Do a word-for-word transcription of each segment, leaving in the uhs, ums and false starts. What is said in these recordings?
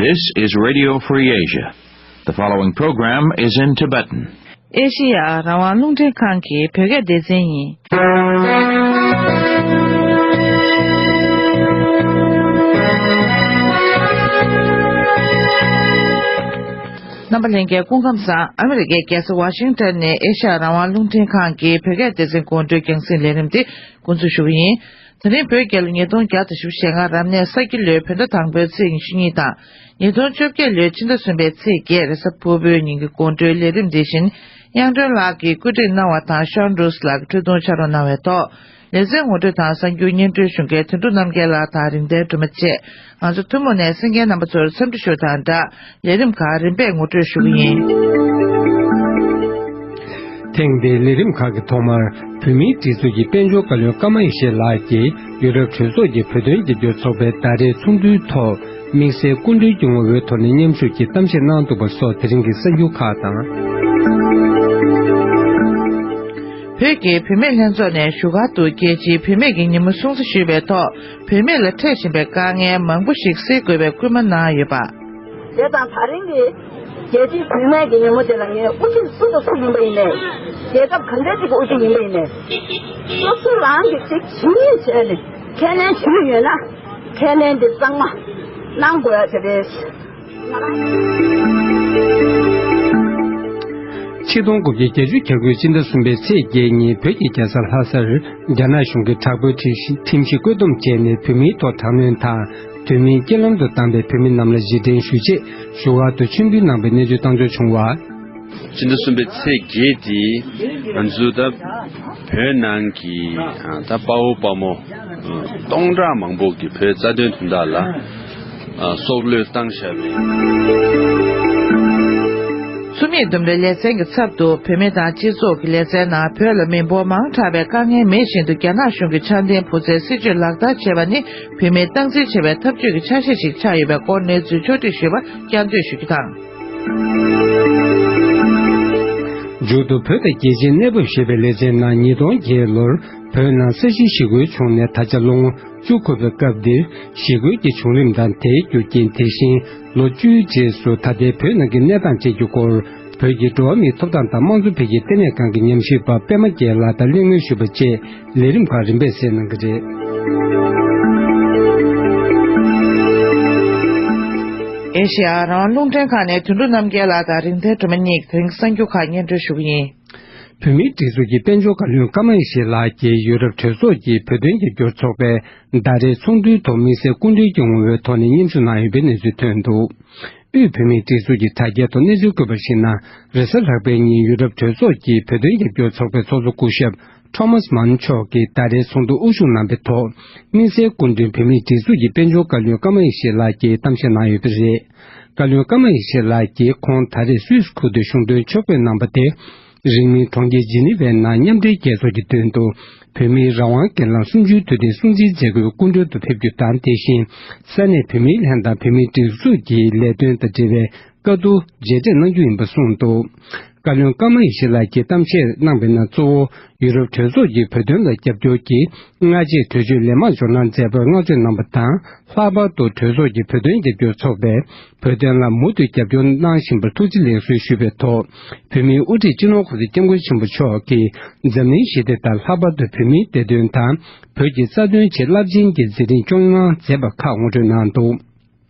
This is Radio Free Asia. The following program is in Tibetan. ཨེ་ཤེ་ཡ་རང་དབང་རླུང་འཕྲིན་ཁང་གི་བོད་སྐད་སྡེ་ཚན་ཡིན། རྣམ་པ་ལྷན་རྒྱས་སྐུ་ཁམས་བཟང་། ཨ་མི་རི་ཀའི་རྒྱལ་ས་ཝ་ཤིང་ཊོན་ནས་ཨེ་ཤ་ཡ་རང་དབང་རླུང་འཕྲིན་ཁང་གི་བོད་སྐད་སྡེ་ཚན་སྐོར་འགྲོའི་རྒྱང་སྲིང་ལས་རིམ་འདི་འགོ་འཛུགས་ཞུ་གི་ཡིན། ད་རིང་བོད་རྒྱལ་ལོ་ཉིས་སྟོང་བརྒྱ་དང་བཞི་བཅུ་ཞེ་ལྔ་རབ་གནས་ས་ཁྱི་ལོའི་བོད་ཟླ་དང་པོའི་ཚེས་ཉི་ཤུ་གཉིས་དང་། ཉིས་སྟོང་བཅོ་བརྒྱད་ལོའི་ཕྱི་ཟླ་གསུམ་པའི་ཚེས་བརྒྱད་རེས་གཟའ་ཕུར་བུའི་ཉིན་གྱི་དགོང་དྲོའི་ལས་རིམ་འདི་བཞིན། དབྱངས་སྒྲོན་ལགས་ཀྱིས་བཀོད་སྒྲིག་གནང་བ་དང་ཤོན་རུས་ལགས་ཀྱིས་འཕྲོས་གཏོང་ཕྱག་རོགས་གནང་བའི་ཐོག་ལེ་ཚན་ངོ་སྤྲོད་དང་གསར་འགྱུར་སྙན་སྒྲོན་ཞུ་མཁན་དོན་གྲུབ་རྣམ་རྒྱལ་ལགས་དང་རིག་ལྡན་སྒྲོལ་མ་བཅས། ང་ཚོ་ཐུན་མོང་ནས་གསན་མཁན་རྣམ་པ་ཚོར་འཚམས་འདྲི་ཞུ་དང་སྦྲགས། ལས་རིམ་ཁག་རིམ་པས་ངོ་སྤྲོད་ཞུ་གི་ཡིན། ཐེངས་འདིའི་ལས་རིམ་ཁག་གི་ཐོག་མར། བོད་མིའི་སྒྲིག་འཛུགས་ཀྱི་དཔལ་འབྱོར་བཀའ་བློན་ཀརྨ་ཡེ་ཤེས་ལགས་ཀྱིས་ཡུ་རོབ་གྲོས་ཚོགས་ཀྱི་བོད་དོན་རྒྱབ་སྐྱོར་ཚོགས་པའི་ཟླ་རེའི་ཚོགས་འདུའི་ཐོག་དམིགས་བསལ་སྐུ་མགྲོན་གྱི་ངོ་བོའི་ཐོག་ནས་མཉམ་ཞུགས་ཀྱིས་གཏམ་བཤད་གནང་འདུག་པ་སོགས་དེ་རིང་གི་གསར་འགྱུར་ཁག་དང་། བོད་ཀྱི་བུད་མེད་ལྷན་ཚོགས་ནས་བཞུགས་སྒར་དུ་རྒྱལ་སྤྱིའི་བུད་མེད་ཀྱི་ཉིན་མོ་སྲུང་བརྩི་ཞུས་པའི་ཐོག་བུད་མེད་ལ་འཕྲད་བཞིན་པའི་དཀའ་ངལ་མང་པོ་ཞིག་སེལ་དགོས་པའི་སྐུལ་མ་གནང་ཡོད་པ། བྱས་ཙང་ད་རིང་གི་རྒྱལ་སྤྱིའི་བུད་མེད་ཀྱི་ཉིན་མོ་དེ་ལ་ངའི་དབུ་ཁྲིད་སུ་དང་སུ་ཡིན་པ་ཡིན་ནའི། རྒྱལ་ཁབ་གང་འདྲ་ཅིག་གི་དབུ་ཁྲིད་ཡིན་པ་ཡིན་ནའི། སོ་སོ་རང་གིས་ཅིག་ཇི་ནི་བྱས་ནས་ཁས་ལེན་བྱེད་ཀྱི་ཡོད་ན། ཁས་ལེན་དེ་གཙང་མ་གནང་དགོས་ཡ་དེ་རེད། ཆིག་སྟོང་དགུ་བརྒྱ་བརྒྱད་ཅུ་གྱ་དགུའི་སྤྱི་ཟླ་གསུམ་པའི་ཚེས་བརྒྱད་ཉིན་བོད་ཀྱི་རྒྱལ་ས་ལྷ་སར་རྒྱ་ནག་གཞུང་གི་དྲག་པོའི་ཁྲིམས་གཞི་ཁྲིམས་གཞི་བཀོད་འདོམས་བྱས་ནས་བོད་མིའི་ཐོག་དྲག་གནོན་དང་། དུས་མིན་རྐྱེན་ལམ་དུ་བཏང་པའི་བོད་མི་རྣམས་ལ་རྗེས་དྲན་ཞུ་ཆེད་བཞུགས་སྒར་དུ་མཆོད་འབུལ་གནང་པའི་གནས་ཚུལ་བཏང་འབྱོར་བྱུང་བ། སྤྱི་ཟླ་གསུམ་པའི་ཚེས་བརྒྱད་དེ་ང་ཚོ་ད་བོད་ནང་གི་ད་དཔའ་བོ་དཔའ་མོ་སྟོང་ཕྲག་མང་པོ་གི་བོད་རྩ་དོན་དོན་དག་ལ་སྲོག་བློས་བཏང་བཞག་པའི། ཚུལ་མིན་ལྡུམ་རའི་ལེ་ཚན་གྱི་ཚབ་ཏུ་བུད་མེད་དང་སྤྱི་ཚོགས་ཀྱི་ལེ་ཚན་ནང་བོད་ལ་མི་འབོར་མང་དྲགས་པའི་དཀའ་ངལ་མེད་བཞིན་དུ་རྒྱ་ནག་གཞུང་གི་འཆར་ལྡན་བུ་བཙའི་སྲིད་བྱུས་ལག་བསྟར་བྱེད་པ་ནི་བུད་མེད་སྟངས་འཛིན་བྱེད་པའི་ཐབས་ཇུས་ཀྱི་ཆ་ཤས་ཤིག་ཆགས་ཡོད་པའི་སྐོར་གནས་ཚུལ་ཕྱོགས་སྒྲིག་ཞུས་པ་བསྐྱར་ཟློས་ཞུ་རྒྱུ་དང་། མཇུག་ཏུ་བོད་དང་རྒྱལ་སྤྱིའི་གནས་བབ་ཞེས་པའི་ལེ་ཚན་ནང་ཉིས་སྟོང་བརྒྱད་ལོར་བོད་ནང་ས་ཞིང་ཞི་རྒོལ་བྱུང་ནས་ད་ཆ་ལོ་ངོ་བཅུ་འཁོར་བའི་སྐབས་འདིར་ཞི་རྒོལ་གྱི་བྱུང་རིམ་དང་དེའི་རྒྱུ་རྐྱེན། དེ་བཞིན་ལོ་བཅུའི་རྗེས་སུ་ད་ལྟའི་བོད་ནང་གི་གནས་སྟངས་བཅས་ཀྱི་སྐོར་བོད་ཀྱི་འགྲོ་བ་མིའི་ཐོབ་ཐང་དང་དམངས་གཙོ་འཕེལ་རྒྱས་ལྟེ་གནས་ཁང་གི་ཉམས་ཞིབ་པ་པད་མ་རྒྱལ་ལགས་དང་གླེང་མོལ་ཞུས་པ་བཅས་ལས་རིམ་ཁག་རིམ་པས་གསན་གནང་གི་རེད། ཨེ་ཤེ་ཡ་རང་དབང་རླུང་འཕྲིན་ཁང་ནས་དོན་གྲུབ་རྣམ་རྒྱལ་ལགས་དང་རིག་ལྡན་སྒྲོལ་མ་གཉིས་ཀྱིས་དེ་རིང་གསར་འགྱུར་ཁག་སྙན་སྒྲོན་ཞུ་གི་ཡིན། བོད་མིའི་སྒྲིག་འཛུགས་ཀྱི་དཔལ་འབྱོར་བཀའ་བློན་ཀརྨ་ཡེ་ཤེས་ལགས་ཀྱིས་ཡུ་རོབ་གྲོས་ཚོགས་ཀྱི་བོད་དོན་རྒྱབ་སྐྱོར་ཚོགས་པའི་ཟླ་རེའི་ཚོགས་འདུའི་ཐོག་དམིགས་བསལ་སྐུ་མགྲོན་གྱི་ངོ་བོའི་ཐོག་ནས་མཉམ་ཞུགས་གནང་ཡོད་པའི་གནས་ཚུལ་ཐོན་འདུག་དབུས་བོད་མིའི་སྒྲིག་འཛུགས་ཀྱི་དྲ་རྒྱའི་ཐོག་གནས་ཚུལ་བཀོད་པར་གཞིགས་ན། རེས་གཟའ་ལྷག་པའི་ཉིན་ཡུ་རོབ་གྲོས་ཚོགས་ཀྱི་བོད་དོན་རྒྱབ་སྐྱོར་ཚོགས་པའི་ཚོགས་གཙོ་སྐུ་ཞབས་ཁྲོ་མཱས་མཱན་མཆོག་གིས་ཟླ་རེའི་ཚོགས་འདུ་དབུ་བཞུགས་གནང་པའི་ཐོག་དམིགས་བསལ་སྐུ་མགྲོན་བོད་མིའི་སྒྲིག་འཛུགས་ཀྱི་དཔལ་འབྱོར་བཀའ་བློན་ཀརྨ་ཡེ་ཤེས་ལགས་ཀྱིས་གཏམ་བཤད་གནང་ཡོད་པ་རེད། བཀའ་བློན་ཀརྨ་ཡེ་ཤེས་ལགས་ཀྱིས་ཁོང་ད་རེས་སུད་སི་ཁུལ་དུ་གཞུང་དོན་ཕྱོགས་བསྐྱོད་གནང་པ་དེ། རིང་མིན་གྲོང་ཁྱེར་ཇི་ནི་ཝའི་ནང་མཉམ་འབྲེལ་རྒྱལ་ཚོགས་ཀྱི་མདུན་དུ་བོད་མིའི་རང་དབང་སྒེར་ལངས་གསུམ་བཅུའི་དུས་དྲན་སྲུང་བརྩིའི་མཛད་སྒོའི་སྐུ་མགྲོན་དུ་ཕེབས་རྒྱུ་དང་། དེ་བཞིན་ས་གནས་བོད་མིའི་ལྷན་ཁང་བོད་མིའི་སྒྲིག་འཛུགས་ཀྱི་ལས་དོན་དང་འབྲེལ་བའི་བཀའ་བསྡུར་མཇལ་འཕྲད་གནང་རྒྱུ་ཡིན་པ་གསུངས་འདུག་བཀའ་བློན་ཀརྨ་ཡེ་ཤེས་ལགས་ཀྱིས་གཏམ་བཤད་གནང་པའི་ནང་གཙོ་བོ་ཡུ་རོབ་གྲོས་ཚོགས་ཀྱིས་བོད་དོན་ལ་རྒྱབ་སྐྱོར་གྱི་སྔ་རྗེས་གྲོས་ཆོད་ལན་མང་འབྱོར་གནང་མཛད་པར་བསྔགས་བརྗོད་གནང་པ་དང་། ལྷག་པར་དུ་གྲོས་ཚོགས་ཀྱི་བོད་དོན་རྒྱབ་སྐྱོར་ཚོགས་པས་བོད་དོན་ལ་མུ་མཐུད་རྒྱབ་སྐྱོར་གནང་བཞིན་པར་ཐུགས་རྗེ་ལེགས་གསོལ་ཞུས་པའི་ཐོག་བོད་མིའི་དབུ་ཁྲིད་སྤྱི་ནོར་༸གོང་ས་༸སྐྱབས་མགོན་ཆེན་པོ་མཆོག་གིས་འཛམ་གླིང་ཞི་བདེ་དང་། ལྷག་པར་དུ་བོད་མིའི་བདེ་དོན་དང་བོད་ཀྱི་རྩ་དོན་ཆེད་རླབས་ཆེན་གྱི་མཛད་རིམ་སྐྱོང་གནང་མཛད་པ་ཁག་ངོ་སྤྲོད་གནང་འདུག་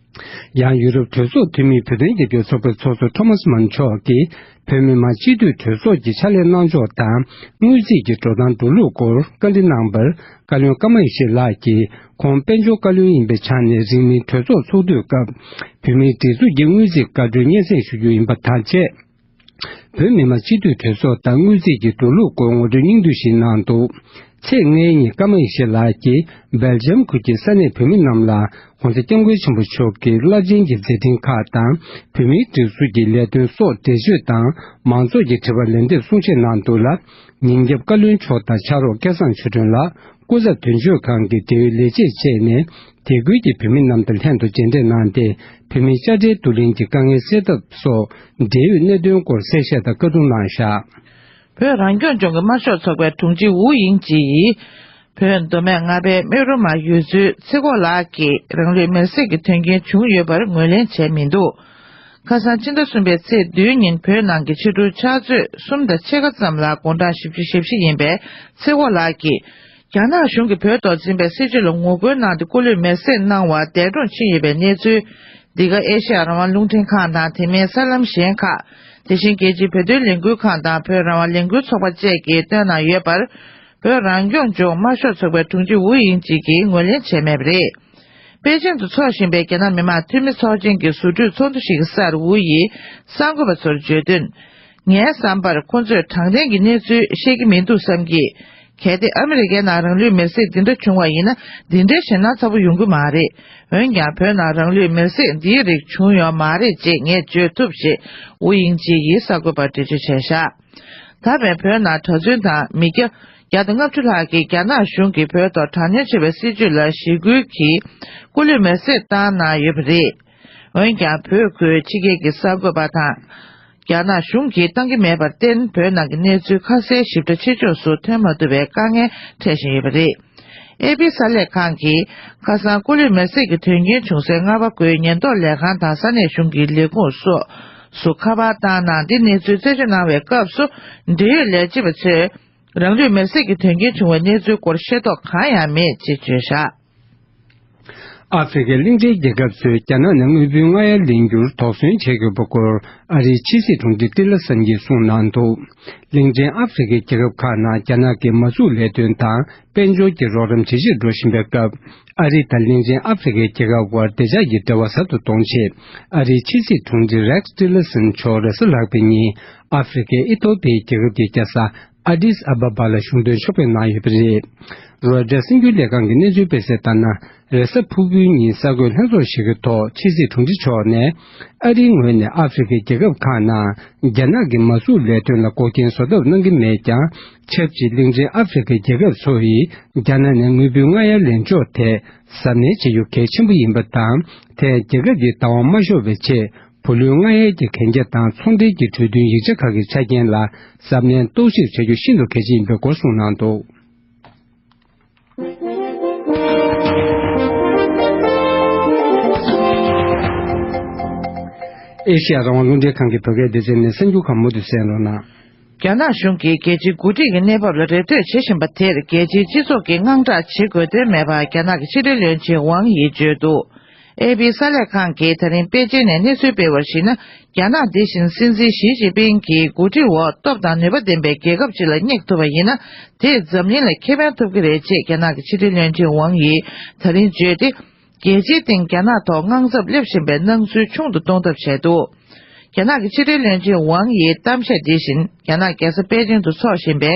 ཡང་ཡུ་རོབ་གྲོས་ཚོགས་འཐུས་མིའི་བོད་དོན་རྒྱབ་སྐྱོར་ཚོགས་པའི་ཚོགས་གཙོ་ཁྲོ་མཱས་མཱན་མཆོག་གིས་བོད་མི་མང་སྤྱི་འཐུས་གྲོས་ཚོགས་ཀྱི་ཕྱག་ལས་གནང་ཕྱོགས་དང་། དངུལ་རྩིས་ཀྱི་འགྲོ་སྟངས་འགྲོ་ལུགས་སྐོར་བཀའ་འདྲི་གནང་པར། བཀའ་བློན་ཀརྨ་ཡེ་ཤེས་ལགས་ཀྱིས་ཁོང་དཔལ་འབྱོར་བཀའ་བློན་ཡིན་པའི་ཆ་ནས་རིང་མིན་གྲོས་ཚོགས་ཚོགས་དུས་སྐབས་བོད་མིའི་སྒྲིག་འཛུགས་ཀྱི་དངུལ་རྩིས་བཀའ་འཁྲོལ་སྙན་སེང་ཞུ་རྒྱུ་ཡིན་པ་དང་བཅས། བོད་མི་མང་སྤྱི་འཐུས་གྲོས་ཚོགས་དང་དངུལ་རྩིས་ཀྱི་འགྲོ་ལུགས་སྐོར་ངོ་སྤྲོད་སྙིང་བསྡུས་ཤིག་གནང་འདུག་ཚེས་ལྔའི་ཉིན་ཀརྨ་ཡེ་ཤེས་ལགས་ཀྱིས་སྦེལ་ཇམ་ཁུལ་གྱི་ས་གནས་བོད་མི་རྣམས་ལ་༸གོང་ས་༸སྐྱབས་མགོན་ཆེན་པོ་མཆོག་གི་རླབས་ཆེན་གྱི་མཛད་འཕྲིན་ཁག་དང་། བོད་མིའི་སྒྲིག་འཛུགས་ཀྱི་ལས་དོན་སོགས་འགྲེལ་བརྗོད་དང་། མང་ཚོགས་ཀྱི་དྲི་བར་ལན་འདེབས་གསུང་བཤད་གནང་འདུག་ལ། ཉིན་རྒྱབ་བཀའ་བློན་མཆོག་དང་ཕྱག་རོགས་སྐལ་བཟང་ཆོས་སྒྲོན་ལགས། སྐུ་ཚབ་དོན་གཅོད་ཁང་གི་འབྲེལ་ཡོད་ལས་བྱེད་བཅས་ནས་དེ་ཁུལ་གྱི་བོད་མི་རྣམས་དང་ལྷན་དུ་མཇལ་འཕྲད་གནང་སྟེ། བོད་མིའི་དཔྱ་ཁྲལ་བསྡུ་ལེན་གྱི་དཀའ་ངལ་སེལ་ཐབས་སོགས་འབྲེལ་ཡོད་གནད་དོན་སྐོར་གསལ་བཤད་དང་བཀའ་བསྡུར་གནང་བཞག་བོད་རང་སྐྱོང་ལྗོངས་ཀྱི་དམར་ཤོག་ཚོགས་པའི་དྲུང་ཆེ་ཝུའུ་དབྱིང་ཇི་ཡིས། བོད་མདོ་སྨད་རྔ་པའི་སྨད་རུ་མ་ཡུལ་ཚོའི་ཚེ་སྒོ་ལགས་ཀྱིས་རང་ལུས་མེར་སྲེག་གི་དོན་རྐྱེན་བྱུང་ཡོད་པར་ངོས་ལེན་བྱས་མི་འདུག་ཁ་སང་ཕྱི་ཟླ་གསུམ་པའི་ཚེས་བདུན་ཉིན་བོད་ནང་གི་ཕྱི་དྲོའི་ཕྱག་ཚོད་གསུམ་དང་ཕྱེད་ཀ་ཙམ་ལ་དགུང་གྲངས་བཞི་བཅུ་ཞེ་བཞི་ཡིན་པའི་ཚེ་སྒོ་ལགས་ཀྱིས། རྒྱ་ནག་གཞུང་གིས་བོད་ཐོག་འཛིན་པའི་སྲིད་བྱུས་ལ་ངོ་རྒོལ་གནང་སྟེ་སྐུ་ལུས་མེར་སྲེག་གནང་བར་འདས་གྲོངས་ཕྱིན་ཡོད་པའི་གནས་ཚུལ། འདི་ག་ཨེ་ཤེ་ཡ་རང་དབང་རླུང་འཕྲིན་ཁང་དང་དེ་མིན་གསར་ལམ་གཞན་ཁག་དེ་བཞིན་རྒྱལ་སྤྱིའི་བོད་དོན་ལས་འགུལ་ཁང་དང་བོད་རང་དབང་ལས་འགུལ་ཚོགས་པ་བཅས་ཀྱིས་བཏོན་གནང་ཡོད་པར། བོད་རང་སྐྱོང་ལྗོངས་དམར་ཤོག་ཚོགས་པའི་དྲུང་ཆེ་ཝུའུ་དབྱིང་ཅེ་ཡིས་ངོས་ལེན་བྱས་མེད་པ་རེད། པེ་ཅིང་དུ་འཚོགས་བཞིན་པའི་རྒྱ་ནག་མི་དམངས་འཐུས་མི་ཚོགས་ཆེན་གྱི་ཟུར་གྲོས་ཚོགས་འདུ་ཞིག་གི་སར་ཝུའུ་ཡིས་གསར་འགོད་པ་ཚོར་བརྗོད་དོན། ངའི་བསམ་པར་ཁོ་ཚོས་དྲང་བདེན་གྱི་གནས་ཚུལ་ཤེས་ཀྱི་མི་འདུག་བསམ་གྱི། གལ་ཏེ་ཨ་མི་རི་ཀའི་ནང་རང་ལུས་མེར་སྲེག་འདི་འདྲ་བྱུང་བ་ཡིན་ན་འདི་འདྲའི་ཞེད་སྣང་ཚ་པོ་ཡོང་གི་མ་རེད། འོན་ཀྱང་བོད་ནང་རང་ལུས་མེར་སྲེག་འདིའི་རིགས་བྱུང་ཡོད་མ་རེད་ཅེས་ངས་བརྗོད་ཐུབ་ཞེས་ཝུའུ་དབྱིང་ཅེ་ཡིས་གསར་འགོད་པར་འགྲེལ་བརྗོད་བྱས་བཞག་ད་བར་བོད་ནང་གྲྭ་བཙུན་དང་མི་སྐྱ་བརྒྱ་དང་ལྔ་བཅུ་ལྷག་གིས་རྒྱ་ནག་གཞུང་གིས་བོད་ཐོག་དྲག་གནོན་བྱས་པའི་སྲིད་བྱུས་ལ་ཞི་རྒོལ་གྱིས་སྐུ་ལུས་མེར་སྲེག་བཏང་གནང་ཡོད་པ་རེད། འོན་ཀྱང་བོད་ཁུལ་ཕྱི་རྒྱལ་གྱི་གསར་འགོད་པ་དང་། རྒྱ་ནག་གཞུང་གིས་བཏང་གི་མེད་པར་བརྟེན་བོད་ནང་གི་གནས་ཚུལ་ཁ་གསལ་ཞིབ་ཕྲ་ཕྱི་ཕྱོགས་སུ་ཐོན་མ་ཐུབ་པའི་དཀའ་ངལ་འཕྲད་བཞིན་ཡོད་པ་རེད། ཨེ་པི་གསར་ལས་ཁང་གིས་ཁ་སང་སྐུ་ལུས་མེར་སྲེག་གི་དོན་རྐྱེན་བྱུང་སའི་རྔ་པ་ཁུལ་ཉེན་རྟོག་ལས་ཁང་དང་ས་གནས་གཞུང་གི་ལས་ཁུངས་སོགས་སུ་ཁ་པར་བཏང་གནང་སྟེ་གནས་ཚུལ་རྩད་གཅོད་གནང་བའི་སྐབས་སུ་འབྲེལ་ཡོད་ལས་བྱེད་པ་ཚོས། རང་ལུས་མེར་སྲེག་གི་དོན་རྐྱེན་བྱུང་བའི་གནས་ཚུལ་སྐོར་ཤེས་རྟོགས་གང་ཡང་མེད་ཅེས་བརྗོད་བཞག་ཨ་ཧྥེ་རི་ཁའི་གླིང་ཕྲན་རྒྱལ་ཁབ་ཚོས་རྒྱ་ནག་ནས་དངུལ་བུན་སྔ་གཡར་ལེན་རྒྱུར་དོགས་ཟོན་བྱེད་དགོས་པ་སྐོར་ཨ་རིའི་ཕྱི་སྲིད་དྲུང་ཆེ་ཊི་ལར་སན་གྱིས་གསུངས་གནང་འདུག་གླིང་ཕྲན་ཨ་ཧྥེ་རི་ཁའི་རྒྱལ་ཁབ་ཁག་ནང་རྒྱ་ནག་གི་མ་འཛུགས་ལས་དོན་དང་དཔལ་འབྱོར་གྱི་རོགས་རམ་ཇེ་ཆེར་འགྲོ་བཞིན་པའི་སྐབས། ཨ་རི་དང་གླིང་ཕྲན་ཨ་ཧྥེ་རི་ཁའི་རྒྱལ་ཁབ་དབར་བདེ་འཇགས་ཀྱི་འབྲེལ་བ་ཟབ་ཏུ་གཏོང་ཆེད། ཨ་རིའི་ཕྱི་སྲིད་དྲུང་ཆེ་རེག་ཊི་ལར་སན་མཆོག་རེས་གཟའ་ལྷག་པའི་ཉིན་ཨ་ཧྥེ་རི་ཁའི་ཨི་ཐོ་པི་ཡའི་རྒྱལ་ཁབ་ཀྱི་རྒྱལ་ས། ཨ་ཏིས་ཨ་བ་བ་ལ་གཞུང་དོན་ཕྱོགས་ཕེབས་གནང་ཡོད་པ་རེད། རོའི་ཊར་གསར་འགྱུར་ལས་ཁང་གི་གནས་ཚུལ་སྤེལ་གསལ་ལྟར་ན། རེས་གཟའ་ཕུར་བུའི་ཉིན་གསར་འགོད་ལྷན་ཚོགས་ཤིག་གི་ཐོག་ཕྱི་སྲིད་དྲུང་ཆེ་མཆོག་ནས། ཨ་རིའི་ངོས་ནས་ཨ་ཧྥེ་རི་ཁའི་རྒྱལ་ཁབ་ཁག་ནང་རྒྱ་ནག་གི་མ་འཛུགས་ལས་དོན་ལ་འགོག་རྐྱེན་བཟོ་ཐབས་གནང་གི་མེད་ཀྱང་། ཆབས་ཅིག་གླིང་ཕྲན་ཨ་ཧྥེ་རི་ཁའི་རྒྱལ་ཁབ་ཚོ་ཡིས་རྒྱ་ནག་ནས་དངུལ་བུན་སྔ་གཡར་ལེན་ཕྱོགས་ཐད་གཟབ་ནན་བྱེད་རྒྱུ་གལ་ཆེན་པོ་ཡིན་པ་དང་། དེས་རྒྱལ་ཁབ་ཀྱི་བདག་དབང་མ་ཤོར་བའི་ཆེད། བུ་ལོན་སྔ་གཡར་གྱི་གན་རྒྱ་དང་ཚོང་འབྲེལ་གྱི་གྲོས་མཐུན་ཡིག་ཆ་ཁག་གི་ཆ་རྐྱེན་ལ་གཟབ་ནན་རྟོག་ཞིབ་བྱ་རྒྱུ་ཤིན་ཏུ་གལ་ཆེ་ཡིན་པའི་སྐོར་གསུངས་གནང་འདུག་ཨེ་ཤེ་ཡ་རང་དབང་རླུང་འཕྲིན་ཁང་གི་བོད་སྐད་སྡེ་ཚན་ནས་གསར་འགྱུར་ཁག་མུ་མཐུད་གསན་རོགས་གནང་། རྒྱ་ནག་གཞུང་གིས་རྒྱལ་སྤྱིའི་འགོ་ཁྲིད་ཀྱི་གནས་བབ་ལ་རེ་ལྟོས་བྱེད་བཞིན་པ་དེར་རྒྱལ་སྤྱིའི་སྤྱི་ཚོགས་ཀྱིས་དངངས་སྐྲག་བྱེད་དགོས་དོན་མེད་པ་རྒྱ་ནག་གི་ཕྱི་དྲིལ་བློན་ཆེན་ཝང་ཡིས་བརྗོད་འདུག་ཨེ་པི་གསར་ལས་ཁང་གིས་ད་རིང་པེ་ཅིན་ནས་གནས་ཚུལ་སྤེལ་བར་གཞིགས་ན། རྒྱ་ནག་འདི་བཞིན་སྲིད་འཛིན་ཞི་ཅིན་ཕིང་གི་འགོ་ཁྲིད་འོག་སྟོབས་དང་ནུས་པ་ལྡན་པའི་རྒྱལ་ཁབ་ཅིག་ལ་སྙེག་ཐུབ་པ་ཡིན་ན། དེས་འཛམ་གླིང་ལ་ཁེ་ཕན་ཐོབ་ཀྱི་རེད་ཅེས་རྒྱ་ནག་གི་ཕྱི་དྲིལ་བློན་ཆེན་ཝང་ཡིས་ད་རིང་བརྗོད་དེ། རྒྱལ་སྤྱིའི་སྟེང་རྒྱ་ནག་ཐོག་དངངས་འཚབ་སླེབས་བཞིན་པའི་སྣང་ཚུལ་ཆུང་དུ་གཏོང་ཐབས་བྱས་འདུག་རྒྱ་ནག་གི་ཕྱི་དྲིལ་བློན་ཆེན་ཝང་ཡིས་གཏམ་བཤད་འདི་བཞིན་རྒྱ་ནག་རྒྱལ་ས་པེ་ཅིང་དུ་འཚོགས་བཞིན་པའི་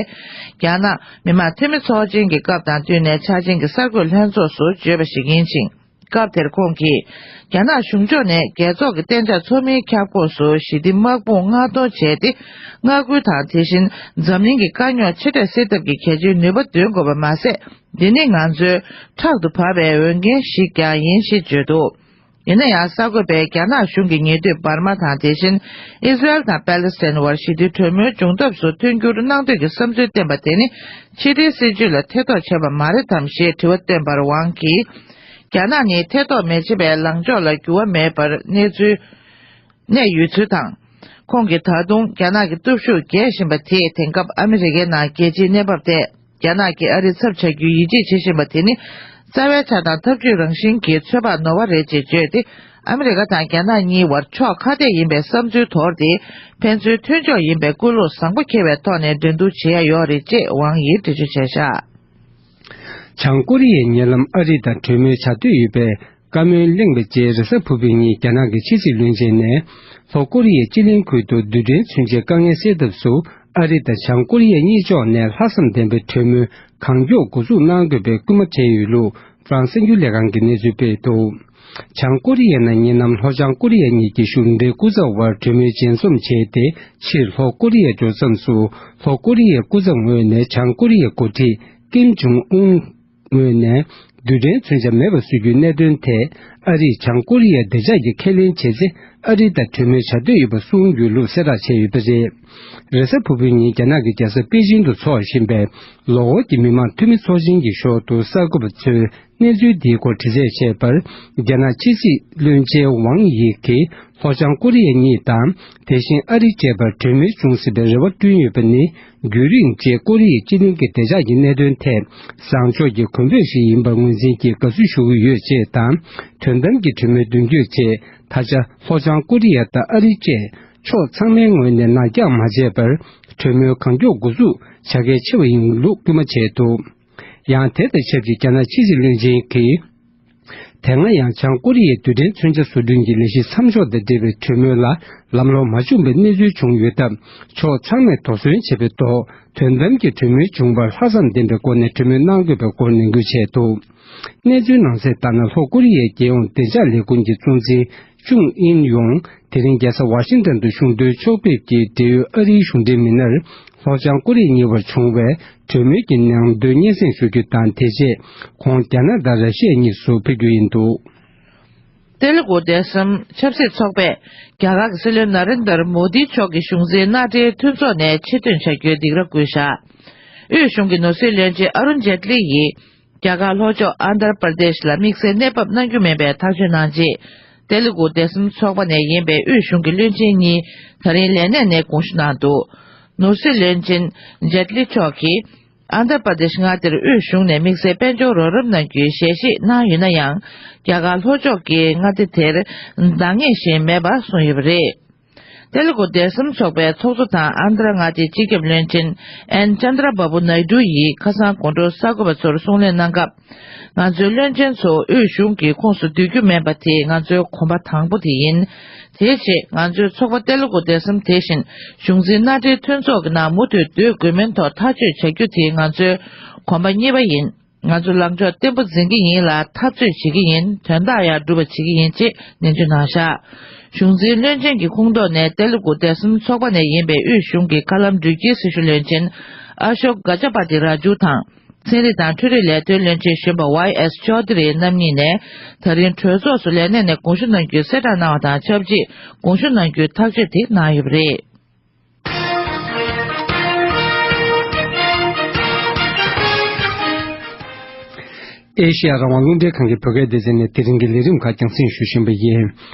རྒྱ་ནག་མི་དམངས་འཐུས་མི་ཚོགས་ཆེན་གྱི་སྐབས་དང་བསྟུན་ནས་འཆར་ཅན་གྱི་གསར་འགོད་ལྷན་ཚོགས་སུ་བརྗོད་པ་ཞིག་ཡིན་ཞིང་། སྐབས་དེར་ཁོང་གིས། རྒྱ་ནག་གཞུང་ཕྱོགས་ནས་རྒྱལ་ཚོགས་ཀྱི་གཏན་འཇགས་ཚོགས་མིའི་ཁྱབ་ཁོངས་སུ་ཞི་བདེ་དམག་དཔུང་མངགས་གཏོང་བྱས་ཏེ། མངའ་ཁུལ་དང་དེ་བཞིན་འཛམ་གླིང་གི་དཀའ་རྙོག་ཆེ་གྲས་སེལ་ཐབས་ཀྱི་གལ་ཆེའི་ནུས་པ་འདོན་དགོས་པ་མ་ཟད། འདི་ནི་ང་ཚོའི་ཕྲག་ཏུ་བབས་པའི་འོས་འགན་ཞིག་ཀྱང་ཡིན་ཞེས་བརྗོད་འདུག་ཡིན་ན་ཡང་། གསར་འགོད་པས་རྒྱ་ནག་གཞུང་གིས་ཉེ་དུས་འབར་མ་དང་དེ་བཞིན་ཨི་ཟི་རལ་དང་པེ་ལེ་སི་ཐན་བར་ཞི་བདེ་གྲོས་མོལ་འབྱུང་ཐབས་སུ་མཐུན་འགྱུར་གནང་འདོད་ཀྱི་བསམ་ཚུལ་བསྟན་པ་དེ་ནི་ཕྱི་འབྲེལ་སྲིད་ཇུས་ལ་ཐེ་གཏོགས་བྱས་པ་མ་རེད་དམ་ཞེས་དྲི་བ་བཏོན་པར་ཝང་གིས། རྒྱ་ནག་ནི་ཐེ་གཏོགས་མི་བྱེད་པའི་ལངས་ཕྱོགས་ལ་འགྱུར་བ་མེད་པར་གནས་ཚུལ། གནས་ཡོད་ཚུལ་དང་། ཁོང་གིས་ད་དུང་རྒྱ་ནག་གི་སྟོབས་ཤུགས་རྒྱས་བཞིན་པ་དེས་དེང་སྐབས་ཨ་མི་རི་ཀའི་ནང་རྒྱལ་སྤྱིའི་གནས་བབ་ཐད་རྒྱ་ནག་གིས་ཨ་རིའི་ཚབ་བྱ་རྒྱུའི་ཡིད་ཆེས་བྱེད་བཞིན་པ་དེ་ནི་རྩ་བའི་ཆ་དང་ཐབས་ཇུས་རང་བཞིན་གྱི་ཚོད་དཔག་ནོར་བ་རེད་ཅེས་བརྗོད་དེ། ཨ་མི་རི་ཀ་དང་རྒྱ་ནག་གཉིས་བར་ཕྱོགས་ཁ་གཏད་ཡིན་པའི་བསམ་ཚུལ་དོར་ཏེ། ཕན་ཚུན་མཐུན་ཕྱོགས་ཡིན་པའི་ཀུན་སློང་བཟང་པོ་འཁྱེར་བའི་ཐོག་ནས་འགྲན་བསྡུར་བྱེད་ཡ་ཡོད་རེད་ཅེས་ཝང་ཡིས་འགྲེལ་བརྗོད་བྱས་བཞག་བྱང་ཀོ་རི་ཡའི་ཉེ་ལམ་ཨ་རི་དང་གྲོས་མོལ་བྱ་འདོད་ཡོད་པའི་བཀའ་མོལ་གླེང་བའི་རྗེས་རེས་གཟའ་ཕུར་བུའི་ཉིན་རྒྱ་ནག་གི་ཕྱི་སྲིད་བློན་ཆེན་ནས། ལྷོ་ཀོ་རི་ཡའི་སྤྱི་གླིང་ཁུལ་དུ་རྡུལ་ཕྲན་མཚོན་ཆའི་དཀའ་ངལ་སེལ་ཐབས་སུ་ཨ་རི་དང་བྱང་ཀོ་རི་ཡ་གཉིས་ཕྱོགས་ནས་ལྷག་བསམ་ལྡན་པའི་གྲོས་མོལ་གང་མགྱོགས་འགོ་འཛུགས་གནང་དགོས་པའི་སྐུལ་མ་བྱས་ཡོད་ལུགས་ཧྥ་རན་སི་གསར་འགྱུར་ལས་ཁང་གིས་གནས་ཚུལ་སྤེལ་འདུག་བྱང་ཀོ་རི་ཡ་ནང་ཉེ་ལམ་ལྷོ་བྱང་ཀོ་རི་ཡ་གཉིས་ཀྱི་གཞུང་འབྲེལ་སྐུ་ཚབ་དབར་གྲོས་མོལ་མཇལ་འཛོམས་བྱས་ཏེ། ཕྱིར་ལྷོ་ཀོ་རི་ཡར་འབྱོར་མཚམས་སུ་ལྷོ་ཀོ་རི་ཡའི་སྐུ་ཚབ་ངོས་ནས་བྱང་ཀོ་རི་ཡའི་འགོ་ཁྲིད་ཀིམ་ཇུང་ཨུན་ངོས་ནས་ རྡུལ་ཕྲན་མཚོན་ཆ་མེད་པ་བཟོ་རྒྱུའི་གནད་དོན་ཐད། ཨ་རིས་བྱང་ཀོ་རི་ཡའི་བདེ་འཇགས་ཀྱི་ཁས་ལེན་བྱས་ཚེ། ཨ་རི་དང་གྲོས་མོལ་བྱ་འདོད་ཡོད་པ་གསུངས་ཡོད་ལུགས་གསལ་བསྒྲགས་བྱས་ཡོད་པ་རེད། རེས་གཟའ་ཕུར་བུའི་ཉིན་རྒྱ་ནག་གི་རྒྱལ་ས་པེ་ཅིང་དུ་འཚོགས་བཞིན་པའི་ལོ་འཁོར་གྱི་མི་དམངས་འཐུས་མི་ཚོགས་ཆེན་གྱི་ཞོར་དུ་གསར་འགོད་པ་ཚོས་གནས་ཚུལ་འདིའི་སྐོར་དྲི་རྩད་བྱས་པར། རྒྱ་ནག་ཕྱི་སྲིད་བློན་ཆེན་ཝང་ཡི་གིས་ལྷོ་བྱང་ཀོ་རི་ཡ་གཉིས་དང་། དེ་བཞིན་ཨ་རི་བཅས་པར་གྲོས་མོལ་འབྱུང་སྲིད་པའི་རེ་བ་བསྐྲུན་ཡོད་པ་ནི། རྒྱུན་རིང་རྗེས་ཀོ་རི་ཡའི་སྤྱི་གླིང་གི་བདེ་འཇགས་ཀྱི་གནད་དོན་ཐད། བཟང་ཕྱོགས་ཀྱི་གོམ་བགྲོད་ཞིག་ཡིན་པར་ངོས་འཛིན་གྱིས་དགའ་བསུ་ཞུ་གི་ཡོད་ཅེས་དང་། དོན་དམ་གྱི་གྲོས་མོལ་མདུན་སྐྱོད་ཆེད། ད་ཆ་ལྷོ་བྱང་ཀོ་རི་ཡ་དང་ཨ་རི་བཅས་ཕྱོགས་ཚང་མའི་ངོས་ནས་ནར་འགྱངས་མ་བྱས་པར། གྲོས་མོལ་གང་མགྱོགས་འགོ་འཛུགས་བྱ་གལ་ཆེ་བ་ཡིན་ལུགས་སྐུལ་མ་བྱས་འདུག། ཡང་དེ་དང་ཆབས་ཅིག་རྒྱ་ནག་ཕྱི་སྲིད་བློན་ཆེན་གྱིས། དེ་སྔ་ཡང་བྱང་ཀོ་རི་ཡའི་རྡུལ་ཕྲན་མཚོན་ཆ་བཟོ་སྐྲུན་གྱི་ལས་གཞི་མཚམས་འཇོག་དང་འབྲེལ་བའི་གྲོས་མོལ་ལ་ལམ་ལྷོང་མ་བྱུང་བའི་གནས་ཚུལ་བྱུང་ཡོད་སྟབས། ཕྱོགས་ཚང་མས་དོགས་ཟོན་བྱེད་པའི་ཐོག་དོན་དམ་གྱི་གྲོས་མོལ་བྱུང་བར་ལྷག་བསམ་ལྡན་པའི་སྒོ་ནས་གྲོས་མོལ་གནང་དགོས་པའི་སྐོར་ནན་སྐུལ་བྱས་འདུག། གནས་ཚུལ་ནང་གསལ་ལྟར་ན། ལྷོ་ཀོ་རི་ཡའི་རྒྱལ་ཡོངས་བདེ་འཇགས་ལས་ཁུངས་ཀྱི་གཙོ་འཛིན་ཅུང་ཨིན་ཡོང་དེ་རིང་རྒྱལ་ས་ཝ་ཤིང་ཏན་དུ་གཞུང་དོན་ཕྱོགས་ཕེབས་ཀྱིས་འབྲེལ་ཡོད་ཨ་རིའི་གཞུང་འབྲེལ་མི་སྣར། ལྷོ་བྱང་ཀོ་རི་ཡ་གཉིས་བར་བྱུང་བའི་གྲོས་མོལ་གྱི་ནང་དོན་སྙན་སེང་ཞུ་རྒྱུ་དང་། དེ་རྗེས་ཁོང་རྒྱ་ནག་དང་ར་ཤི་ཡ་གཉིས་སུ་ཕེབས་རྒྱུ་ཡིན་འདུག། ཏེ་ལུ་གུ་དེ་གསུམ་ཆབ་སྲིད་ཚོགས་པས་རྒྱ་གར་གྱི་སྲིད་བློན་ན་རེན་དར་མོ་དི་མཆོག་གི་གཞུང་འཛིན་མནའ་འབྲེལ་མཐུན་ཚོགས་ནས་ཕྱིར་ཐོན་བྱ་རྒྱུའི་སྡིགས་ར་བསྐུལ་བཞག། དབུས་གཞུང་གི་ནོར་སྲིད་བློན་ཆེན་ཨ་རུན་ཇེ་ཏི་ལི་ཡིས། རྒྱ་གར་ལྷོ་ཕྱོགས་ཨན་དར་པར་དེཤ་ལ་དམིགས་བསལ་གནས་བབ་གནང་རྒྱུ་མིན་པའི་ཐག་གཅོད་གནང་རྗེས། ཏེ་ལུ་གུ་དེ་གསུམ་ཚོགས་པ་ནས་ཡིན་པའི་དབུས་གཞུང་གི་བློན་ཆེན་གཉིས་ད་རིང་ལས་གནས་ནས་དགོངས་ཞུ་གནང་འདུག། ནོར་སྲིད་བློན་ཆེན་ཇེ་ཏི་ལི་མཆོག་གིས། ཨན་དར་པར་དེཤ་མངའ་སྡེར་དབུས་གཞུང་ནས་དམིགས་བསལ་དཔལ་འབྱོར་རོགས་རམ་གནང་རྒྱུའི་ཞལ་བཞེས་གནང་ཡོད་ན་ཡང་། རྒྱ་གར་ལྷོ་ཕྱོགས་ཀྱི་མངའ་སྡེ་དེར་འདང་ངེས་ཤིག་མེད་པ་གསུངས་ཡོད་པ་རེད། ཏེ་ལུ་གུ་དེ་གསུམ་ཚོགས་པའི་ཚོགས་གཙོ་དང་ཨན་དྷ་ར་མངའ་སྡེའི་སྤྱི་ཁྱབ་བློན་ཆེན་ཨེན་ཅན་དྲ་བྷ་བུ་ནའི་ཌུ་ཡིས་ཁ་སང་དགོང་དྲོ་གསར་འགོད་པ་ཚོར་གསུང་གླེང་གནང་སྐབས། ང་ཚོའི་བློན་ཆེན་ཚོ་དབུས་གཞུང་གི་ཁོངས་སུ་བསྡུ་རྒྱུ་མིན་པ་དེ་ང་ཚོའི་གོམ་པ་དང་པོ་དེ་ཡིན། དེའི་རྗེས་ང་ཚོའི་ཚོགས་པ་ཏེ་ལུ་གུ་དེ་གསུམ་དེ་བཞིན་གཞུང་འཛིན་མནའ་འབྲེལ་མཐུན་ཚོགས་ཀྱི་ནང་མུ་མཐུད་སྡོད་དགོས་མིན་ཐོག་ཐག་གཅོད་བྱ་རྒྱུ་དེ་ང་ཚོའི་གོམ་པ་གཉིས་པ་ཡིན། ང་ཚོ་ལངས་ཕྱོགས་བརྟན་པོ་འཛིན་གྱི་ཡིན་ལ་འཐབ་རྩོད་བྱེད་ཀྱི་ཡིན། དོན་དག་ཡང་སྒྲུབ་པ་བྱེད་ཀྱི་ཡིན་ཅེས་ནན་བརྗོད་གནང་བཞག། གཞུང་འཛིན་བློན་ཆེན་གྱི་ཁོངས་གཏོགས་ནས་ཏེ་ལུ་གུ་དེ་གསུམ་ཚོགས་པ་ནས་ཡིན་པའི་དབུས་གཞུང་གི་མཁའ་ལམ་འགྲུལ་སྐྱེལ་སྲི་ཞུ་བློན་ཆེན་ཨ་ཤོག་ག་ཇ་པ་ཏི་ར་ཇུ་དང་། ཚན་རིག་དང་འཕྲུལ་རིག་ལས་དོན་བློན་ཆེན་གཞོན་པ་ཝའི་ཨེས་ཅོ་དྷི་རི་རྣམ་གཉིས་ནས་ད་རིང་གྲོས་ཚོགས་སུ་ལས་གནས་ནས་དགོངས་ཞུ་གནང་རྒྱུའི་གསལ་བསྒྲགས་གནང་བ་དང་ཆབས་ཅིག་དགོངས་ཞུ་གནང་རྒྱུའི་ཐག་གཅོད་དེ་གནང་ཡོད་པ་རེད། ཨེ་ཤེ་ཡ་རང་དབང་རླུང་འཕྲིན་ཁང་གི་བོད་སྐད་སྡེ་ཚན་ནས་དེ་རིང་གི་ལས་རིམ་ཁག་རྒྱང་སྲིང་ཞུ་བཞིན་པ་ཡིན།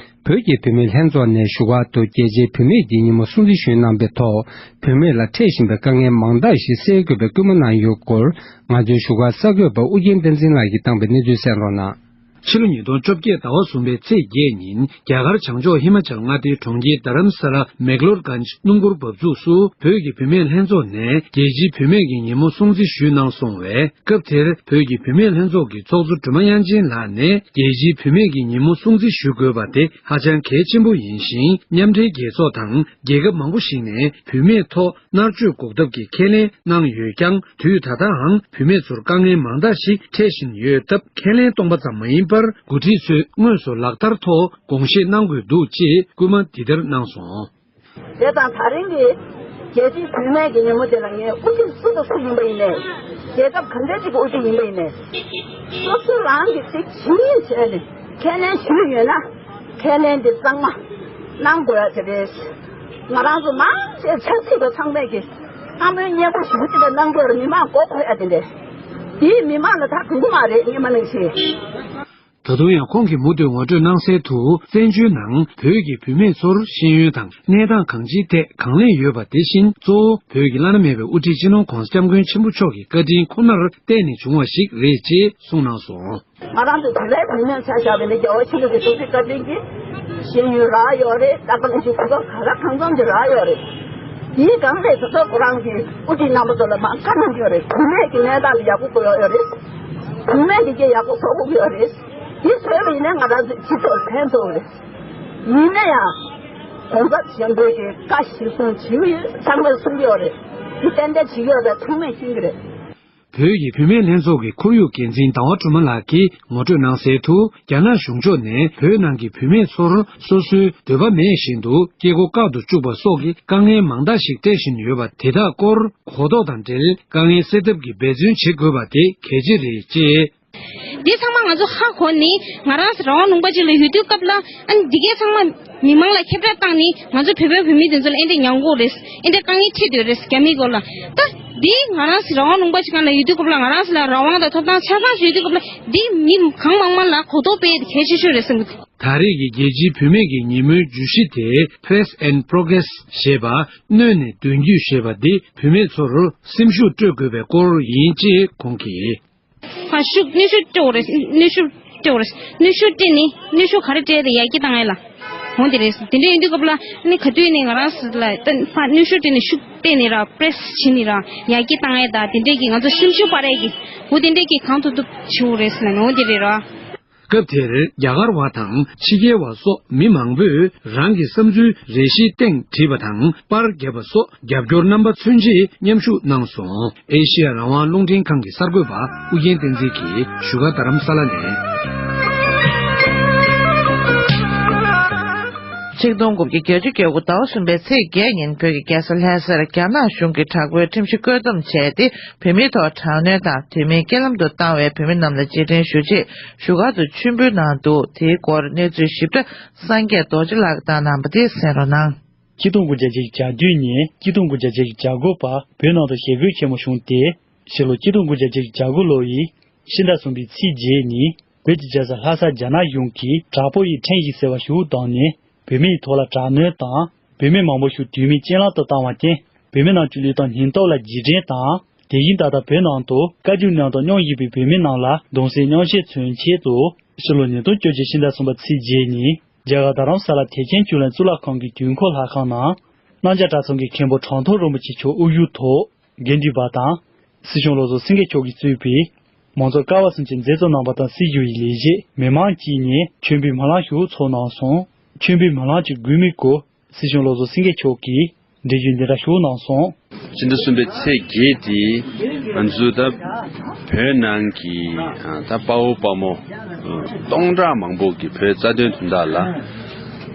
བོད་ཀྱི་བུད་མེད་ལྷན་ཚོགས་ནས་བཞུགས་སྒར་དུ་རྒྱལ་སྤྱིའི་བུད་མེད་ཀྱི་ཉིན་མོ་སྲུང་བརྩི་ཞུས་གནང་བའི་ཐོག་བུད་མེད་ལ་འཕྲད་བཞིན་པའི་དཀའ་ངལ་མང་དག་ཞིག་སེལ་དགོས་པའི་སྐུལ་མ་གནང་ཡོད་སྐོར། ང་ཚོའི་བཞུགས་སྒར་གསར་འགོད་པ་ཨུ་རྒྱན་བསྟན་འཛིན་ལགས་ཀྱིས་བཏང་བའི་གནས་ཚུལ་གསན་རོགས་གནང་། ཕྱི་ལོ་ཉིས་སྟོང་བཅོ་བརྒྱད་ཟླ་བ་གསུམ་པའི་ཚེས་བརྒྱད་ཉིན་རྒྱ་གར་བྱང་ཕྱོགས་ཧི་མ་ཅལ་མངའ་སྡེའི་གྲོང་ཁྱེར་རྡ་རམ་ས་ལ་མེག་ལོར་གྷན་ཇི་སྣུམ་འཁོར་འབབ་ཚུགས་སུ་བོད་ཀྱི་བུད་མེད་ལྷན་ཚོགས་ནས་རྒྱལ་སྤྱིའི་བུད་མེད་ཀྱི་ཉིན་མོ་སྲུང་བརྩི་ཞུས་གནང་སོང་བས། སྐབས་དེར་བོད་ཀྱི་བུད་མེད་ལྷན་ཚོགས་ཀྱི་ཚོགས་གཙོ་སྒྲོལ་མ་དབྱངས་ཅན་ལགས་ནས། རྒྱལ་སྤྱིའི་བུད་མེད་ཀྱི་ཉིན་མོ་སྲུང་བརྩི་ཞུ་དགོས་པ་དེ་ཧ་ཅང་གལ་ཆེན་པོ་ཡིན་ཞིང་། མཉམ་འབྲེལ་རྒྱལ་ཚོགས་དང་རྒྱལ་ཁབ་མང་པོ་ཞིག་ནས་བུད་མེད་ཐོག་མནར་གཅོད་འགོག་ཐབས་ཀྱི་ཁས་ལེན་གནང་ཡོད་ཀྱང་། དུས་ད་ལྟའང་བུད་མེད་ཚོར་དཀའ་ངལ་མང་དག་ཞིག་འཕྲད་བཞིན་ཡོད་སྟབས། ཁས་ལེན་སྟོང་པ་ཙམ་མ་ཡིན་པར། འགོ་ཁྲིད་ཚོས་དངོས་སུ་ལག་བསྟར་ཐོག་དགོངས་བཞེས་གནང་དགོས་འདུག་ཅེས་སྐུལ་མ་འདི་ལྟར་གནང་སོང་། དེ་དང་ད་རིང་གི་རྒྱལ་སྤྱིའི་བུད་མེད་ཀྱི་ཉིན་མོ་དེ་ལ་ངས་དབུ་ཁྲིད་སུ་དང་སུ་ཡིན་པ་ཡིན་ནའི། རྒྱལ་ཁབ་ག་འདྲ་ཅིག་གི་དབུ་ཁྲིད་ཡིན་པ་ཡིན་ནའི། སོ་སོ་རང་གིས་ཅིག་ཇི་ཡིན་བྱས་ནས་ཁས་ལེན་ཞུས་ཡོད་ན། ཁས་ལེན་དེ་གཙང་མ་གནང་དགོས་ཡ་དེ་རེད། ང་རང་ཚོ་མང་ཆེ་ཆབ་སྲིད་པ་ཚང་མས་ཀྱི་བསམ་བློའི་སྙན་པོ་ཞུ་ཅིག་ལ་གནང་དགོས་རེད། མི་མང་མགོ་འཁོར་ཡ་དེ་འདྲས། དེའི་མི་མང་ལ་ད་དགོས་ཀྱི་མ་རེད། སྔོན་མ་ནང་བཞིན། ད་དུང་ཡང་ཁོང་གིས་མུ་མཐུད་ངོ་སྤྲོད་གནང་གསལ་དུ། བཙན་བྱོལ་ནང་བོད་ཀྱི་བུད་མེད་ཚོར་ཤེས་ཡོན་དང་གནས་སྟངས་གང་ཅིའི་ཐད་གང་ལེགས་ཡོད་པ་དེ་བཞིན། གཙོ་བོ་བོད་ཀྱི་བླ་ན་མེད་པའི་དབུ་ཁྲིད་སྤྱི་ནོར་༧གོང་ས་༧སྐྱབས་མགོན་ཆེན་པོ་མཆོག་གི་བཀའ་དྲིན་ཁོ་ནར་བརྟེན་ནས་བྱུང་བ་ཞིག་རེད་ཅེས་གསུངས་གནང་སོང་། ང་རང་ཚོ་བོད་པའི་བུད་མེད་ཆ་བཞག་པ་ཡིན་ན། རྒྱལ་བ་ཆེན་པོ་གི་ཐུགས་རྗེ་བཀའ་དྲིན་གྱིས་ཤེས་ཡོན་རག་ཡོད་རེད། ལྟ་ག་ལུང་གི་གོ་སྐབས་ག་རེ་གང་འཚམ་ཅིག་རག་ཡོད་རེད། དེའི་སྒང་ལས་ད་ལྟ་ཁོ་རང་གི་དབུ་ཁྲིད་རྣམ་པ་ཚོ་ལ་མ་བཀའ་གནང་གི་ཡོད་རེད། བུད་མེད་ཀྱི་གནས་སྟངས་ལ་ཡག་པོ་གོ་ཡོད་རེད། བུད་མེད་ཀྱི་སྐད་ཡག་པོ་གསོག་གི་ཡོད་རེད། དེ་བཟོས་པ་ཡིན་ན་ང་རང་ཚོའི་སྤྱི་ཚོགས་ལ་ཕན་ཐོགས་རེད། ཡིན་ན་ཡང་། གོང་ས་ཆེན་པོས་ཀྱི་བཀའ་གཞིར་བཟུང་བྱེད་ཀྱི་ཡོད། ཚང་མས་གསུང་གི་ཡོད་རེད། དེ་ཏན་ཏན་བྱེད་ཀྱི་ཡོད་པ་ཚང་མས་མཁྱེན་གྱི་རེད། བོད་ཀྱི་བུད་མེད་ལྷན་ཚོགས་ཀྱི་ཁོར་ཡུག་འགན་འཛིན་ཟླ་བ་སྒྲོལ་མ་ལགས་ཀྱིས་ངོ་སྤྲོད་གནང་གསལ་དུ། རྒྱ་ནག་གཞུང་ཕྱོགས་ནས་བོད་ནང་གི་བུད་མེད་ཚོར་སོ་སོའི་འདོད་པ་མེད་བཞིན་དུ་སྐྱེ་སྒོ་བཀག་ཏུ་བཅུག་པ་སོགས་ཀྱི་དཀའ་ངལ་མང་དག་ཞིག་སྤྲད་བཞིན་ཡོད་པ་དེ་དག་སྐོར་གོ་རྟོགས་དང་འབྲེལ། དཀའ་ངལ་སེལ་ཐབས་ཀྱི་འབད་བརྩོན་བྱེད་དགོས་པ་དེ་གལ་ཆེ་རེད་ཅེས། འདི་ཚང་མ་ང་ཚོ་ཧ་གོ་ནི། ང་རང་རང་དབང་ལུང་པ་ཅིག་ལ་ཡོད་དུས་སྐབས་ལ་ཨ་ནི་འདི་གས་ཚང་མ་མི་མང་ལ་ཁྱབ་བསྒྲགས་བཏང་ནི་ང་ཚོ་བོད་པའི་བོད་མི་དེ་ཚོ་ལ་ཨེ་འདྲ་མྱངས་གོ་རེད། ཨེ་འདྲ་དཀའ་ངལ་འཕྲད་དུས་རེད་རྒྱ་མི་སྐོར་ལ། ད་འདི་ང་རང་རང་དབང་ལུང་པ་ཅིག་སྒང་ལ་ཡོད་དུས་སྐབས་ལ་ང་རང་ལ་རང་དབང་དང་ཐོབ་ཐང་ཆ་ཚང་ཞིག་ཡོད་དུས་སྐབས་ལ་འདི་མི་གང་མང་མང་ལ་གོ་རྟོགས་སྤེལ་ཡས་དེ་གལ་ཆེ་ཤོས་རེད་བསམ་གི་འདུག་ད་རེས་ཀྱི་རྒྱལ་སྤྱིའི་བུད་མེད་ཀྱི་ཉིན་མོའི་བརྗོད་གཞི་དེ་Press and Progress ཞེས་པ། གནོད་ནས་གདོན་རྒྱུད་ཞེས་པ་འདི་བུད་མེད་ཚོར་སེམས་ཤུགས་སྤྲོད་དགོས་པའི་སྐོར་ཡིན་ཅེས་ཁོང་གིས། ཕར་ཤུགས་གནོན་ཤུགས་སྤྲད་དགོས་རེད། གནོན་ཤུགས་སྤྲད་དགོས་རེད། གནོན་ཤུགས་སྤྲད་ནས་གནོན་ཤུགས་ག་རེ་སྤྲད་དེ་ཡར་རྒྱས་བཏང་ཡས་ལ། འོ་འདི་རེད། དེ་འདྲ་ཡིན་དུས་སྐབས་ལ་ནི་ག་དུས་ནས་ང་རང་ཚོ་ལ་ད་ཕར་གནོན་ཤུགས་སྤྲད་ནས་ཤུགས་སྤྲད་ནས་ར་པྲེ་སི་བྱས་ནས་ར་ཡར་རྒྱས་བཏང་ཡས་ད་དེ་འདྲས་ཀྱི་ང་ཚོ་སེམས་ཤུགས་སྤར་ཡས་ཀྱི་འོ་དེ་འདྲས་ཀྱི་གང་ཐུབ་ཐུབ་བྱེད་དགོས་རེད་ཟེར་ན་འོ་འདི་རེད་ར། སྐབས་དེར་རྒྱ་གར་བ་དང་ཕྱི་རྒྱལ་བ་སོགས་མི་མང་པོས་རང་གི་བསམ་ཚུལ་རེ་ཞིག་སྟེང་བྲིས་པ་དང་པར་བརྒྱབ་པ་སོགས་རྒྱབ་སྐྱོར་རྣམ་པ་མཚོན་ཆེད་མཉམ་ཞུགས་གནང་སོང་། ཨེ་ཤེ་ཡ་རང་དབང་རླུང་འཕྲིན་ཁང་གི་གསར་འགོད་པ་ཨུ་རྒྱན་བསྟན་འཛིན་གྱིས་བཞུགས་སྒར་རྡ་རམ་ས་ལ་ནས། ཆིག་སྟོང་དགུ་བརྒྱ་བརྒྱད་ཅུ་གྱ་དགུ་ཟླ་བ་གསུམ་པའི་ཚེས་བརྒྱད་ཉིན་བོད་ཀྱི་རྒྱལ་ས་ལྷ་སར་རྒྱ་ནག་གཞུང་གི་དྲག་པོའི་ཁྲིམས་གཞི་བཀོད་འདོམས་བྱས་ཏེ། བོད་མིའི་ཐོག་དྲག་གནོན་དང་དོན་མེད་རྐྱེན་ལམ་དུ་བཏང་བའི་བོད་མི་རྣམས་ལ་རྗེས་དྲན་ཞུ་ཆེད་བཞུགས་སྒར་དུ་མཆོད་འབུལ་གནང་འདུག་དེའི་སྐོར་གནས་ཚུལ་ཞིབ་ཕྲ་སངས་རྒྱས་རྡོ་རྗེ་ལགས་དང་གནང་བ་དེ་གསན་རོགས་གནང་། ཆིག་སྟོང་དགུ་བརྒྱ་བརྒྱད་ཅུ་གྱ་བདུན་ནས་ཆིག་སྟོང་དགུ་བརྒྱ་བརྒྱད་ཅུ་གྱ་དགུ་བར་བོད་ནང་དུ་ཞི་རྒོལ་ཆེན་མོ་བྱུང་སྟེ། ཕྱི་ལོ་ཆིག་སྟོང་དགུ་བརྒྱ་བརྒྱད་ཅུ་གྱ་དགུ་ལོ་ཡི་ཕྱི་ཟླ་གསུམ་པའི་ཚེས་བརྒྱད་ཉིན་བོད་ཀྱི་རྒྱལ་ས་ལྷ་སར་རྒྱ་ནག་གཞུང་གིས་དྲག་པོ་ཡི་ཁྲིམས་གཞི་ཟེར་བ་ཞིག་བཏང་ནས། བོད་མིའི་ཐོག་ལ་དྲག་གནོན་དང་། བོད་མི་མང་པོ་ཞིག་དུས་མིན་རྐྱེན་ལམ་དུ་བཏང་བར་བརྟེན། བོད་མི་རྣམས་ཀྱི་ལུས་དང་སྙིང་སྟོབས་ལ་རྗེས་དྲན་དང་། དེ་བཞིན་ད་ལྟ་བོད་ནང་དུ་བཀའ་བརྒྱུད་ནང་དུ་སྙུང་བཞིན་པའི་བོད་མི་རྣམས་ལ་གདུང་སེམས་མཉམ་སྐྱེད་མཚོན་ཆེད་དུ། ཕྱི་ལོ་ཉིས་སྟོང་བཅོ་བརྒྱད་ཕྱི་ཟླ་གསུམ་པ་ཚེས་བརྒྱད་ཉིན་རྒྱ་གར་རྡ་རམ་ས་ལ་དད་ཅན་ཆོས་གླིང་གཙུག་ལག་ཁང་གི་དུས་འཁོར་ལྷ་ཁང་ནང་། གནམ་བྱཱར་གྲྭ་ཚང་གི་མཁན་པོ་གྲངས་ཐོ་རིན་པོ་ཆེ་མཆོག་དབུ་བཞུགས་ཐོག་དགེ་འདུན་པ་དང་། སྲིད་སྐྱོང་བློ་བཟང་སེང་གེ་མཆོག་གིས་གཙོས་པའི་མང་ཚོགས་ཀ་བ་གསུམ་གྱིས་མཛད་གཙོ་རྣམ་པ་དང་སྲིད་ཞུ་ཡི་ལས་བྱེད་མི་མང་བཅས་ནས་མཆོད་འབུལ་སྨོན་ལམ་ཞུ་ཚོགས་གནང་སོང་། མཆོད་འབུལ་སྨོན་ལམ་གྱི་དགོས་དམིགས་སྐོར་སྲིད་སྐྱོང་བློ་བཟང་སེང་གེ་མཆོག་གིས་འགྲེལ་བརྗོད་འདི་འདྲ་ཞུ་གནང་སོང་། ཕྱི་ཟླ་གསུམ་པའི་ཚེས་བརྒྱད་དེ་ང་ཚོ་ད་བོད་ནང་གི་ད་དཔའ་བོ་དཔའ་མོ་སྟོང་ཕྲག་མང་པོ་གིས་བོད་རྩ་དོན་དོན་དག་ལ།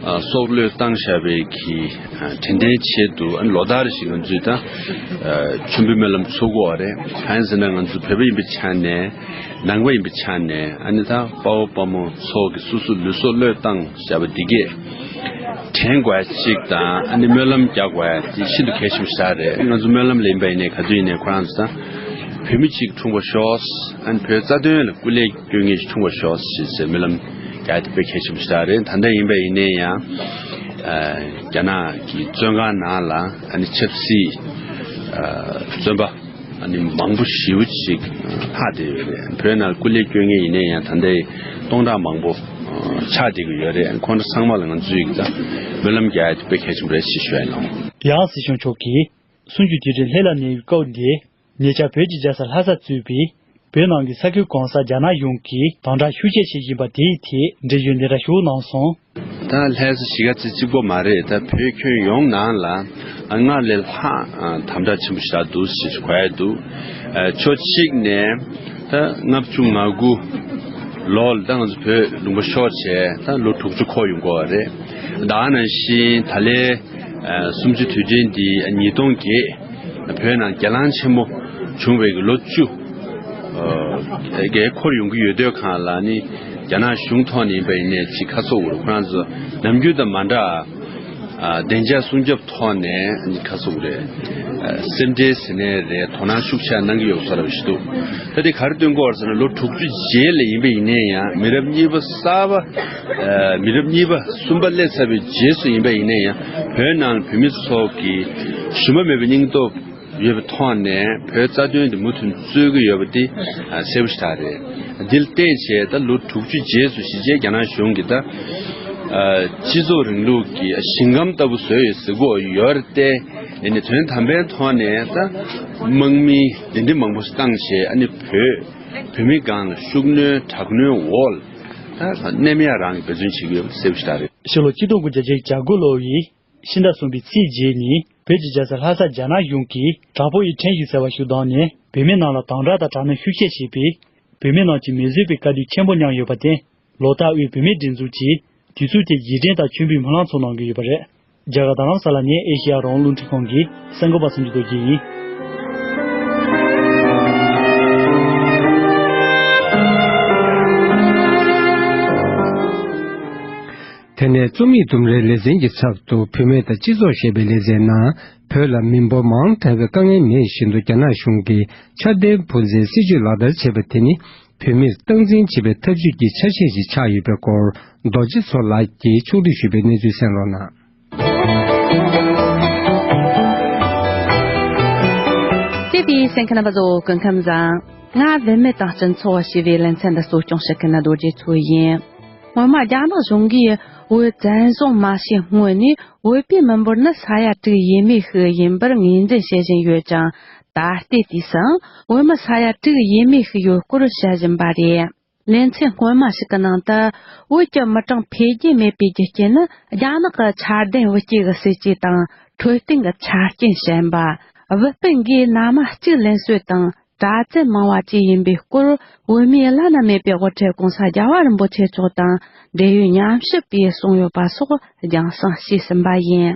སྲོག་བློས་བཏང་བཞག་པའི་གི་དྲན་རྟེན་ཆེད་དུ་ལོ་ལྟར་བཞིན་ང་ཚོས་ད་མཆོད་འབུལ་སྨོན་ལམ་ཚོགས་ཀྱི་ཡོད་རེད། གང་ཡིན་ཟེར་ན་ང་ཚོ་བོད་པ་ཡིན་པའི་ཆ་ནས་ནང་པ་ཡིན་པའི་ཆ་ནས་ཨ་ནི་ད་དཔའ་བོ་དཔའ་མོ་ཚོ་གི་སོ་སོ་ལུས་སྲོག་བློས་བཏང་བཞག་པ་འདི་གས་དྲན་དགོས་ཡ་གཅིག་དང་ཨ་ནི་སྨོན་ལམ་རྒྱག་དགོས་ཡ་དེ་ཤིན་ཏུ་གལ་ཆེན་པོ་ཞིག་རེད། ང་ཚོ་སྨོན་ལམ་ལ་ཡིན་པ་ཡིན་ནའི་ག་ཚོད་ཡིན་ནའི་ཁོ་རང་ཚོ་ད་བོད་མི་གཅིག་འཁྲུངས་པར་ཤོག་ཨ་ནི་བོད་རྩ་དོན་ལ་སྐུ་ལས་སྐྱོན་མཁན་ཞིག་འཁྲུངས་པར་ཤོག་ཞེས་ཟེར་སྨོན་ལམ་རྒྱག་དེ་དཔེ་གལ་ཆེན་པོ་ཞིག་རེད། ད་ལྟ་ཡིན་པ་ཡིན་ནའི་ཡང་རྒྱ་ནག་གི་བཙོན་ཁང་ནང་ལ་ཨ་ནི་ཆབ་སྲིད་བཙོན་པ་ཨ་ནི་མང་པོ་ཞེ་པོ་ཅིག་ལྷག་བསྡད་ཡོད་རེད། བོད་ནང་སྐུ་ལས་སྐྱོན་མཁན་ཡིན་ནའི་ཡང་ད་ལྟའི་སྟོང་ཕྲག་མང་པོ་ཆགས་བསྡད་ཀྱི་ཡོད་རེད། ཁོང་ཚོ་ཚང་མ་ལ་ང་ཚོས་ཀྱི་ད་སྨོན་ལམ་རྒྱག་ཡ་དེ་དཔེ་གལ་ཆེན་པོ་རེད་ཞེས་ཞུ་ཡ་ཡིན། ཡང་སྲིད་སྐྱོང་མཆོག་གིས་གསུམ་བཅུའི་དུས་དྲན་ལྷ་ས་ནས་སྐབས་འདིར། ཉེ་ཆར་བོད་ཀྱི་རྒྱལ་ས་ལྷ་སར་གཙོས་པའི་བོད་ནང་གི་ས་ཁུལ་གང་སར་རྒྱ་ནག་གཞུང་གིས་དམ་དྲག་ཤུགས་ཆེ་བྱེད་བཞིན་པ་དེའི་ཐད་འགྲེལ་བརྗོད་འདི་འདྲ་ཞུ་གནང་སོང་། ད་ལྷ་ས་གཞིས་ཀ་རྩེ་གཅིག་པོ་མ་རེད། ད་བོད་ཁྱོན་ཡོངས་ནང་ལ་སྔར་ལས་ལྷག་དམ་དྲག་ཆེན་པོ་ཞིག་འདུག་ཞེས་གོ་ཡ་འདུག་ཕྱོགས་གཅིག་ནས་ད་ལྔ་བཅུ་ང་དགུ་ལོ་ལ་ད་ང་ཚོ་བོད་ལུང་པ་ཤོར་བྱས་ད་ལོ་དྲུག་ཅུ་འཁོར་ཡོང་གི་ཡོད་རེད། ད་ག་ནང་བཞིན་ད་ལོའི་གསུམ་བཅུའི་དུས་དྲན་འདི་ཉིས་སྟོང་བརྒྱད། བོད་ནང་སྒེར་ལངས་ཆེན་མོ་བྱུང་བའི་ལོ་བཅུ་ཨ་འཁོར་ཡོང་གི་ཡོད་དུས་སྒང་ལ་ནི་རྒྱ་ནག་གཞུང་ཐོག་ནས་ཡིན་པ་ཡིན་ནའི་ཅིག་ཁ་གསོ་དགོས་རེད། ཁོ་རང་ཚོ་ནམ་རྒྱུན་དང་མ་འདྲ་ཨ་བདེ་འཇགས་སྲུང་སྐྱོབ་ཐོག་ནས་ནི་ཁ་གསོ་དགོས་རེད། ཨ་སེམས་ཁྲལ་ཟེར་ནའི་རེད། དོ་སྣང་ཤུགས་ཆེ་གནང་གི་ཡོད་བཟོ་འདྲ་ཞིག་འདུག་ད་དེ་ག་རེ་སྟོན་གྱི་ཡོད་ཟེར་ན་ལོ་དྲུག་ཅུ་རྗེས་ལ་ཡིན་པ་ཡིན་ནའི་ཡང་མི་རབས་གཉིས་པ་གསར་པ་ཨ་མི་རབས་གཉིས་པ་གསུམ་པ་སླེབས་ཚར་བའི་རྗེས་སུ་ཡིན་པ་ཡིན་ནའི་ཡང་བོད་ནང་བོད་མི་ཚོ་གི་ཞུམ་པ་མེད་པའི་སྙིང་སྟོབས་ཡོད་པའི་ཐོག་ནས་བོད་རྩ་དོན་དེ་མུ་མཐུད་རྩོད་ཀྱི་ཡོད་པ་དེ་གསལ་པོ་ཞིག་ད་རེད། འདི་ལ་བརྟེན་བྱས་ད་ལོ་དྲུག་ཅུ་རྗེས་སུ་གཞིས་བྱེས་རྒྱ་ནག་གཞུང་གིས་ད་སྤྱི་ཚོགས་རིང་ལུགས་ཀྱི་ཞིང་ཁམས་ལྟ་བུ་བཟོས་ཡོད་ཟེར་གྱི་ཡོད་རེད་དེ། ཡིན་ནའི་དོན་དམ་པའི་ཐོག་ནས་ད་དམག་མི་དེ་འདྲ་མང་པོ་བཏང་བྱས་ཨ་ནི་བོད་བོད་མི་སྒང་ལ་ཤུགས་སྣོན་དྲག་གནོན་འོག་ལ་ད་གནས་མེད་རང་གི་འབད་བརྩོན་བྱེད་ཀྱི་ཡོད་པ་གསལ་པོ་ཞིག་ད་རེད། ཕྱི་ལོ་ཆིག་སྟོང་དགུ་བརྒྱ་བརྒྱད་ཅུ་གྱ་དགུ་ལོ་ཡི་ཕྱི་ཟླ་གསུམ་པའི་ཚེས་བརྒྱད་ཉིན་བོད་ཀྱི་རྒྱལ་ས་ལྷ་སར་རྒྱ་ནག་གཞུང་གིས་དྲག་པོ་ཡི་ཁྲིམས་ཞིག་ཟེར་བ་ཞིག་བཏང་ནས་བོད་མི་རྣམས་ལ་དམ་དྲག་དང་དྲག་གནོན་ཤུགས་ཆེ་བྱས་པས་བོད་མི་རྣམས་ཀྱིས་མི་བཟོད་པའི་དཀའ་སྡུག་ཆེན་པོ་མྱངས་ཡོད་པར་བརྟེན། ལོ་ལྟར་དབུས་བོད་མིའི་སྒྲིག་འཛུགས་ཀྱིས་དུས་ཚོད་དེར་རྗེས་དྲན་དང་མཆོད་འབུལ་སྨོན་ལམ་ཚོགས་གནང་གི་ཡོད་པ་རེད། རྒྱ་གར་རྡ་རམ་ས་ལ་ནས་ཨེ་ཤེ་ཡ་རང་དབང་རླུང་འཕྲིན་ཁང་གི་གསར་འགོད་པ་བསམ་གྲུབ་རྡོ་རྗེ་ཡིན། དེ་ནས་རྩོམ་ཡིག་དུམ་རེའི་ལེ་ཚན་གྱི་ཚབ་ཏུ། བུད་མེད་དང་སྤྱི་ཚོགས་ཞེས་པའི་ལེ་ཚན་ནང་། བོད་ལ་མི་འབོར་མང་དྲགས་པའི་དཀའ་ངལ་མེད་བཞིན་དུ། རྒྱ་ནག་གཞུང་གིས་འཆར་ལྡན་བུན་འཛིན་སྲིད་ཇུས་ལག་བསྟར་བྱས་པ་དེ་ནི། བུད་མེད་སྟངས་འཛིན་བྱེད་པའི་ཐབས་ཇུས་ཀྱི་ཆ་ཤས་ཤིག་ཆགས་ཡོད་པའི་སྐོར། རྡོ་རྗེ་མཚོ་ལགས་ཀྱིས་ཕྱོགས་བསྡུས་ཞུས་པའི་གནས་ཚུལ་གསན་རོགས་གནང་། བལྟས་པའི་གསན་མཁན་རྣམ་པ་ཚོ་སྐུ་ཁམས་བཟང་། ང་བུད་མེད་དང་སྤྱི་ཚོགས་ཞེས་པའི་ལེ་ཚན་འདི་གཙོ་སྐྱོང་བྱེད་མཁན་རྡོ་རྗེ་མཚོ་ཡིན། སྔོན་མ་རྒྱ་ནག་གཞུང་གིས་བོད་བཙན་བཟུང་མ་བྱས་སྔོན་ནས། བོད་པའི་མི་འབོར་ནི་ས་ཡ་དྲུག་ཡས་མས་ཤིག་ཡིན་པར་ངོས་འཛིན་བྱེད་བཞིན་ཡོད་ཅིང་། ད་ལྟའི་དུས་སུའང་བོད་མི་ས་ཡ་དྲུག་ཡས་མས་ཤིག་ཡོད་སྐོར་བཤད་བཞིན་པ་རེད། ལེ་ཚན་སྔོན་མ་ཞིག་གི་ནང་དུ། བོད་ཀྱི་མི་གྲངས་འཕེལ་རྒྱས་མེད་པའི་རྒྱུ་རྐྱེན་ནི། རྒྱ་ནག་གི་འཆར་ལྡན་དབུལ་སྐྱེད་ཀྱི་སྲིད་ཇུས་དང་འཕྲོད་བསྟེན་གྱི་ཆ་རྐྱེན་ཞན་པ། དབུལ་སྤུན་གྱིས་མནའ་མ་གཅིག་ལེན་སྲོལ་དང་། གྲྭ་བཙུན་མང་བ་བཅས་ཡིན་པའི་སྐོར། བོད་མིའི་བླ་ན་མེད་པའི་དབུ་ཁྲིད་༸གོང་ས་༸རྒྱལ་བ་རིན་པོ་ཆེ་མཆོག་དང་། འབྲེལ་ཡོད་ཉམས་ཞིབ་པས་གསུངས་ཡོད་པ་སོགས་རྒྱང་སྲིང་བྱས་ཟིན་པ་ཡིན།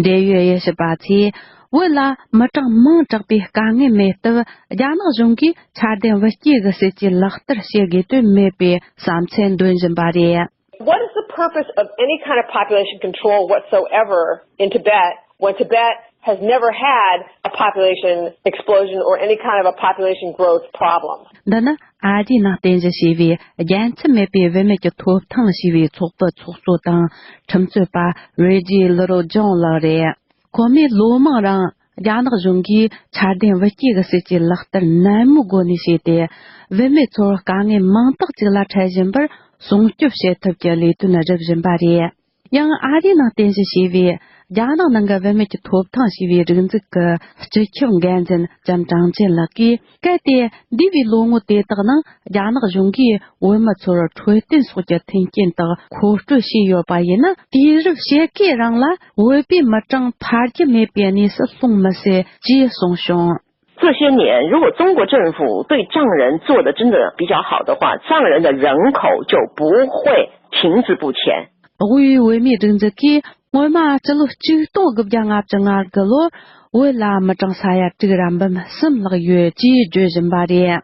འབྲེལ་ཡོད་དབྱེ་ཞིབ་པ་ཚོས། བོད་ལ་མི་གྲངས་མང་དྲགས་པའི་དཀའ་ངལ་མེད་སྟབས། རྒྱ་ནག་གཞུང་གིས་འཆར་ལྡན་དབུལ་སྐྱེད་ཀྱི་སྲིད་ཇུས་ལག་བསྟར་བྱེད་དགོས་དོན་མེད་པའི་བསམ་ཚུལ་འདོན་བཞིན་པ་རེད། What is the purpose of any kind of population control whatsoever in Tibet when Tibet has never had a population explosion or any kind of a population growth problem? འདི་ནི་ཨ་རིའི་ནང་རྟེན་གཞི་བྱས་པའི་རྒྱལ་མཚམས་མེད་པའི་བུད་མེད་ཀྱི་ཐོབ་ཐང་ཞེས་པའི་ཚོགས་པའི་ཚོགས་གཙོ་དང་ཁྲིམས་རྩོད་པ་རེ་ཇི་ལི་རོ་ཇོང་ལགས་རེད། ཁོ་མོས་ལོ་མང་རིང་རྒྱ་ནག་གཞུང་གིས་འཆར་ལྡན་དབུལ་སྐྱེད་ཀྱི་སྲིད་ཇུས་ལག་བསྟར་ནན་མོའི་སྒོ་ནས་བྱས་ཏེ། བུད་མེད་ཚོར་དཀའ་ངལ་མང་དག་ཅིག་ལ་འཕྲད་བཞིན་པར་སྲུང་སྐྱོབ་བྱེད་ཐབས་ཀྱི་ལས་དོན་སྒྲུབ་བཞིན་པ་རེད། ཡང་ཨ་རིའི་ནང་རྟེན་གཞི་བྱས་པའི་རྒྱ་ནག་ནང་གི་བུད་མེད་ཀྱི་ཐོབ་ཐང་ཞེས་པའི་སྒྲིག་འཛུགས་ཀྱི་སྤྱི་ཁྱབ་འགན་འཛིན་ལྕམ་ཀྲང་ཅན་ལགས་ཀྱིས། གལ་ཏེ་འདས་པའི་ལོ་ངོ་དེ་དག་ནང་རྒྱ་ནག་གཞུང་གིས་བོད་མི་ཚོར་འཕྲོད་བསྟེན་སོགས་ཀྱི་མཐུན་རྐྱེན་དག་མཁོ་སྤྲོད་བྱས་ཡོད་པ་ཡིན་ན། དུས་རབས་ཕྱེད་ཀའི་རིང་ལ་བོད་པའི་མི་གྲངས་འཕར་རྒྱུ་མེད་པའི་གནས་སུ་ལྷུང་མི་སྲིད་ཅེས་གསུངས་བྱུང་། 这些年，如果中国政府对藏人做的真的比较好的话，藏人的人口就不会停滞不前。 དབུས་བོད་མིའི་སྒྲིག་འཛུགས་ཀྱིས་སྔོན་མ་སྤྱི་ལོ་ཆིག་སྟོང་དགུ་བརྒྱ་ལྔ་བཅུ་ང་དགུ་ལོར་བོད་ལ་མི་གྲངས་ས་ཡ་དྲུག་ར་འབུམ་གསུམ་ལྷག་ཡོད་ཅེས་བརྗོད་བཞིན་པ་རེད།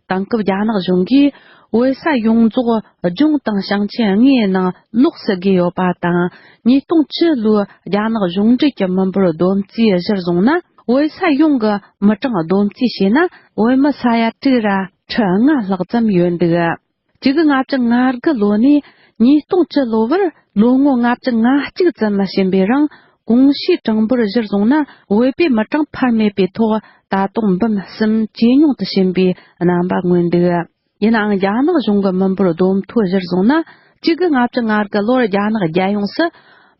དེང་སྐབས་རྒྱ་ནག་གཞུང་གིས་བོད་ས་ཡོངས་རྫོགས་ལྗོངས་དང་ཞིང་ཆེན་ལྔའི་ནང་ལོགས་སུ་བགོས་ཡོད་པ་དང་། ཉིས་སྟོང་བཅུ་ལོའི་རྒྱ་ནག་གཞུང་འབྲེལ་གྱི་མི་འབོར་བསྡོམས་རྩིས་གཞིར་བཟུང་ན། བོད་ས་ཡོངས་ཀྱི་མི་གྲངས་བསྡོམས་རྩིས་བྱས་ན། བོད་མི་ས་ཡ་དྲུག་ར་ཁྲི་ལྔ་ལྷག་ཙམ་ཡོད་འདུག། གཅིག་དགུ་ལྔ་བཅུ་ང་དགུ་ལོ་ནས་ཉིས་སྟོང་བཅུ་ལོ་བར་ལོ་ངོ་ལྔ་བཅུ་ང་གཅིག་ཙམ་ཕྱིན་པའི་རིང་། གོང་ཞུས་གྲངས་འབོར་གཞིར་བཟུང་ན། བོད་པའི་མི་གྲངས་འཕར་མེད་པའི་ཐོག་ད་དུང་འབུམ་གསུམ་ཇེ་ཉུང་དུ་ཕྱིན་པའི་རྣམ་པ་མངོན་འདུག། ཡིན་ནའང་། རྒྱ་ནག་གཞུང་གི་མི་འབོར་བསྡོམས་ཐོ་གཞིར་བཟུང་ན། གཅིག་དགུ་ལྔ་བཅུ་ང་དགུ་ལོར་རྒྱ་ནག་རྒྱལ་ཡོངས་སུ་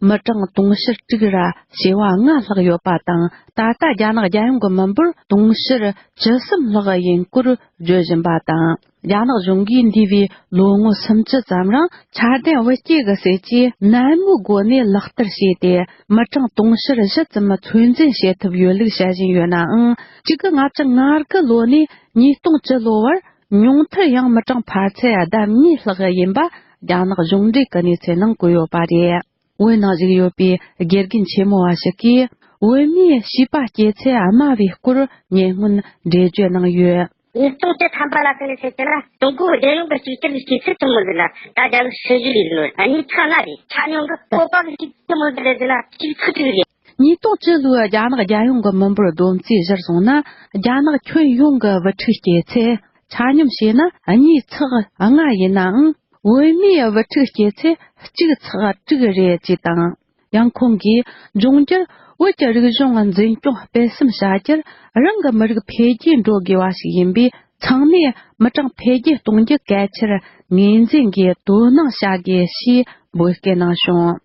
མི་གྲངས་དུང་ཕྱུར་དྲུག་ར་བྱེ་བ་ལྔ་ལྷག་ཡོད་པ་དང་། ད་ལྟ་རྒྱ་ནག་རྒྱལ་ཡོངས་ཀྱི་མི་འབོར་དུང་ཕྱུར་བཅུ་གསུམ་ལྷག་ཡིན་སྐོར་བརྗོད་བཞིན་པ་དང་། རྒྱ་ནག་གཞུང་གིས་འདས་པའི་ལོ་ངོ་སུམ་ཅུ་ཙམ་རིང་འཆར་ལྡན་དབུལ་སྐྱེད་ཀྱི་སྲིད་ཇུས་ནན་མོའི་སྒོ་ནས་ལག་བསྟར་བྱས་ཏེ། མི་གྲངས་དུང་ཕྱུར་བཞི་ཙམ་ཚོད་འཛིན་བྱེད་ཐུབ་ཡོད་ལུགས་བཤད་བཞིན་ཡོད་ནའང་། གཅིག་དགུ་ལྔ་བཅུ་ང་དགུ་ལོ་ནས་ཉིས་སྟོང་བཅུ་ལོ་བར་ཉུང་མཐར་ཡང་མི་གྲངས་འཕར་ཚད་ལྡབ་གཉིས་ལྷག་ཡིན་པ་རྒྱ་ནག་གཞུང་འབྲེལ་གྱི་གནས་ཚུལ་ནང་བཀོད་ཡོད་པ་རེད། བོད་ནང་བཞུགས་ཡོད་པའི་དགེ་རྒན་ཆེན་མོ་བ་ཞིག་གིས། བོད་མིའི་བྱིས་པ་སྐྱེ་ཚད་དམའ་བའི་སྐོར་ཉེ་སྔོན་འགྲེལ་བརྗོད་གནང་ཡོད། ཉིས་སྟོང་བཅུ་ཐམ་པ་ལ་ཟེར་ནས་བཤད་ཀྱི་ན། ཀྲུང་གོ་རྒྱལ་ཡོངས་ཀྱི་གཅིག་གྱུར་གྱི་སྤྱི་ཚོགས་ཆེན་མོ་ཟེར་ན། ད་རྒྱ་ལོ་ཧྲི་ཞི་ལི་ཟེར་ནོ། གཉིས་ཚག་ལྔ་རེད། ཆ་སྙོམས་ཀྱི་སྤོབས་པ་གི་གཅིག་ཆེན་མོ་ཟེར་ན་གཅིག་ཚག་དྲུག་རེད། ཉིས་སྟོང་བཅུ་ལོའི་རྒྱ་ནག་རྒྱལ་ཡོངས་ཀྱི་མི་འབོར་བསྡོམས་རྩིས་གཞིར་བཟུང་ན། རྒྱ་ནག་ཁྱོན་ཡོངས་ཀྱི་བུ་ཕྲུག་སྐྱེ་ཚད་ཆ་སྙོམས་བྱས་ན་གཉིས་ཚག་ལྔ་ཡིན་ནའང་། བོད་མིའི་བུ་ཕྲུག་སྐྱེ་ཚད་གཅིག་ཚག་དྲུག་རེད་ཅེས་དང་། ཡང་ཁོང་གིས། འབྱུང་འགྱུར་བོད་ཀྱི་རིག་གཞུང་འཛིན་སྐྱོང་སྤེལ་གསུམ་བྱ་རྒྱུར། རང་གི་མི་རིགས་འཕེལ་རྒྱས་འགྲོ་དགོས་པ་ཞིག་ཡིན་པས། ཚང་མས་མི་གྲངས་འཕེལ་རྒྱས་གཏོང་རྒྱུ་གལ་ཆེར་ངོས་འཛིན་གྱིས་དོ་སྣང་བྱ་དགོས་ཞེས་འབོད་སྐུལ་གནང་བྱུང་།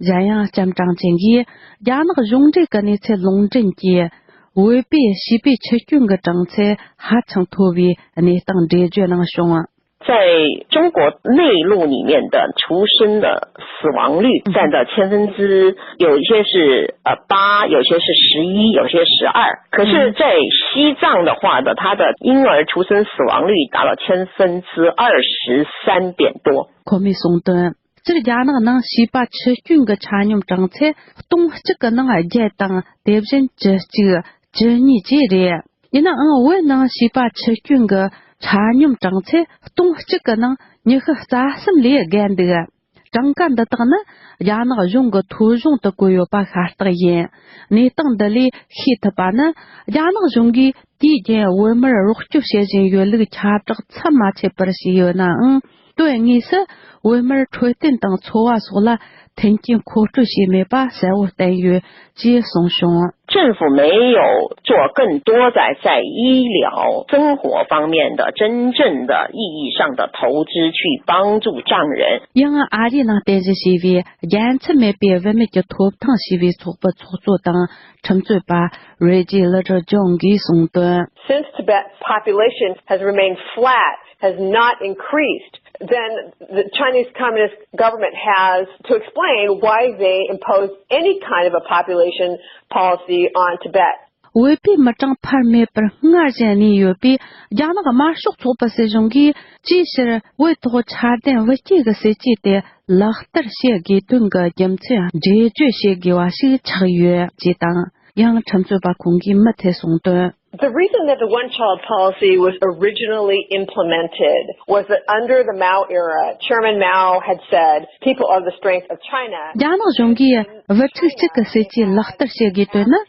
གཞན་ཡང་། ལྕམ་ཀྲང་ཅན་གྱིས། རྒྱ་ནག་གཞུང་འབྲེལ་གྱི་གནས་ཚུལ་ལུང་འདྲེན་གྱིས། བོད་པའི་བྱིས་པའི་འཆི་སྐྱོན་གྱི་གྲངས་ཚད་ཧ་ཅང་མཐོ་བའི་གནས་སྟངས་འགྲེལ་བརྗོད་གནང་བྱུང་། 在中国内陆里面的出生的死亡率占到千分之，有些是呃八，有些是十一，有些十二。可是，在西藏的话呢，它的婴儿出生死亡率达到千分之二十三点多。 ཁོ་མོས་གསུངས་དོན། སྤྱིར་རྒྱ་ནག་ནང་བྱིས་པ་འཆི་སྐྱོན་གྱི་ཆ་སྙོམས་གྲངས་ཚད་སྟོང་གཅིག་གི་ནང་བརྒྱད་དང་། དེ་བཞིན་བཅུ་གཅིག་བཅུ་གཉིས་བཅས་རེད། ཡིན་ནའང་། བོད་ནང་བྱིས་པ་འཆི་སྐྱོན་གྱི་ཆ་སྙོམས་གྲངས་ཚད་སྟོང་གཅིག་གི་ནང་ཉི་ཤུ་རྩ་གསུམ་ལས་བརྒལ་འདུག། གྲངས་ཀ་འདི་དག་ནི་རྒྱ་ནག་གཞུང་གི་ཐོ་གཞུང་དུ་བཀོད་ཡོད་པ་ཤ་སྟག་ཡིན། གནས་སྟངས་འདི་ལས་ཤེས་ཐུབ་པ་ནི། རྒྱ་ནག་གཞུང་གིས་དུས་རྒྱུན་བོད་མིར་རོགས་སྐྱོབ་བྱེད་བཞིན་ཡོད་ལུགས་ཁྱབ་བསྒྲགས་མཚམས་མ་ཆད་པར་བྱས་ཡོད་ནའང་། དོན་དངོས་སུ་བོད་མིར་འཕྲོད་བསྟེན་དང་འཚོ་བ་སོགས་ལ་མཐུན་རྐྱེན་མཁོ་སྤྲོད་བྱས་མེད་པ་གསལ་བོ་བསྟན་ཡོད་ཅེས་གསུངས་བྱུང་། 政府没有做更多在在医疗生活方面的真正的意义上的投资去帮助藏人。 ཡང་ཨ་རིའི་ནང་རྟེན་གཞི་བྱས་པའི་རྒྱལ་མཚམས་མེད་པའི་བུད་མེད་ཀྱི་ཐོབ་ཐང་ཞེས་པའི་ཚོགས་པའི་ཚོགས་གཙོ་དང་ཁྲིམས་རྩོད་པ་Reggie Littlejohn གིས་གསུངས་དོན། Since Tibet's population has remained flat, has not increased, then the Chinese Communist government has to explain why they impose any kind of a population policy on Tibet. བོད་པའི་མི་གྲངས་འཕར་མེད་པར་སྔར་བཞིན་གནས་ཡོད་པས། རྒྱ་ནག་དམར་ཤོག་ཚོགས་པ་སྲིད་གཞུང་གིས་ཅིའི་ཕྱིར་བོད་ཐོག་འཆར་ལྡན་བུ་སྐྱེས་ཀྱི་སྲིད་ཇུས་དེ་ལག་བསྟར་བྱེད་དགོས་དོན་གྱི་རྒྱུ་མཚན་འགྲེལ་བརྗོད་བྱེད་དགོས་པ་ཞིག་ཆགས་ཡོད་ཅེས་དང་། ཡང་ཁྲིམས་རྩོད་པ་ཁོང་གིས་མུ་མཐུད་གསུངས་དོན། The reason that the one-child policy was originally implemented was that under the Mao era, Chairman Mao had said, "People are the strength of China." རྒྱ་ནག་གཞུང་གིས་བུ་ཕྲུག་གཅིག་གི་སྲིད་ཇུས་ལག་བསྟར་བྱེད་དགོས་དོན་ནི།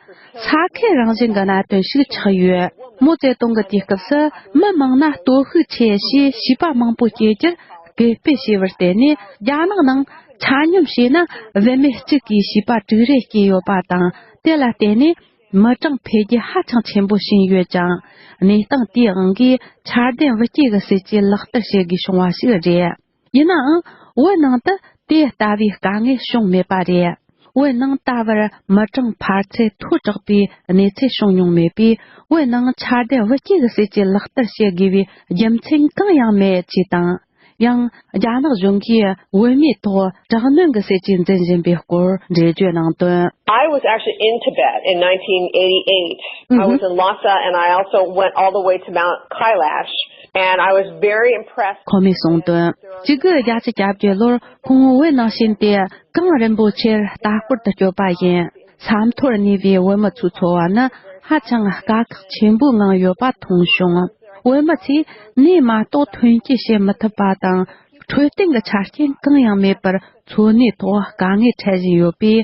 ས་ཁུལ་རང་བཞིན་གྱི་གནད་དོན་ཞིག་ཆགས་ཡོད། མའོ་ཙེ་ཏུང་གི་དུས་སྐབས་སུ་མི་མང་ན་སྟོབས་ཤུགས་ཆེ་ཞེས་བྱིས་པ་མང་པོ་སྐྱེ་རྒྱུར་སྐུལ་སྤེལ་བྱས་པར་བརྟེན་ནས། རྒྱ་ནག་ནང་ཆ་སྙོམས་བྱས་ན་བུད་མེད་གཅིག་གིས་བྱིས་པ་དྲུག་རེ་སྐྱེས་ཡོད་པ་དང་། དེ་ལ་བརྟེན་ནས་མི་གྲངས་འཕེལ་རྒྱས་ཧ་ཅང་ཆེན་པོ་ཕྱིན་ཡོད་ཅིང་། གནས་སྟངས་དེའི་དབང་གིས་འཆར་ལྡན་བུ་སྐྱེས་ཀྱི་སྲིད་ཇུས་ལག་བསྟར་བྱེད་དགོས་བྱུང་བ་ཞིག་རེད། ཡིན་ནའང་། བོད་ནང་དུ་དེ་ལྟ་བུའི་དཀའ་ངལ་བྱུང་མེད་པ་རེད། བོད་ནང་ད་བར་མི་གྲངས་འཕར་ཚད་མཐོ་དྲགས་པའི་གནས་ཚུལ་བྱུང་མྱོང་མེད་པས། བོད་ནང་འཆར་ལྡན་བུ་སྐྱེས་ཀྱི་སྲིད་ཇུས་ལག་བསྟར་བྱེད་དགོས་པའི་རྒྱུ་མཚན་གང་ཡང་མེད་ཅེས་དང་། ཡང་། རྒྱ་ནག་གཞུང་གིས་བོད་མིའི་ཐོག་དྲག་གནོན་གྱི་སྲིད་ཇུས་འཛིན་བཞིན་པའི་སྐོར་འགྲེལ་བརྗོད་གནང་དོན། I was actually in Tibet in nineteen eighty-eight. I was in Lhasa and I also went all the way to Mount Kailash. And I was very impressed. ཁོ་མོས་གསུངས་དོན། གཅིག་དགུ་བརྒྱད་ཅུ་གྱ་བརྒྱད་ལོར་ཁོང་བོད་ནང་ཕྱིན་ཏེ་གངས་རིན་པོ་ཆེར་ལྟ་སྐོར་དུ་བསྐྱོད་པ་ཡིན། ས་མཐོར་གནས་པའི་བོད་མི་ཚོའི་འཚོ་བ་ནི་ཧ་ཅང་དཀའ་ཁག་ཆེན་པོའི་ངང་ཡོད་པ་མཐོང་བྱུང་། བོད་མི་ཚོས་ནས་མ་གཏོགས་ཐོན་སྐྱེད་བྱེད་མི་ཐུབ་པ་དང་། འཕྲོད་བསྟེན་གྱི་ཆ་རྐྱེན་གང་ཡང་མེད་པར་འཚོ་གནས་ཐོག་དཀའ་ངལ་འཕྲད་བཞིན་ཡོད་པས།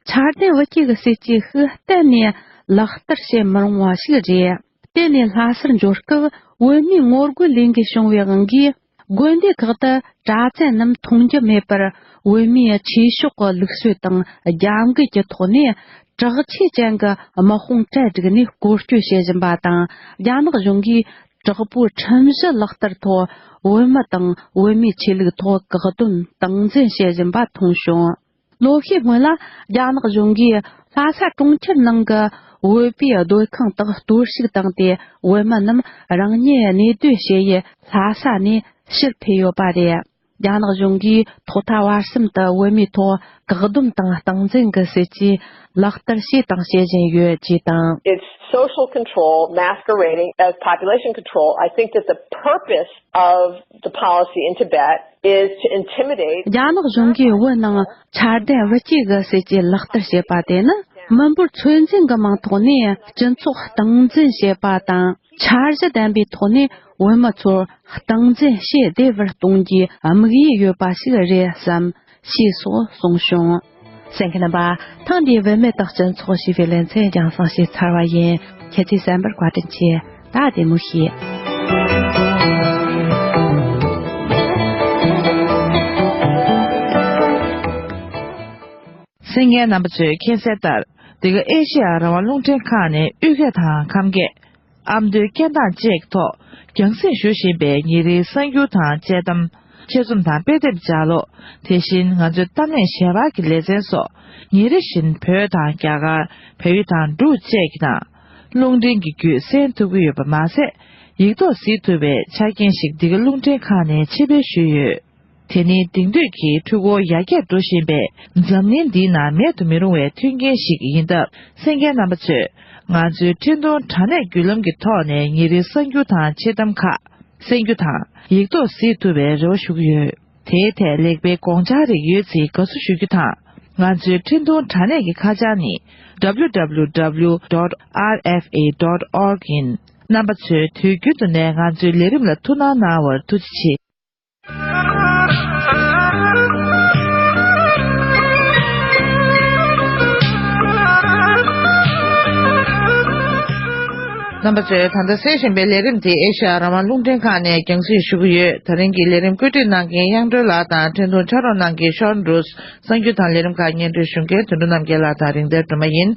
འཆར་ལྡན་བུ་སྐྱེས་ཀྱི་སྲིད་ཇུས་ཤིག་གཏན་ནས་ལག་བསྟར་བྱེད་མི་རུང་བ་ཞིག་རེད། དེ་ནས་ལྷ་སར་འབྱོར་སྐབས། བོད་མིའི་ངོ་རྒོལ་ལས་འགུལ་བྱུང་བའི་དབང་གིས། དགོན་སྡེ་ཁག་ཏུ་གྲྭ་བཙུན་རྣམས་མཐོང་རྒྱུ་མེད་པར། བོད་མིའི་ཆོས་ཕྱོགས་ཀྱི་ལུགས་སྲོལ་དང་རྒྱབ་འགལ་གྱི་ཐོག་ནས། དྲག་ཆས་ཅན་གྱི་དམག་དཔུང་གྲལ་བསྒྲིགས་ནས་སྐོར་སྐྱོད་བྱེད་བཞིན་པ་དང་། རྒྱ་ནག་གཞུང་གིས་དྲག་པོའི་ཁྲིམས་གཞི་ལག་བསྟར་ཐོག་བོད་མི་དང་བོད་མིའི་ཆོས་ལུགས་ཐོག་བཀག་སྡོམ་སྟངས་འཛིན་བྱེད་བཞིན་པ་མཐོང་བྱུང་། ལོ་ཤས་སྔོན་ལ་རྒྱ་ནག་གཞུང་གིས་ལྷ་ས་གྲོང་ཁྱེར་ནང་གི་བོད་པའི་སྡོད་ཁང་དག་གཏོར་བཤིག་བཏང་སྟེ། བོད་མི་རྣམས་རང་ཉིད་གནས་སྡོད་བྱེད་ཡུལ་ལྷ་ས་ནས་ཕྱིར་ཕུད་ཡོད་པ་རེད། རྒྱ་ནག་གཞུང་གིས་ཐོག་མཐའ་བར་གསུམ་དུ་བོད་མིའི་ཐོག་བཀག་སྡོམ་དང་སྟངས་འཛིན་གྱི་སྲིད་ཇུས་ལག་བསྟར་བྱས་དང་བྱེད་བཞིན་ཡོད་ཅེས་དང་། It's social control masquerading as population control. I think that the purpose of the policy in Tibet is to intimidate. རྒྱ་ནག་གཞུང་གིས་བོད་ནང་འཆར་ལྡན་བུ་སྐྱེས་ཀྱི་སྲིད་ཇུས་ལག་བསྟར་བྱེད་པ་དེ་ནི། མི་འབོར་ཚོད་འཛིན་གྱི་མིང་ཐོག་ནས་སྤྱི་ཚོགས་སྟངས་འཛིན་བྱེད་པ་དང་། འཆར་གཞི་ལྡན་པའི་ཐོག་ནས་བོད་མི་ཚོར་སྟངས་འཛིན་བྱེད་བདེ་བར་གཏོང་རྒྱུའི་དམིགས་ཡུལ་ཡོད་པ་ཞིག་རེད་བསམ། ཞེས་སོགས་གསུངས་བྱུང་། གསན་མཁན་རྣམ་པ། ཐེངས་འདིའི་བུད་མེད་དང་སྤྱི་ཚོགས་ཞེས་པའི་ལེ་ཚན་རྒྱང་སྲིང་ཞིག་ཚར་བ་ཡིན། ཁྱེད་ཚོས་གསན་པར་བཀའ་དྲིན་ཆེ། ད་བདེ་མོ་བྱོས། གསན་མཁན་རྣམ་པ་ཚོས་མཁྱེན་གསལ་ལྟར། འདི་ག་ཨེ་ཤེ་ཡ་རང་དབང་རླུང་འཕྲིན་ཁང་ནས་དབུས་སྐད་དང་ཁམས་སྐད། ཨ་མདོའི་སྐད་གདངས་བཅས་ཀྱི་ཐོག་རྒྱང་སྲིང་ཞུ་བཞིན་པའི་ཉིན་རེའི་གསར་འགྱུར་དང་དཔྱད་གཏམ། ཆེད་རྩོམ་དང་དཔེ་དེབ་ལྗགས་ཀློག་དེ་བཞིན་ང་ཚོའི་གཏམ་གླེང་ཞལ་པར་གྱི་ལེ་ཚན་སོགས་ཉིན་རེ་བཞིན་བོད་དང་རྒྱ་གར། བལ་ཡུལ་དང་འབྲུག་བཅས་ཀྱི་ནང་རླུང་འཕྲིན་གྱི་བརྒྱུད་གསན་ཐུབ་ཀྱི་ཡོད་པ་མ་ཟད། ཡིག་ཐོག་གཟིགས་ཐུབ་པའི་ཆ་རྐྱེན་ཞིག་འདི་ག་རླུང་འཕྲིན་ཁང་ནས་ཆེད་སྤེལ་ཞུས་ཡོད། དེ་ནི་དེང་དུས་ཀྱི་འཕྲུལ་འཁོར་ཡར་རྒྱས་འགྲོ་བཞིན་པའི་འཛམ་གླིང་འདིའི་ནང་མེད་དུ་མི་རུང་བའི་མཐུན་རྐྱེན་ཞིག་ཡིན་སྟབས། གསན་མཁན་རྣམ་པ་ཚོས་ང་ཚོའི་འཕྲིན་གཏོང་དྲ་གནས་བརྒྱུད་ལམ་གྱི་ཐོག་ནས་ཉིན་རེའི་གསར་འགྱུར་དང་ཆེད་གཏམ་ཁག་གསན་རྒྱུ་དང་ཡིག་ཐོག་གཟིགས་ཐུབ་པའི་རེ་བ་ཞུ་གི་ཡོད། དེའི་ཐད་ལེགས་སྤེལ་དགོངས་འཆར་རིགས་ཡོད་ཚེ་དགའ་བསུ་ཞུ་རྒྱུ་དང་། ང་ཚོའི་འཕྲིན་གཏོང་དྲ་གནས་ཀྱི་ཁ་བྱང་ནི། www dot rfa dot org ཡིན། རྣམ་པ་ཚོས་དུས་རྒྱུན་དུ་ནས་ང་ཚོའི་ལས་རིམ་ལ་ཐུགས་སྣང་གནང་བར་ཐུགས་རྗེ་ཆེ། རྣམ་པ་ཚོས་ད་ལྟ་གསན་བཞིན་པའི་ལས་རིམ་དེ་ཨེ་ཤ་ཡ་རང་དབང་རླུང་འཕྲིན་ཁང་ནས་རྒྱང་སྲིང་ཞུ་གི་ཡོད། ད་རིང་གི་ལས་རིམ་བཀོད་སྒྲིག་གནང་མཁན་དབྱངས་སྒྲོན་ལགས་དང་འཕྲིན་ཐུང་ཕྱག་རོགས་གནང་མཁན་ཤོན་རུས། གསར་འགྱུར་དང་ལས་རིམ་ཁག་སྙན་སྒྲོན་ཞུ་མཁན་དོན་གྲུབ་རྣམ་རྒྱལ་ལགས་དང་རིག་ལྡན་སྒྲོལ་མ་ཡིན།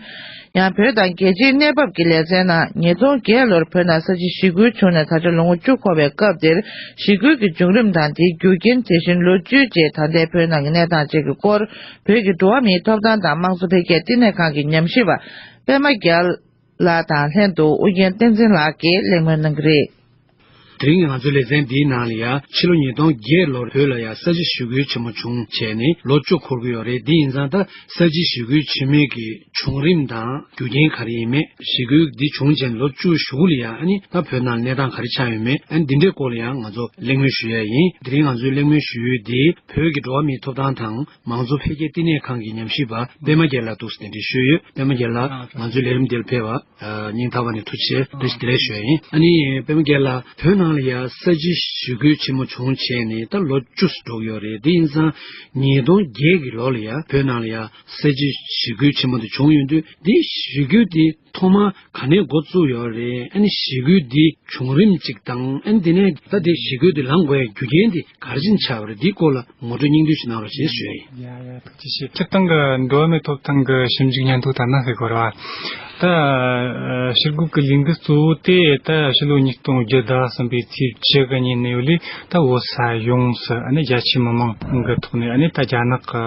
ཡང་བོད་དང་རྒྱལ་སྤྱིའི་གནས་བབ་ཀྱི་ལེ་ཚན་ནང་ཉིས་སྟོང་བརྒྱད་ལོར་བོད་ནང་ས་བྱི་ཞི་རྒོལ་བྱུང་ནས་ད་ཆ་ལོ་ངོ་བཅུ་འཁོར་བའི་སྐབས་འདིར་ཞི་རྒོལ་གྱི་བྱུང་རིམ་དང་དེའི་རྒྱུ་རྐྱེན། དེ་བཞིན་ལོ་བཅུའི་རྗེས་ད་ལྟའི་བོད་ནང་གི་གནས་སྟངས་བཅས་ཀྱི་སྐོར། བོད་ཀྱི་འགྲོ་བ་མིའི་ཐོབ་ཐང་དང་དམངས་གཙོ་འཕེལ་རྒྱས་བསྟི་གནས་ཁང་གི་ཉམས་ཞིབ་པ་པད་མ་རྒྱལ་ལགས་དང་ལྷན་དུ་ཨུ་རྒྱན་བསྟན་འཛིན་ལགས་ཀྱིས་གླེང་མོལ་གནང་གི་རེད། དེ་རིང་ང་ཚོའི་ལེ་ཚན་འདིའི་ནང་ལ་ཡང་ཕྱི་ལོ་ཉིས་སྟོང་བརྒྱད་ལོར་བོད་ལ་ཡང་ས་བྱི་ཞི་རྒོལ་ཆེན་མོ་བྱུང་བྱས་ནས་ལོ་བཅུ་འཁོར་གྱི་ཡོད་རེད། འདི་ཡིན་ཙང་ད་ས་བྱི་ཞི་རྒོལ་ཆེན་མོའི་གི་བྱུང་རིམ་དང་རྒྱུ་རྐྱེན་ག་རེ་ཡིན་མེད། ཞི་རྒོལ་འདི་བྱུང་རྗེས་ལོ་བཅུ་གཞུག་ལ་ཡང་ཨ་ནི་ད་བོད་ནང་གནས་སྟངས་ག་རེ་ཆགས་ཡོད་མེད། ཨ་ནི་འདི་འདྲའི་སྐོར་ལ་ཡང་ང་ཚོ་གླེང་མོལ་ཞུ་ཡ་ཡིན། དེ་རིང་ང་ཚོའི་གླེང་མོལ་ཞུ་ཡུལ་འདི་བོད་ཀྱི་འགྲོ་བ་མིའི་ཐོབ་ཐང་དང་མང་གཙོ་འཕེལ་རྒྱས་བསྟི་གནས་ཁང་གི་ཉམས་ཞིབ་པ་པད་མ་རྒྱལ་ལགས་འདུག་སེ་གདན་འདྲེན་ཞུས་ཡོད། པད་མ་རྒྱལ་ལགས། ང་ཚོའི་ལས་རིམ་འདིར་ཕེབས་པ་སྙིང་ཐག་པ་ནས་ཐུགས་རྗེ་ཆེ། བཀྲ་ཤིས་བདེ་ལེགས་ཞུ་ཡ་ཡིན། ཨ་ནི་པད་མ་རྒྱལ་ལགས། བོད་ནང་ལ་ཡ་ས་བྱི་ཞི་རྒོལ་ཆེན་མོ་བྱུང་བྱས་ནས་ད་ལོ་བཅུ་ཙམ་འགྲོ་གི་ཡོད་རེད། དེ་ཡིན་ཙང་ཉིས་སྟོང་བརྒྱད་ཀྱི་ལོ་ལ་ཡ་བོད་ནང་ལ་ཡ་ས་བྱི་ཞི་རྒོལ་ཆེན་མོ་དེ་བྱུང་ཡོང་དུས། འདི་ཞི་རྒོལ་དེ་ཐོག་མ་ག་ནས་འགོ་བཙུགས་ཡོད་རེད། ཨ་ནི་ཞི་རྒོལ་འདི་བྱུང་རིམ་གཅིག་དང་། ཨ་ནི་དེ་ནས་ད་དེ་ཞི་རྒོལ་འདི་ལངས་དགོས་ཡ་རྒྱུ་རྐྱེན་དེ་ག་རེ་བྱས་ནས་ཆགས་པ་རེད། འདིའི་སྐོར་ལ་ངོ་སྤྲོད་སྙིང་བསྡུས་ཤིག་གནང་རོགས་ཞེས་ཞུ་ཡ་ཡིན། ཡ་ཡ། ཐུགས་རྗེ་ཆེ། སྤྱིར་བཏང་གི་འགྲོ་བ་མིའི་ཐོབ་ཐང་གི་ཞིབ་འཇུག་སྙན་ཐོ་ལྟར་ན་ཟེར་དགོས་རེད་བ། ད་ཨ་ཞི་རྒོལ་གྱི་ལས་འགུལ་གཙོ་བོ་དེ་ད་ཕྱི་ལོ་ཉིས་སྟོང་བརྒྱད་ཟླ་གསུམ་པའི་ཚེས་བཅུ་གི་ཉིན་ནས་ཡོད་ལས་ད་བོད་ས་ཡོངས་སུ་ཨ་ནི་རྒྱ་ཆེའི་མི་མང་གི་ཐོག་ནས་ཨ་ནི་ད་རྒྱ་ནག་གི་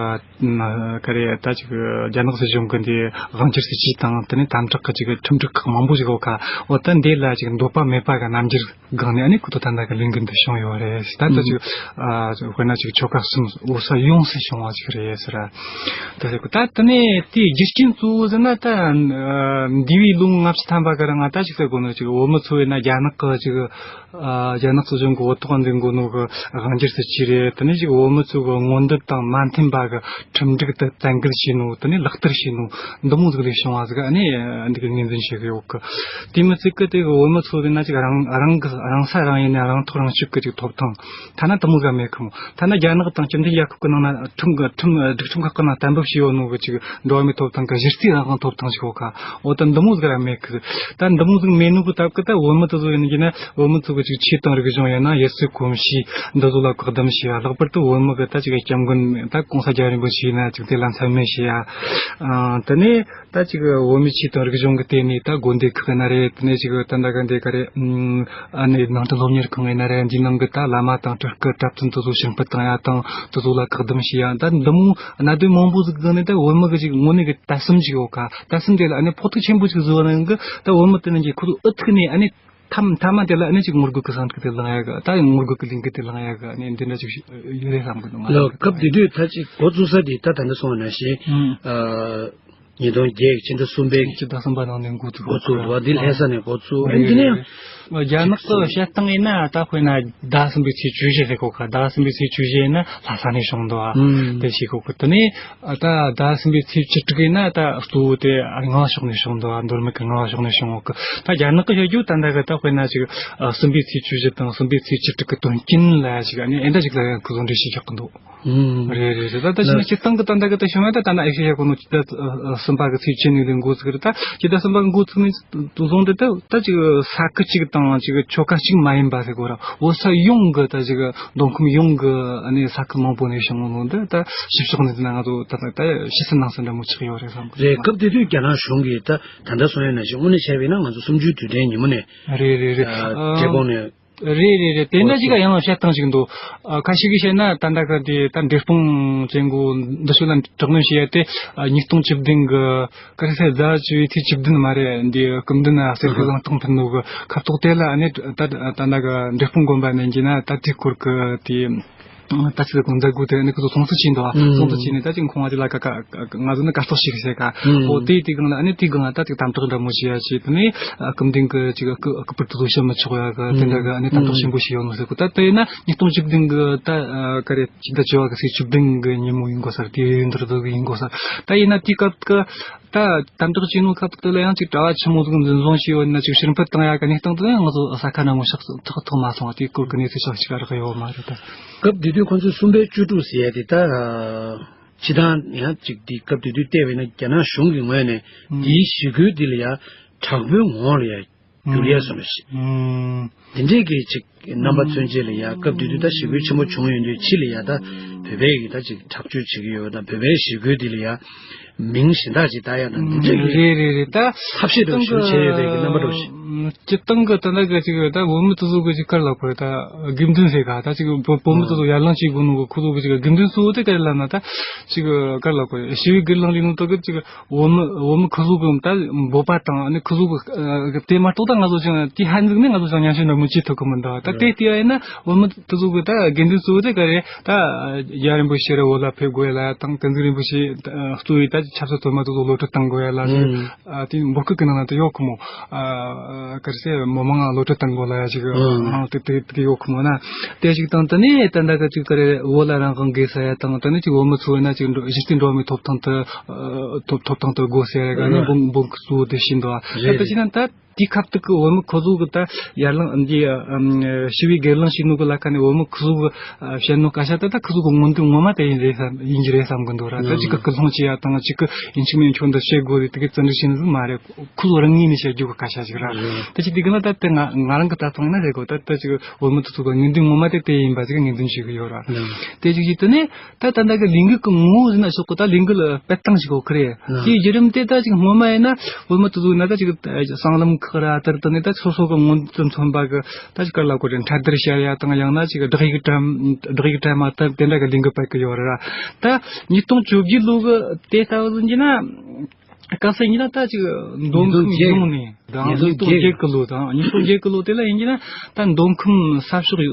ན་ག་རེ་ད་ཅིག་རྒྱ་ནག་སྲིད་གཞུང་གི་འདི་དབང་སྒྱུར་སྲིད་ཇུས་དང་དེ་ནས་དམ་དྲག་གི་ཅིག་ཁྲིམས་སྒྲིག་ཁག་མང་པོ་ཞིག་ཡོད་ཁ། འོ་ད་འདི་ལ་ཅིག་འདོད་པ་མེད་པ་གི་རྣམ་འགྱུར་སྒང་ནས་ཨ་ནི་ཁོ་ཚོ་ད་ལྟ་གི་ལས་འགུལ་འདི་བྱུང་ཡོད་རེད། ད་ལྟ་ཅིག་ཨ་དཔེར་ན་ཅིག་ཆོལ་ཁ་གསུམ་བོད་ས་ཡོངས་སུ་བྱུང་བ་ཅིག་རེད་ཟེར། ད་ཟེར་གི་ད་དེ་ནས་དེའི་རྒྱུ་རྐྱེན་གཙོ་བོ་ཟེར་ན། ད་འདས་པའི་ལོ་ལྔ་བཅུ་ཐམ་པ་གི་རིང་ང་ད་ཅིག་ཟེར་དགོས་ནོ་ཅིག་བོད་མི་ཚོ་ཡིན་ན་རྒྱ་ནག་གི་ཅིག་ཨ་རྒྱ་ནག་སྲིད་གཞུང་གི་འོག་ཐོག་འཛིན་དགོས་ནོ་གི་དབང་སྒྱུར་སྲིད་ཇུས་རེད། དེ་ནས་ཅིག་བོད་མི་ཚོ་གི་མངོན་འདོད་དང་མ་མཐུན་པ་གི་ཁྲིམས་སྒྲིག་དེ་བཙན་འགེལ་བྱས་ནོ། དེ་ནས་ལག་བསྟར་བྱས་ནོ། འདི་མོ་ཟིག་ལས་བྱུང་བ་ཟིག་ཨ་ནི་འདི་གི་ངོས་འཛིན་བྱེད་གི་ཡོད་གི། དེ་མི་ཚད་གི་དེ་གི་བོད་མི་ཚོ་ཡིན་ན་ཅིག་རང་རང་གི་རང་ས་རང་ཡིན་ན་རང་ཐོག་རང་གཅོད་གི་ཅིག་ཐོབ་ཐང་ཐ་ན་དེ་མོ་ཟིག་མེད་གི་མོ། ཐ་ན་རྒྱ་ནག་དང་སྤྱི་མཐུན་རྒྱལ་ཁབ་གི་ནང་ན་ཁྲིམས་གི་ཁྲིམས་སྒྲིག་ཁྲིམས་ཁག་གི་ནང་གཏན་འབེབས་བྱས་ཡོད་ནོ་གི་ཅིག་འགྲོ་བ་མིའི་ཐོབ་ཐང་གི་གཞི་རྩའི་རང་དབང་ཐོབ་ཐང་ཞིག་ཡོད་ཁ། འོ་ད་འདི་མོ་ཟིག་ར་མེད་གི། ད་འདི་མོ་ཟིག་མེད་ནོ་གི་སྟབས་གི་ད་བོད་མི་དེ་ཚོ་ཡིན་གྱི་ན་བོད་མི་ཚོ་གི་ཅིག་ཆོས་དང་རིག་གཞུང་ཡིན་ན་ཡུལ་སྲོལ་གོམས་གཤིས་འདི་ཚོ་ལ་བཀག་སྡོམ་བྱས་ཡ། ལྷག་པར་དུ་བོད་མི་གི་ད་ཅིག་སྐྱབས་མགོན་ད་༸གོང་ས་རྒྱལ་བ་རིན་པོ་ཆེ་ཡིན་ན་ཅིག་དེ་ལ་མཚན་སྨད་བྱས་ཡ། དེ་ནས་ད་ཅིག་བོད་མིའི་ཆོས་དང་རིག་གཞུང་གི་སྟེང་ནས་ད་དགོན་སྡེ་ཁག་ཡིན་ན་རེད། དེ་ནས་ཅིག་ད་ད་ག་འདི་ག་རེད། ཨ་ནི་ནང་བསྟན་སློབ་གཉེར་ཁང་ཡིན་ན་རེད། འདིའི་ནང་གི་ད་བླ་མ་དང་སྤྲུལ་སྐུ་གྲྭ་བཙུན་དེ་ཚོ་ཕྱིར་འབུད་བཏང་ཡ་དང་དེ་ཚོ་ལ་བཀག་སྡོམ་བྱས་ཡ། ད་འདི་མོ་གནད་དོན་མང་པོ་ཟིག་གི་ནས་ད་བོད་མི་གི་ཅིག་དངོས་གནས་གི་དད་སེམས་ཅིག་ཡོད་ཁ། དད་སེམས་དེ་ལ་ཨ་ནི་ཕོག་ཐུག་ཆེན་པོ་ཅིག་བཟོས་པ་ནང་གི་ད་བོད་མི་དེ་ནང་གི་ཁོ་ཚོ་ཨུ་ཐུག་ནས་ཨ་ནི་མཐའ་མཐའ་མ་དེ་ལ་ཨ་ནི་ཅིག་ངོ་རྒོལ་གི་སེམས་ཁྲལ་དེ་ལངས་ཡ་གི། ད་ངོ་རྒོལ་གི་ལས་འགུལ་དེ་ལངས་ཡ་གི་ཨ་ནི་འདི་འདྲ་ཅིག་ཡོད་རེད་བསམ་གི་འདུག་ང་ལ། སྐབས་དེ་དུས་ད་ཅིག་འགོ་བཙུགས་ས་དེ་ད་ད་འདི་སོང་བ་ནང་བཞིན། ཨ། ཉིས་སྟོང་བརྒྱད་ཕྱི་ཟླ་གསུམ་པའི་ཕྱི་ཟླ་གསུམ་པ་ནང་ནས་འགོ་བཙུགས། འགོ་བཙུགས་འདུག་བ། འདི་ལྷ་ས་ནས་འགོ་བཙུགས། ཨ་ནི་འདི་ནས་རྒྱ་ནག་གི་བཤད་སྟངས་ཡིན་ན་ད་དཔེར་ན་ཟླ་གསུམ་པའི་ཚེས་བཅུ་བཞི་ཟེར་གོ་ཁ། ཟླ་གསུམ་པའི་ཚེས་བཅུ་བཞི་ཡིན་ན་ལྷ་ས་ནས་བྱུང་འདུག་བ། དེ་བྱེད་གོ་ཁ། དེ་ནས་ད་ཟླ་གསུམ་པའི་ཚེས་བཅུ་དྲུག་ཡིན་ན་ད་གཙོ་བོ་དེ་རྔ་བ་ཕྱོགས་ནས་བྱུང་འདུག་བ། མདོ་སྨད་ཀྱི་རྔ་བ་ཕྱོགས་ནས་བྱུང་གོ་ཁ། ད་རྒྱ་ནག་གི་བཤད་རྒྱུ་ད་ད་ག་ད་དཔེར་ན་ཅིག་གསུམ་པའི་ཚེས་བཅུ་བཞི་དང་གསུམ་པའི་ཚེས་བཅུ་དྲུག་གི་དོན་རྐྱེན་ལ་ཅིག་ཨ་ནི་ཨེ་འདྲ་ཅིག་ལ་ཁོ་ཚོ་འགྲེལ་བཤད་རྒྱག་གི་འདུག། ཨུམ། རེད་རེད་རེད། ད་ད་ཕྱི་ནས་སྤྱིར་བཏང་གི་ད་ལྟ་གི་ད་བྱུང་ན་ད་ད་ན་ཨེ་ཤེ་ཡ་གོ་ནོ་ཕྱི་ཟླ་གསུམ་པ་གི་ཚེས་བཅུ་ནས་ལས་འགོ་ཚུགས་རེད། ད་ཕྱི་ཟླ་གསུམ་པ་གི་འགོ་ཚུགས་ནས་བཟུང་སྟེ་ད་ད་ཅིག་ས་ཁུལ་གཅིག་དང་ཅིག་ཆོལ་ཁ་གཅིག་མ་ཡིན་པ་ཟེར་དགོས་ར། བོད་ས་ཡོངས་གི་ད་ཅིག་མདོ་ཁམས་ཡོངས་གི་ཨ་ནི་ས་ཁུལ་མང་པོ་ནས་བྱུང་ནོ་འདི་ད་ཕྱི་ཕྱོགས་ནས་ད་ང་ཚོ་ད་ད་ཕྱི་སེམས་ནང་སེམས་འདྲ་མོ་ཆགས་ཡོད་རེད་བསམ་གི། རེད། སྐབས་དེ་དུས་རྒྱ་ནག་གཞུང་གིས་ད་ད་ལྟ་སོང་ཡོད་ན་ཞིག་དངོས་གནས་བྱས་པ་ཡིན་ན་ང་ཚོ་གསུམ་བཅུའི་དུས་དྲན་ཉིན་མོ་ནས། རེད་རེད་རེད། ཨ། བཀྲེས་སྐོམ་ནས། རེད་རེད་རེད། དེ་འདྲ་ཞིག་ལ་ཡང་བཤད་སྟངས་ཤིག་འདུག། ཨ། ཁ་ཤས་ཀྱིས་བཤད་ན་ད་ལྟ་ག་དེ་ད་འབྲས་སྤུངས་ཅན་གོ་འདི་ཚོ་ལ་དྲག་གནོན་བྱས་ཡ་དེ། ཨ། ཉིས་སྟོང་བཅུ་བདུན་གི་ག་རེ་ཟེར། ཟླ་བཅུ་པའི་ཚེས་བཅུ་བདུན་མ་རེད། འདི་སྐུ་མདུན་ཟེར་གི་བླངས་སྟངས་ཕུལ་ནོ་གི་ཁ་ཐོག་དེ་ལ་ཨ་ནི་ད་ད་ད་ལྟ་ག་འབྲས་སྤུངས་དགོན་པ་ནས་ཡིན་ན་ད་དེའི་སྐོར་གི་དེ། ད་ཅི་ལ་གོང་མཛད་སྒོ་དེ་ནི་ཁོ་ཚོ་ཚོགས་འདུ་བྱས་འདུག་ཨ། ཚོགས་འདུ་བྱས་ནས་ད་ཅིག་ཁོང་བ་དེ་ལ་ཀ་ཀ་ང་ཚོ་ནི་གར་སྟེགས་ཤིག་བྱས་ཀ། ཨོ་དེ་དེ་སྒང་ལ་ཨ་ནི་དེ་སྒང་ལ་ད་ཅིག་དམ་དྲག་འདྲ་མོ་བྱས་ཡ་བྱས། དེ་ནས་སྐུ་མདུན་གྱི་ཅིག་སྐུ་སྐུ་པར་དེ་ཚོ་བཤམ་མི་ཆོག་ཡ་གི་དེ་འདྲ་གི་ཨ་ནི་དམ་དྲག་ཆེན་པོ་བྱས་ཡོད་ནོ་ཟེར་གོ། ད་དེ་ཡིན་ན་ཉིས་སྟོང་བཅུ་བདུན་གི་ད་ག་རེ་ཕྱི་ཟླ་བཅུ་པ་གི་ཚེས་བཅུ་བདུན་གི་ཉིན་མོ་ཡིན་དགོས་ས་རེད། དེ་ཡོད་འདིར་འདུག་གི་ཡིན་དགོས་ས། ད་ཡིན་ན་དེའི་སྐབས་ཀྱི་ད་དམ་དྲག་བྱས་ནོ་སྐབས་དེ་ལ་ཡང་ཅིག་གྲྭ་བ་ཆེན་མོ་ཟིག་འཛིན་བཟུང་བྱས་ཡོད་ན་ཅིག་ཕྱིར་འབུད་བཏང་ཡ་གི་གནས་སྟངས་དེ་ལ་ཡང་ང་ཚོ་ས་ཁ་ནང་ངོ་ཤག་ཐག་ཐག་མ་སོང་བ། དེའི་སྐོར་གི་གནས་ཚུལ་ཤག་ཅིག་རག་ཡོད་མ་རེད་ད། སྐབས་དེ་དུས་ཁོང་ཚོས་གསུམ་པའི་བཅུ་དྲུག་ཟེར་ཡ་དེ་ད་སྤྱི་བཏང་ཡང་ཅིག་དེ་སྐབས་དེ་དུས་བལྟས་པ་ཡིན་ན་རྒྱ་ནག་གཞུང་གི་ངོས་ནས་དེའི་ཞི་རྒོལ་འདི་ལ་ཡ་དྲག་པོའི་ངོ་ལ་ཡ་ འགྱུར་ཡ་བཟོ་འདྲ་ཞིག་འདི་འདྲས་ཀྱི་ཅིག་རྣམ་པ་མཚོན་བྱེད་ལ་ཡ། སྐབས་དེ་དུས་ད་ཞི་རྒོལ་ཆེན་པོ་བྱུང་ཡོང་དུས་ཕྱི་ལ་ཡ་ད་བོད་པའི་གི་ད་ཅིག་དྲག་སྤྱོད་བྱེད་ཀྱི་ཡོད་པ་དང་། བོད་པའི་ཞི་རྒོལ་འདི་ལ་ཡ་མིང་གཞན་དག་ཅིག་བཏགས་ཡ་དང་། འདི་འདྲས་ཀྱི་རེད་རེད་རེད། ད་ཐབས་ཤེས་འདྲ་བོ་ཞིག་བྱས་ཡོད་པའི་གི་རྣམ་པ་འདྲ་བོ་ཞིག་སྤྱིར་བཏང་གི་ད་ལྟ་གི་ཅིག་ད་བོད་མི་དེ་ཚོ་གི་ཅིག་ག་རེ་ལབ་དགོས་རེད། ད་དགེ་འདུན་ཟེར་ག་ད་ཅིག་བོད་བོད་མི་དེ་ཚོ་ཡར་ལངས་བྱེད་དགོས་ནོ་གི་ཁོ་ཚོ་གི་ཅིག་དགེ་འདུན་གཙོ་བོ་དེ་ག་རེ་ལབ་ན། ད་ཅིག་ག་རེ་ལབ་དགོས་རེད། ཞི་བའི་སྒེར་ལངས་ལས་ནོ་དེ་གི་ཅིག་བོད་མི་བོད་མི་ཁོ་ཚོ་གི་ད་འབོད་པ་དང་། ཨ་ནི་ཁོ་ཚོ་གི་ཨ་དེ་མ་གཏོགས་ད་ང་ཚོ་ཅང་དེ་ཧ་འཛུགས་ནས་ང་ཚོ་ཅང་ཉམས་ཞིབ་འདྲ་མི་བྱེད་ཐུབ་གི་མི་འདུག་ད་དེ་ལྟ་ཡིན་ན་བོད་མི་དེ་ཚོ་གི་ད་དགེ་འདུན་གཙོ་བོ་དེ་ག་རེ། ད་རྒྱལ་བ་རིན་པོ་ཆེ་ར་བོད་ལ་ཕེབས་དགོས་ལ་དང་། བསྟན་འཛིན་རིན་པོ་ཆེ་གཙོས་པའི་ད་ཆབ་སྲིད་མཐོ་དམན་དེ་ཚོ་གློད་གྲོལ་གཏང་དགོས་ལ་ཟེར། ཨ་དེ་འབོད་སྐུལ་གི་ནང་ན་དེ་ཡོད་གི་མོ། ཨ་ག་རེ་ཟེར། མི་མང་གློད་གྲོལ་གཏང་དགོས་ལ་ཡ་ཅིག་ཨ་དེ་དེ་དེ་ཡོད་གི་མོ་ན། དེ་ཅིག་དང་དེ་ནས་ད་ད་ག་ཅིག་ག་རེ་བོད་ལ་རང་དབང་དགོས་ས་ཡ་དང་། དེ་ནས་ཅིག་བོད་མི་ཚོ་ཡིན་ན་ཅིག་འགྲོ་གཞི་རྩའི་འགྲོ་བ་མིའི་ཐོབ་ཐང་དུ་ཐོབ་ཐོབ་ཐང་དུ་དགོས་ཟེར་ཡ་ག་ནི་འབོད་འབོད་སྐུལ་གཙོ་བོ་དེ་བྱས་འདུག་ཨ་ད་ད་ཅིག་ན་ད། དེའི་ཁ་ཐུག་གི་བོད་མི་ཁོ་ཚོ་གི་ད་ཡར་ལངས་འདི་ཨམ་ཞི་བའི་སྒེར་ལངས་བྱེད་ནོ་གི་ལ་ཁ་ནས་བོད་མི་ཁོ་ཚོ་གི་ཨ་བཤད་ནོ་སྐད་ཆ་ད་ད་ཁོ་ཚོ་གི་མངོན་འདོད་ངོ་མ་དེ་ཡིན་རེད་བསམ། ཡིན་གྱི་རེད་བསམ་གི་འདུག་ར། ད་ཅིག་གི་སྐུལ་སློང་བྱེད་ཡ་དང་། ཅིག་གི་ཡིན་གཅིག་མིན་གཅིག་འདི་བྱེད་དགོས་རེད། དེ་གི་བཙན་འཛུལ་བྱེད་ནི་ཟིག་མ་རེད། ཁོ་ཚོ་རང་ངོས་ནས་བཤད་རྒྱུ་གི་སྐད་ཆ་ཞིག་ར། དེ་ཅིག་དེ་གི་ན་ད་དེ་ང་ང་རང་གི་ལྟ་སྟངས་ཡིན་ན་རེད་གོ། ད་ད་ཅིག་བོད་མི་དེ་ཚོ་གི་མངོན་འདོད་ངོ་མ་དེ་དེ་ཡིན་པ་ཅིག་ངོས་འཛིན་བྱེད་གི་ཡོད་ར། དེ་ཅིག་ཅིག་དེ་ནས། ད་ད་ལྟ་གི་ལས་འགུལ་གི་ངོ་བོ་ཟེར་ན་ཆོག་གི། ད་ལས་འགུལ་སྤེལ་སྟངས་ཤིག་ཡོད་གི་རེད། དེའི་བརྒྱུད་རིམ་དེ་ད་ཅིག་སྔོན་མ་ཡིན་ན་བོད་མི་དེ་ཚོ་ཡིན་ན་ད་ཅིག་སྲང་ལམ་ཁག་ར་དེར་དུ་ནས་ད་སོ་སོ་གི་མངོན་འདོད་མཚོན་པ་གི་ད་ཅིག་ག་རེ་ལབ་དགོས་རེད། འཕྲལ་བསྟར་བྱ་ཡ་དང་། ཡང་ན་ཅིག་བསྒྲགས་ཡིག་སྤྲད། བསྒྲགས་ཡིག་སྤྲད་མ་ཐུབ་དེ་འདྲ་གི་ལས་འགུལ་སྤེལ་གི་ཡོད་རེད་ར། ད་ཉིས་སྟོང་བཅོ་བརྒྱད་ལོ་གི་དེ་ལྟ་བུ་ཟིན་གྱི་ན། སྐབས་སུ་ཡིན་ན་ད་ཅིག་མདོ་ཁམས་ཡོངས་ནས་དང་། ཉིས་སྟོང་བརྒྱད་གི་ལོ་དང་། ཉིས་སྟོང་བརྒྱད་གི་ལོ་དེ་ལ་ཡིན་གྱི་ན་ད་མདོ་ཁམས་ས་ཕྱོགས་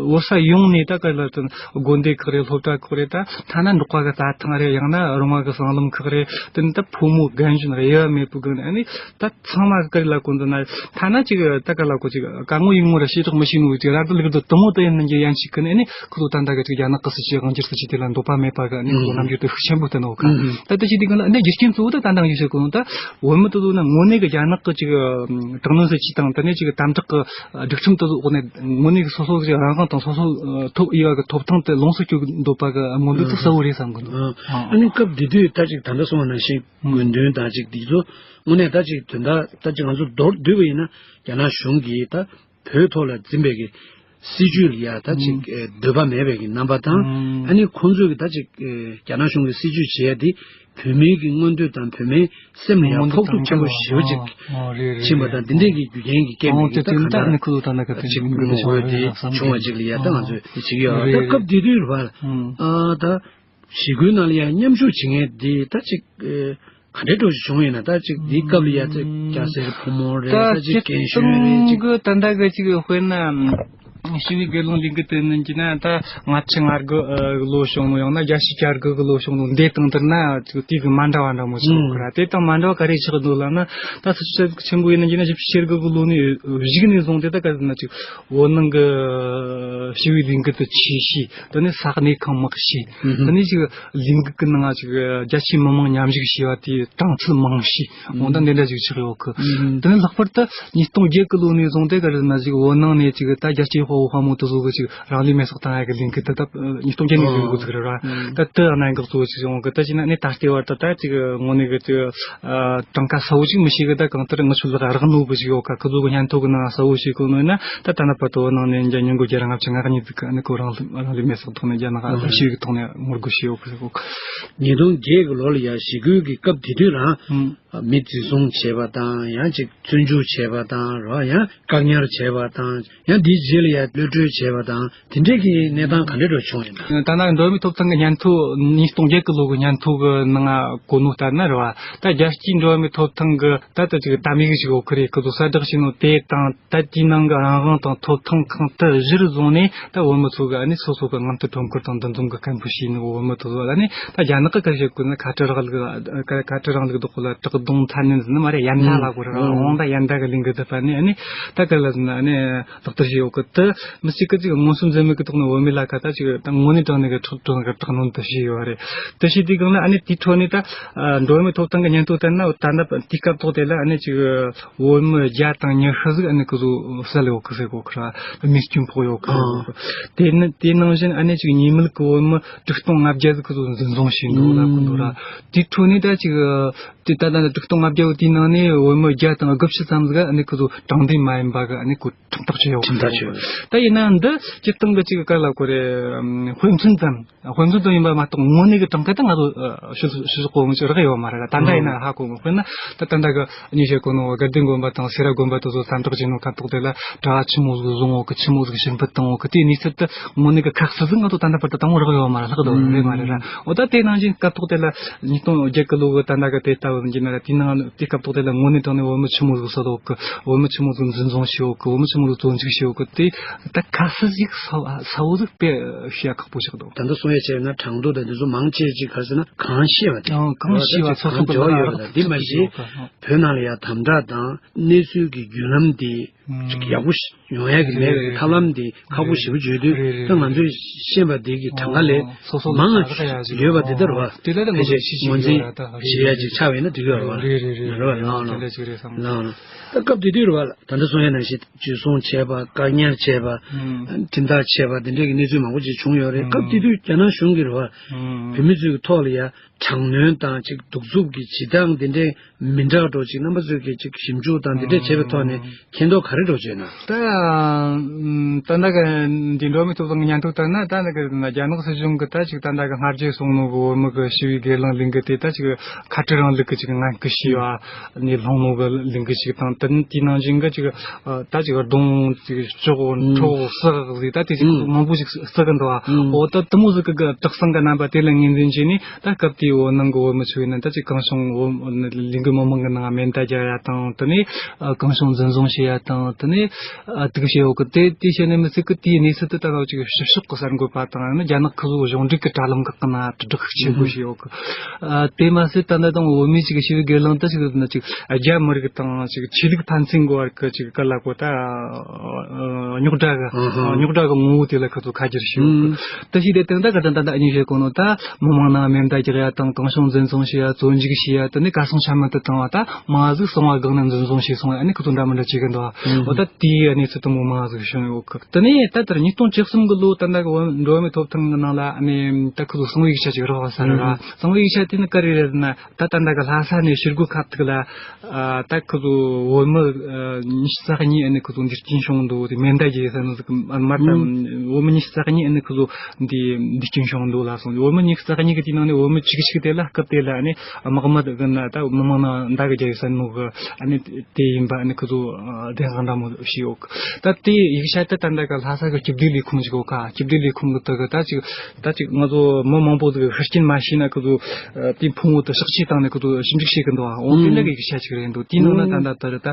བོད་ས་ཡོངས་ནས་ད་ག་ལ་དེ་དགོན་སྡེ་ཁག་རེད། སློབ་གྲྭ་ཁག་རེད། ད་ཐ་ན་འབྲོག་པ་གི་རྩྭ་ཐང་རེད། ཡང་ན་རོང་བ་གི་སྲང་ལམ་ཁག་རེད། དེ་ནས་ད་ཕོ་མོ་རྒན་གཞོན་དབྱེ་བ་མེད་པའི་སྒང་ནས་ཨ་ནི་ད་ཚང་མ་གི་ལ་གོ་འདི་ན་ཐ་ན་ཅིག་ད་ག་ལ་གོ་ཅིག་དཀར་ངོ་ཡིག་ངོ་ར་ཤེས་རྟོགས་མི་ཤེས་ནོ་ཅིག་ར། ད་ལུག་དུ་དུ་མོ་དུ་ཡིན་ནི་ཡན་ཆིག་གི་ནས་ཨ་ནི། ཁོ་ཚོ་ད་ལྟ་གི་ཅིག་རྒྱ་ནག་གི་སྲིད་བྱུས་དབང་སྒྱུར་སྲིད་བྱུས་དེ་ལ་འདོད་པ་མེད་པ་གི་ཨ་ནི་ཁོ་ཚོ་རྣམ་འགྱུར་དེ་ཤུགས་ཆེན་པོ་བསྟན་ཡོད་གི། ད་ལྟ་ཅིག་དེ་གི་ན་གནད་འགག་རྐྱེན་གཙོ་བོ་ད་ད་ལྟ་ཡོད་ཤེས་གོ་ད་བོད་མི་དེ་ཚོ་ན་དངོས་གནས་གི་རྒྱ་ནག་གི་ཅིག་དྲག་གནོན་སྲིད་བྱུས་དང་། དེ་ནས་ཅིག་དམ་དྲག་གི་སྒྲིག་ཁྲིམས་དེ་ཚོ་འོག་ནས་དངོས་གནས་གི་སོ་སོ་གི་རང་དབང་དང་སོ་སོ་ཐོབ་ཡོད་པ་གི་ཐོབ་ཐང་དེ་ལོངས་སུ་སྤྱོད་འདོད་པ་གི་མངོན་འདོད་དེ་གསལ་བོ་རེད་བསམ་གི་འདུག་ཨ་ནི་སྐབས་དེ་དུས་ད་ཅིག་ད་ལྟ་སོང་བ་ནང་བཞིན་དགོས་འདུན་དང་ཅིག་དེ་ཚོ་དངོས་གནས་ད་ཅིག་དོན་དག་ད་ཅིག་ང་ཚོ་མདོར་བསྡུས་པ་ཡིན་ན་རྒྱ་ནག་གཞུང་གིས་ད་བོད་ཐོག་ལ་འཛིན་པའི་གི་སྲིད་བྱུས་ལ་ཡ་ད་ཅིག་ཨེ་འདོད་པ་མེད་པའི་གི་རྣམ་པ་དང་། ཨ་ནི་ཁོང་ཚོས་གི་ད་ཅིག་ཨེ་རྒྱ་ནག་གཞུང་གི་སྲིད་བྱུས་བྱེད་ཡ་དེ་བོད་མིའི་གི་མངོན་འདོད་དང་བོད་མིའི་སེམས་ལ་ཡ་ཕོག་ཐུག་ཆེན་པོ་ཞེ་པོ་ཅིག་ཕྱིན་པ་དང་། འདི་འདྲའི་གི་རྒྱུ་རྐྱེན་གི་རྐྱེན་པས་གི་ད་གང་ལྟར་ཅིག་ངོ་བོ་དེ་བྱུང་བ་ཅིག་ལ་ཡ་ད་ང་ཚོས་དེ་བྱེད་ཀྱི་ཡོད། ད་སྐབས་དེ་དུས་ར་ཨ་ད། ཞི་རྒོལ་ནང་ལ་ཡང་མཉམ་ཞུགས་བྱེད་མཁན་དེ་ད་ཅིག་ཨེ་ག་འདྲའི་འགྲོ་ཞིག་བྱུང་ཡོད་ན། ད་ཅིག་འདིའི་སྐབས་ལ་ཡ་ད་སྐྱ་སེར་ཕོ་མོ་རེད། ད་ད་ཅིག་སྤྱིར་གན་གཞོན་རེད། བཏང་ཅིག་གི་ད་ལྟ་གི་ཅིག་དཔེར་ན་ཞི་བའི་སྒེར་ལངས་ལས་འགུལ་དེ་ནང་གི་ན་ད་ལྔ་བཅུ་ང་དགུ་ལོ་བྱུང་ནོ། ཡང་ན་བརྒྱད་ཅུ་གྱ་དགུ་གི་ལོ་བྱུང་ནོ། འདི་དང་བསྡུར་ན་ཅིག་དུས་ཀྱི་མ་འདྲ་བ་འདྲ་མོ་ཆགས་ཡོད་གི་ར། དེ་དང་མ་འདྲ་བ་ག་རེ་ཆགས་འདུག་ལབ་ན། ད་ས་ཆ་ཆེན་པོ་ཡིན་ན་གི་ན་བཞི་བཅུ་ཞེ་དགུ་གི་ལོ་ནས་གཞུག་ནས་བཟུང་སྟེ་ད་ག་རེ་ཟེར་ན་ཅིག་བོད་ནང་གི་ཞི་བའི་ལས་འགུལ་དེ་ཆེ་ཤོས། དེ་ནས་ས་གནས་ཁང་མང་ཤོས། དེ་ནས་ཅིག་ལས་འགུལ་གྱི་ནང་ཅིག་རྒྱ་ཆེའི་མི་མང་མཉམ་ཞུགས་བྱས་པ་དེའི་གྲངས་ཚད་མང་ཤོས། འོ་ད་འདི་འདྲ་ཅིག་ཆགས་ཡོད་གི། དེ་ནས་ལྷག་པར་དུ་ཉིས་སྟོང་བརྒྱད་གི་ལོ་ནས་བཟུང་སྟེ་ག་རེ་ཟེར་ན་ཅིག་བོད་ནང་ནས་ཅིག་ད་རྒྱལ་གཅེས་དཔའ་བོ་དཔའ་མོ་དེ་ཚོ་གི་ཅིག་རང་ལུས་མེར་སྲེག་བཏང་ཡ་གི་ལས་འགུལ་དེ་ད་ཉིས་སྟོང་བརྒྱད་ནས་ལས་འགུལ་ཚུགས་རེད་ར། ད་དེ་གནད་འགག་གཙོ་བོ་ཅིག་ཡོང་གི། ད་ཅིག་ན་ཨ་ནི་ད་ལྟའི་བར་དུ་ད་ཅིག་དངོས་གནས་གི་ཅིག་ཨ་གྲངས་ཀ་གསལ་བོ་ཅིག་མི་ཤེས་གི། ད་གང་ལྟར་ངི་ཆོ་ལག་རག་ནོ་གི་ཅིག་ཡོད་ག། ཁོ་ཚོ་གི་སྙན་ཐོ་གི་ནང་གསལ་བོ་ཞིག་གོ་ནོ་ན། ད་ད་ནི་བར་དུ་བོད་ནང་ནས་ཉིས་སྟོང་བརྒྱད་རེ་ལྔ་བཅུ་ང་གཉིས་ཟིག་གི་ཨ་ནི་ཁོ་རང་རང་ལུས་མེར་སྲེག་ཐོག་ནས་རྒྱ་ནག་ཨ་ཞི་བའི་ཐོག་ནས་ངོ་རྒོལ་བྱས་ཡོད་གི་ཟེར་གོ། ཉིས་སྟོང་བརྒྱད་གི་ལོ་ལ་ཡ་ཞི་རྒོལ་གི་སྐབས་དེ་དུས་རང་མི་འཛིན་བཟུང་བྱས་པ་དང་། ཡང་ཅིག་བཙོན་འཇུག་བྱས་པ་དང་ར། ཡང་བཀག་ཉར་བྱས་པ་དང་། ཡང་དེའི་རྗེས་ལ་ཡ་གློད་གྲོལ་བྱས་པ་དང་། དེ་འདྲས་ཀྱི་གནས་སྟངས་ག་འདྲས་འགྲོ་བྱུང་ཡོད་ན། ད་ནང་འགྲོ་བ་མིའི་ཐོབ་ཐང་གི་སྙན་ཐོ། ཉིས་སྟོང་བརྒྱད་གི་ལོ་གི་སྙན་ཐོ་གི་ནང་གོ་ནོ་ལྟར་ན་རེད་བ། ད་རྒྱལ་སྤྱིའི་འགྲོ་བ་མིའི་ཐོབ་ཐང་གི་ད་ལྟ་ཅིག་གཏམ་ཡིག་ཞིག་ཡོད་གི་རེད། ཁོ་ཚོ་གསལ་བསྒྲགས་བྱས་ནོ་དེ་དང་། ད་དེའི་ནང་གི་རང་དབང་དང་ཐོབ་ཐང་གང་ལྟར་གཞིར་བཟུང་ནས། ད་བོད་མི་ཚོ་གི་ཨ་ནི་སོ་སོ་གི་མངའ་མཐའ་ཁྲོམ་སྐོར་དང་འདུ་འཛོམས་གི་སྐད་འབོད་བྱས་ནོ་བོད་མི་ཚོ་ལ་ནི། ད་རྒྱ་ནག་གི་སྐད་བཤད་དགོས་ན་ཁ་བྲལ་རིང་ལུགས། ཁ་བྲལ་རིང་ལུགས་དེ་གོ་ལ་བྲག་གདོང་མཚན་ནས་ཟེར་ནི་མ་རེད། ཡན་ད་ལ་གོ་ར་འོང་། ད་ཡན་ད་གི་ལས་འགུལ་དེ་ཕར་ནས་ཨ་ནི་ད་ག་ལ་ཟེར་ན་ཨ་ནི་ལག་བསྟར་བྱས་ཡོད་གི། དེ་མི་གཅིག་གི་ཅིག་མངོན་སུམ་འཛེམ་མེད་ཀྱི་ཐོག་ནས་བོད་མི་ལ་ཁ་ད་ཅིག་ད་དངོས་གནས་དྲང་གནས་ཀྱི་ཁྲག་དྲོན་གི་དྲག་གནོན་དེ་བྱས་ཡོད་རེད། དེ་བྱས་དུས་སྒང་ལ་ཨ་ནི་དེའི་ཁྲོད་ནས་ད་འགྲོ་བ་མིའི་ཐོབ་ཐང་གི་སྙན་ཐོ་ལྟར་ན། ད་ལྟ་དུས་སྐབས་ཐོག་དེ་ལ་ཨ་ནི་ཅིག་བོད་མི་བརྒྱ་དང་ཉི་ཤུ་ཟིག་ཨ་ནི་ཁོ་ཚོ་བསད་ཡོད་གི་ཟེར་གོ་གི་ར། མེ་སྐྱོན་ཕོག་ཡོད་གི་ཟེར་གོ་གི། དེ་ནི་དེ་ནང་བཞིན་ཨ་ནི་ཅིག་ཉེས་མེད་ཀྱི་བོད་མི་དྲུག་སྟོང་ལྔ་བརྒྱ་ཟིག་ཁོ་ཚོ་འཛིན་བཟུང་བྱས་འདུག་ལབ་གི་འདུག་ར། དེའི་ཁྲོད་ནས་ད་ཅིག་དེ་ད་ལྟ་ དྲུག་སྟོང་ལྔ་བརྒྱ་དེའི་ནང་ནས་བོད་མི་བརྒྱ་དང་དགུ་བཅུ་ཙམ་ཟིག་ཨ་ནི་ཁོ་ཚོ་དྲང་བདེན་མ་ཡིན་པ་གི་ཨ་ནི་ཁོ་ཁྲིམས་ཐག་བཅད་ཡོད། ཁྲིམས་ཐག་བཅད་ཡོད། ད་ཡིན་ན་འདི་སྤྱིར་བཏང་གི་ཅིག་ག་ལ་གོ་རེད། དཔེ་མཚོན་ཙམ། དཔེ་མཚོན་ཙམ་ཡིན་པ་མ་གཏོགས་དངོས་གནས་ཀྱི་གྲངས་ཀ་ད་ང་ཚོ་ཨ་ཕྱི་ཕྱི་ཕྱོགས་གོ་མི་ཅིག་རག་ཡོད་མ་རེད། ད་ལྟ་ཡིན་ན་ཧ་གོ་མི། དཔེར་ན་ད་ད་ལྟ་གི་ཉེ་ཤེས་གོ་ནོ་དགའ་ལྡན་དགོན་པ་དང་སེ་ར་དགོན་པ་དེ་ཚོ་ཟམ་ཏོག་བྱས་ནོ་སྐབས་ཐོག་དེ་ལ་གྲྭ་བ་ཆི་མོ་ཟིག་བཟུང་ཡོད་གི། ཆི་མོ་ཟིག་ཕྱིར་འབུད་བཏང་ཡོད་གི། དེའི་གནས་ཚུལ་དེ་དངོས་གནས་ཀྱི་ཁ་གསལ་ཟིག་ང་ཚོ་ད་ལྟ་བར་དུ་དང་པོ་རག་ཡོད་མ་རེད། ལྷག་དོ་རེད་མ་རེད་ར། འོ་ད་དེ་ནང་བཞིན་སྐབས་ཐོག་དེ་ལ་ཉིས་སྟོང་བརྒྱད་གི་ལོ་གི་ད་ལྟ་གི་དེ་ལྟ་བུ་ཡིན་ན་ར། དེའི་ནང་དེ་སྐབས་ཐོག་དེ་ལ་དངོས་གནས་དྲང་གནས་བོད་མི་ཆི་མོ་ཟིག་བསད་ཡོད་གི། བོད་མི་ཆི་མོ་ཟིག་འཛིན་བཟུང་བྱས་ཡོད་གི། བོད་མི་ཆི་མོ་ཟིག་བཙོན་འཇུག་བྱས་ཡོད་གི། དེ་ད་ཁ་གསལ་ཞིག་གསལ་བོ་ཟིག་དཔེ་བཤད་ཁག་པོ་ཞིག་འདུག། ད་ལྟ་གསུང་ཡ་བྱས་ན་གྲངས་ཐོ་དང་དེ་ཚོ་མང་ཆེ་ཅིག་ག་རེ་ཟེར་ན་གང་ཤེས་པ་དེ། ཨང་། གང་ཤེས་པ་ཚོ་ཚོ་གི་འབྲེལ་བ་ཡོད་པ་དང་། དེ་མ་གཞི་བོད་ནང་ལ་ཡ་དམ་དྲག་དང་གནས་ཚུལ་གྱི་བརྒྱུད་ལམ་དེ་ཅིག་ཡག་པོ་ཡོང་ཡ་གི་མེད་པའི་ཐབས་ལམ་དེ་ཁག་པོ་ཞེ་པོ་བརྗོད་དུས། ད་ང་ཚོས་ཤེས་པ་དེ་གི་གྲངས་ཀ་ལས་མང་ཡོད་པ་དེ་ལྟར་བ། ཕལ་ཆེར་ངོས་འཛིན་བྱེད་ཡ་ཅིག་ཆགས་པ་ཡིན་ན་འགྲིག་གི་རེད་བ། རེད་རེད་རེད། ལགས་ལགས། ད་སྐབས་དེ་དུས་རེད་བ། ད་ལྟ་གསུང་ཡ་ནང་བཞིན་འཇུ་བཟུང་བྱས་པ། བཀག་ཉར་བྱས་པ། ཁྲིམས་ཐག་བཅད་པ། དེ་འདྲའི་གི་གནས་ཚུལ་མང་པོ་ཅིག་བྱུང་ཡོད་རེད། སྐབས་དེ་དུས་རྒྱ་ནག་གཞུང་གིས་རེད་བ། བོད་མི་ཚོའི་ཐོག་ལ་ཡ་དྲག་གནོན་དང་ཅིག་གདུག་རྩུབ་ཀྱི་བྱེད་སྟངས་དེ་འདྲའི་མི་འདྲ་འགྲོ་ཅིག་རྣམ་པ་ཚོས་ཀྱི་ཅིག་ཞིབ་འཇུག་དང་དེ་འདྲ་བྱས་པའི་ཐོག་ནས་མཁྱེན་རྟོགས་ག་རེ་འགྲོ་བྱས་ན། ད་ད་ལྟ་གི་འདི་འགྲོ་བ་མིའི་ཐོབ་ཐང་གི་སྙན་ཐོ་ལྟར་ན། ད་ལྟ་གི་རྒྱ་ནག་སྲིད་གཞུང་གི་ད་ཅིག་ད་ལྟ་གི་སྔ་རྗེས་སོང་ནོ་གི་བོད་མི་གི་ཞི་བའི་སྒེར་ལངས་ལས་འགུལ་དེ་ད་ཅིག་ཁ་བྲལ་རིང་ལུགས་ཀྱི་ཅིག་ངན་སྐུལ་བྱས་པ་ནས་སློང་ནོ་གི་ལས་འགུལ་ཅིག་དང་། དེ་དེའི་ནང་བཞིན་གི་ཅིག་ད་ཅིག་རྡུང་ཅིག་གཅོག་འཕྲོག་ཟ་ཟིག་ད་དེ་ཅིག་མང་པོ་ཅིག་ཟ་གི་འདུག་ཨ། འོ་ད་དེ་མོ་ཟིག་གི་དྲག་ཟིང་གི་རྣམ་པ་དེ་ལ་ངོས་འཛིན་བྱས་ནས། ད་སྐབས་དེའི་བོད་ནང་གི་བོད་མི་ཚོ་ཡིན་ན་ད་ཅིག་གང་བྱུང་བོད་ལས་འགུལ་མི་མང་གི་ནང་མེ་མདའ་རྒྱག་ཡ་དང་། དེ་ནས་གང་བྱུང་འཛིན་བཟུང་བྱེད་ཡ་དང་། དེ་ནས་དེ་བྱས་ཡོད་གི། དེ་དེ་བྱས་ནས་མི་ཚད་གི་དེའི་གནས་ཚུལ་དེ་ད་ལྟ་ཅིག་ཕྱི་ཕྱོགས་གི་གསར་འགོད་པ་དང་ཡང་ན་རྒྱ་ནག་ཁུ་བཟོ་གཞུང་འབྲེལ་གི་དྲ་ལམ་ཁག་གི་ནང་དྲིལ་བསྒྲགས་ཆེན་པོ་བྱས་ཡོད་གི། དེ་མ་ཟད་ད་ལྟ་དང་བོད་མིའི་ཅིག་ཞི་བའི་སྒེར་ལངས་ད་ཅིག་ན་ཅིག་རྒྱ་མི་རིགས་དང་ཅིག་ཆོས་ལུགས་ཕན་ཚུན་གི་བར་གི་ཅིག་ག་ལ་གོ་ད་རྙོག་དྲ་གི་རྙོག་དྲ་གི་ངོ་བོ་དེ་ལ་ཁུ་ཚོ་ཁ་སྒྱུར་བྱས་ཡོད་གི། ད་ཞིག་དེ་དང་ད་ག་ད་ད་ད་ཉིན་ཤས་གོང་ནོ་ད་མི་མང་ནང་མེ་མདའ་རྒྱག་ཡ་དང་། གང་བྱུང་འཛིན་བཟུང་བྱེད་ཡ། བཙོན་འཇུག་བྱེད་ཡ། དེ་ནས་གར་སོང་ཆ་མེད་དུ་བཏང་བ། ད་མ་ཟིག་གསང་བ་སྒང་ནས་འཛིན་བཟུང་བྱས་སོང་ཡ། ཨ་ནི་ཁུ་ཚོ་འདྲ་མི་འདྲ་བྱེད་གི་འདུག་ཨ། འོ་ད་དེའི་གནས་ཚུལ་དུ་མོ་མང་ཟིག་བྱུང་ཡོད་གི། དེ་ནས་ད་ལྟར་ཉིས་སྟོང་བཅུ་གསུམ་གི་ལོ་ད་ལྟ་གི་འགྲོ་བ་མིའི་ཐོབ་ཐང་གི་ནང་ལ་ཨ་ནི་ད་ཁུ་ཚོ་གསང་བའི་ཡིག་ཆ་ཅིག་རག་པ་ས་རེད་ར། གསང་བའི་ཡིག་ཆ་དེ་ནི་ག་རེ་རེད་ན། ད་ད་ལྟ་གི་ལྷ་ས་ནས་ཕྱིར་སྒོ་ཁ་ཐུག་ལ། ཨ། ད་ཁོ་ཚོ་བོད་མི་ཨ་ཉི་ཤུ་རྩ་གཉིས་ཨ་ནི་ཁོ་ཚོ་འདས་རྐྱེན་བྱུང་འདུག། དེ་མེ་མདའ་རྒྱག་ས་ནི་ཟིག་མར་ད། ཨུམ། བོད་མི་ཉི་ཤུ་རྩ་གཉིས་ཨ་ནི་ཁོ་ཚོ་འདི་འདས་རྐྱེན་བྱུང་འདུག་ལབ་སོང་། བོད་མི་ཉི་ཤུ་རྩ་གཉིས་ཀྱི་དེའི་ནང་ནས་བོད་མི་བཅུ་གཅིག་དེ་ལ་སྐབས་དེ་ལ་ཨ་ནི་དམག་མི་དེ་གི་ན་ད་མི་མང་ནང་མདའ་གི་རྒྱག་ས་ནོ་གི་ཨ་ནི་དེ་ཡིན་པ་ཨ་ནི་ཁོ་ཚོ་བདེན་དཔང་འདྲ་མོ་བྱས་ཡོད་གི། ད་དེ་ཡིག་ཆ་དེ་ད་ལྟ་གི་ལྷ་ས་གི་སྤྱི་བདེ་ལས་ཁུངས་ཅིག་ཡོད་ག། སྤྱི་བདེ་ལས་ཁུངས་གི་དེ་གི་ད་ཅིག་ད་ཅིག་ང་ཚོ་མི་མང་པོ་ཟིག་ཤི་རྐྱེན་མ་བྱས་ན་ཁོ་ཚོ་དེའི་ཕུང་བོ་དེ་གཤག་བཅོས་བཏང་ནས་ཁོ་ཚོ་ཞིབ་འཇུག་བྱེད་གི་འདུག་ཨ། འོ་དེ་འདྲ་གི་ཡིག་ཆ་ཅིག་རེད་འདུག། དེའི་ནང་ན་ད་ལྟ་དེ་རེད། ད་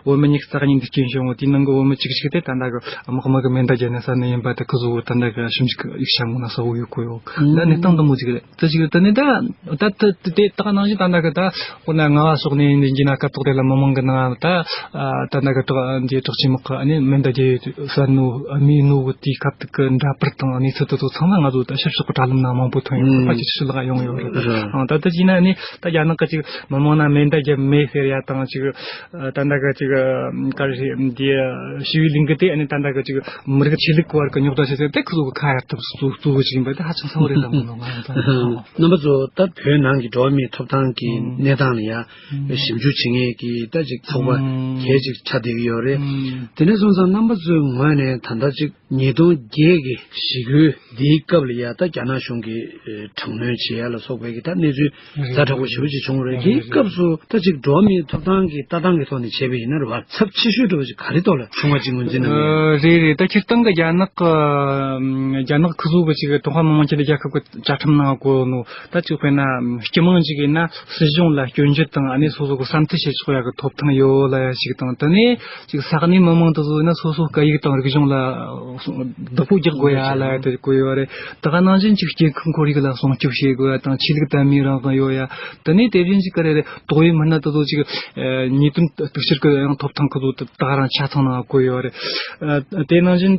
བོད་མི་ཉི་ཤུ་རྩ་གཉིས་འདས་རྐྱེན་བྱུང་བ་དེའི་ནང་གི་བོད་མི་བཅུ་གཅིག་དེ་ད་ལྟ་གི་དམག་མི་གི་མེ་མདའ་རྒྱག་ནས་བསད་ནི་ཡིན་པ་དེ་ཁོ་ཚོ་ད་ལྟ་གི་ཞིབ་འཇུག་ཡིག་ཆ་ངོ་ན་གསལ་བོ་ཡོད་གི་ཡོད། ད་གནས་སྟངས་དེ་མོ་ཅིག་རེད། དེ་ཅིག་རེད། དེ་ནས་ད་ད་དེ་དེ་ད་ག་ནང་བཞིན་ད་ལྟ་གི་ད་འོ་ན་རྔ་བ་སོགས་ནས་འདི་འགྱིན་ན་སྐབས་ཐོག་དེ་ལ་མི་མང་གི་ནང་ད་ད་ལྟ་གི་དྲག་འདི་དྲག་ཆས་དམག་གི་ཨ་ནི་མེ་མདའ་རྒྱག་ཡོད་བསད་ནོ་མིའི་ནོ་གི་དེའི་སྐབས་དེ་གི་འདྲ་པར་དང་གནས་ཚུལ་དེ་ཚོ་ཚང་མ་ང་ཚོ་ད་ཕྱི་ཕྱོགས་གི་དྲ་ལམ་ནང་མང་པོ་ཐོན་ཡོད། ཕལ་ཆེར་ཕྱི་ལོགས་ཡོང་ཡོད་རེད། ཨང་། ད་ལྟ་བྱས་ན་ནི་ད་རྒྱ་ནག་གི་ཅིག་མི་མང་ན་མེ་མདའ་རྒྱབ་མེད་ཟེར་ཡ་དང་ཅིག་ད་ལྟ་གི་ཅིག་ག་རེ་ཞིག་འདི་ཞི་བའི་ལས་འགུལ་དེ་ཨ་ནི་ད་ལྟ་གི་ཅིག་མི་རིགས་ཆོས་ལུགས་བར་གི་རྙོག་དྲ་ཆེ་ཟེར་དེ་ཁོ་ཚོ་གི་ཁ་ཡར་ཐུབ་གཙོ་གཙོ་བོ་ཅིག་ཡིན་པ་དེ་ཧ་ཅང་གསལ་བོ་རེད་ད་མོ་ནོ་ང་རང་ཚོ། རྣམ་པ་ཚོ་ད་བོད་ནང་གི་འགྲོ་བ་མིའི་ཐོབ་ཐང་གི་གནས་སྟངས་ལ་ཡ་ཞིབ་འཇུག་བྱེད་མཁན་གྱི་ད་ཅིག་ཚོགས་པ་གལ་ཅིག་ཆགས་བསྡད་ཀྱི་ཡོད་རེད། དེ་ནས་སོང་ཙང་རྣམ་པ་ཚོའི་ངོས་ནས་ད་ལྟ་ཅིག་ཉིས་སྟོང་བརྒྱད་ཀྱི་ཞི་རྒོལ་འདིའི་སྐབས་ལ་ཡ་ད་རྒྱ་ནག་གཞུང་གིས་དྲག་གནོན་བྱེད་ཡ་ལ་སོགས་པའི་གི་ད་གནས་ཚུལ་ཛ་དྲག་པོ་ཞེ་པོ་ཅིག་བྱུང་རེད། དེའི་སྐབས་སུ་ད་ཅིག་འགྲོ་བ་མིའི་ཐོབ་ཐང་གི་ལྟ་སྟངས་ཀྱི་ཐོག་ནས་བྱས་པ་ཡིན་ན་རེད་བ། ཚབས་ཆེ་ཤོས་འདྲ་བོ་ཅིག་ག་རེ་ཐོག་ལ་བྱུང་བ་ཅིག་ངོས་འཛིན་གནང་གི་ཡོད། རེད་རེད། ད་སྤྱིར་བཏང་གི་རྒྱ་ནག་གི་རྒྱ་ནག་ཁུ་ཚོ་གི་ཅིག་ཀྲུང་ཧྭ་མི་དམངས་སྤྱི་མཐུན་རྒྱལ་ཁབ་ཀྱི་བཅའ་ཁྲིམས་ནང་གོ་ནོ་ད་ཅིག་དཔེར་ན་སྤྱི་དམངས་ཅིག་ཡིན་ན་སྲིད་གཞུང་ལ་སྐྱོན་བརྗོད་དང་ཨ་ནི་སོ་སོ་གི་བསམ་ཚུལ་བཤད་ཆོག་ཡ་གི་ཐོབ་ཐང་ཡོད་ལ་ཡ་ཞིག་དང་། དེ་ནས་ཅིག་ས་གནས་མི་མང་དེ་ཚོ་ཡིན་ན་སོ་སོ་སྐད་ཡིག་དང་རིག་གཞུང་ལ་བདག་པོ་རྒྱག་དགོས་ཡ་ལ་ཡ་དེ་གོ་ཡོད་རེད། ད་ག་ནང་བཞིན་ཅིག་སྐྱེ་ཁམས་ཁོར་ཡུག་ལ་སྲུང་སྐྱོབ་བྱེད་དགོས་ཡ་དང་ཆོས་ལུགས་དད་མོས་རང་དབང་ཡོད་ཡ། དེ་ནས་དེ་བཞིན་ཅིག་ག་རེ་རེད། དོགས་ཡོད་མི་སྣ་དེ་ཚོ་ཅིག་ཉེས་དོན་གཏུག་བཤེར་གྱི་ཡང་ཐོབ་ཐང་ཁོ་ཚོ་ད་ག་རང་ཆ་ཚང་ནང་བཀོད་ཡོད་རེད། དེ་ནང་བཞིན་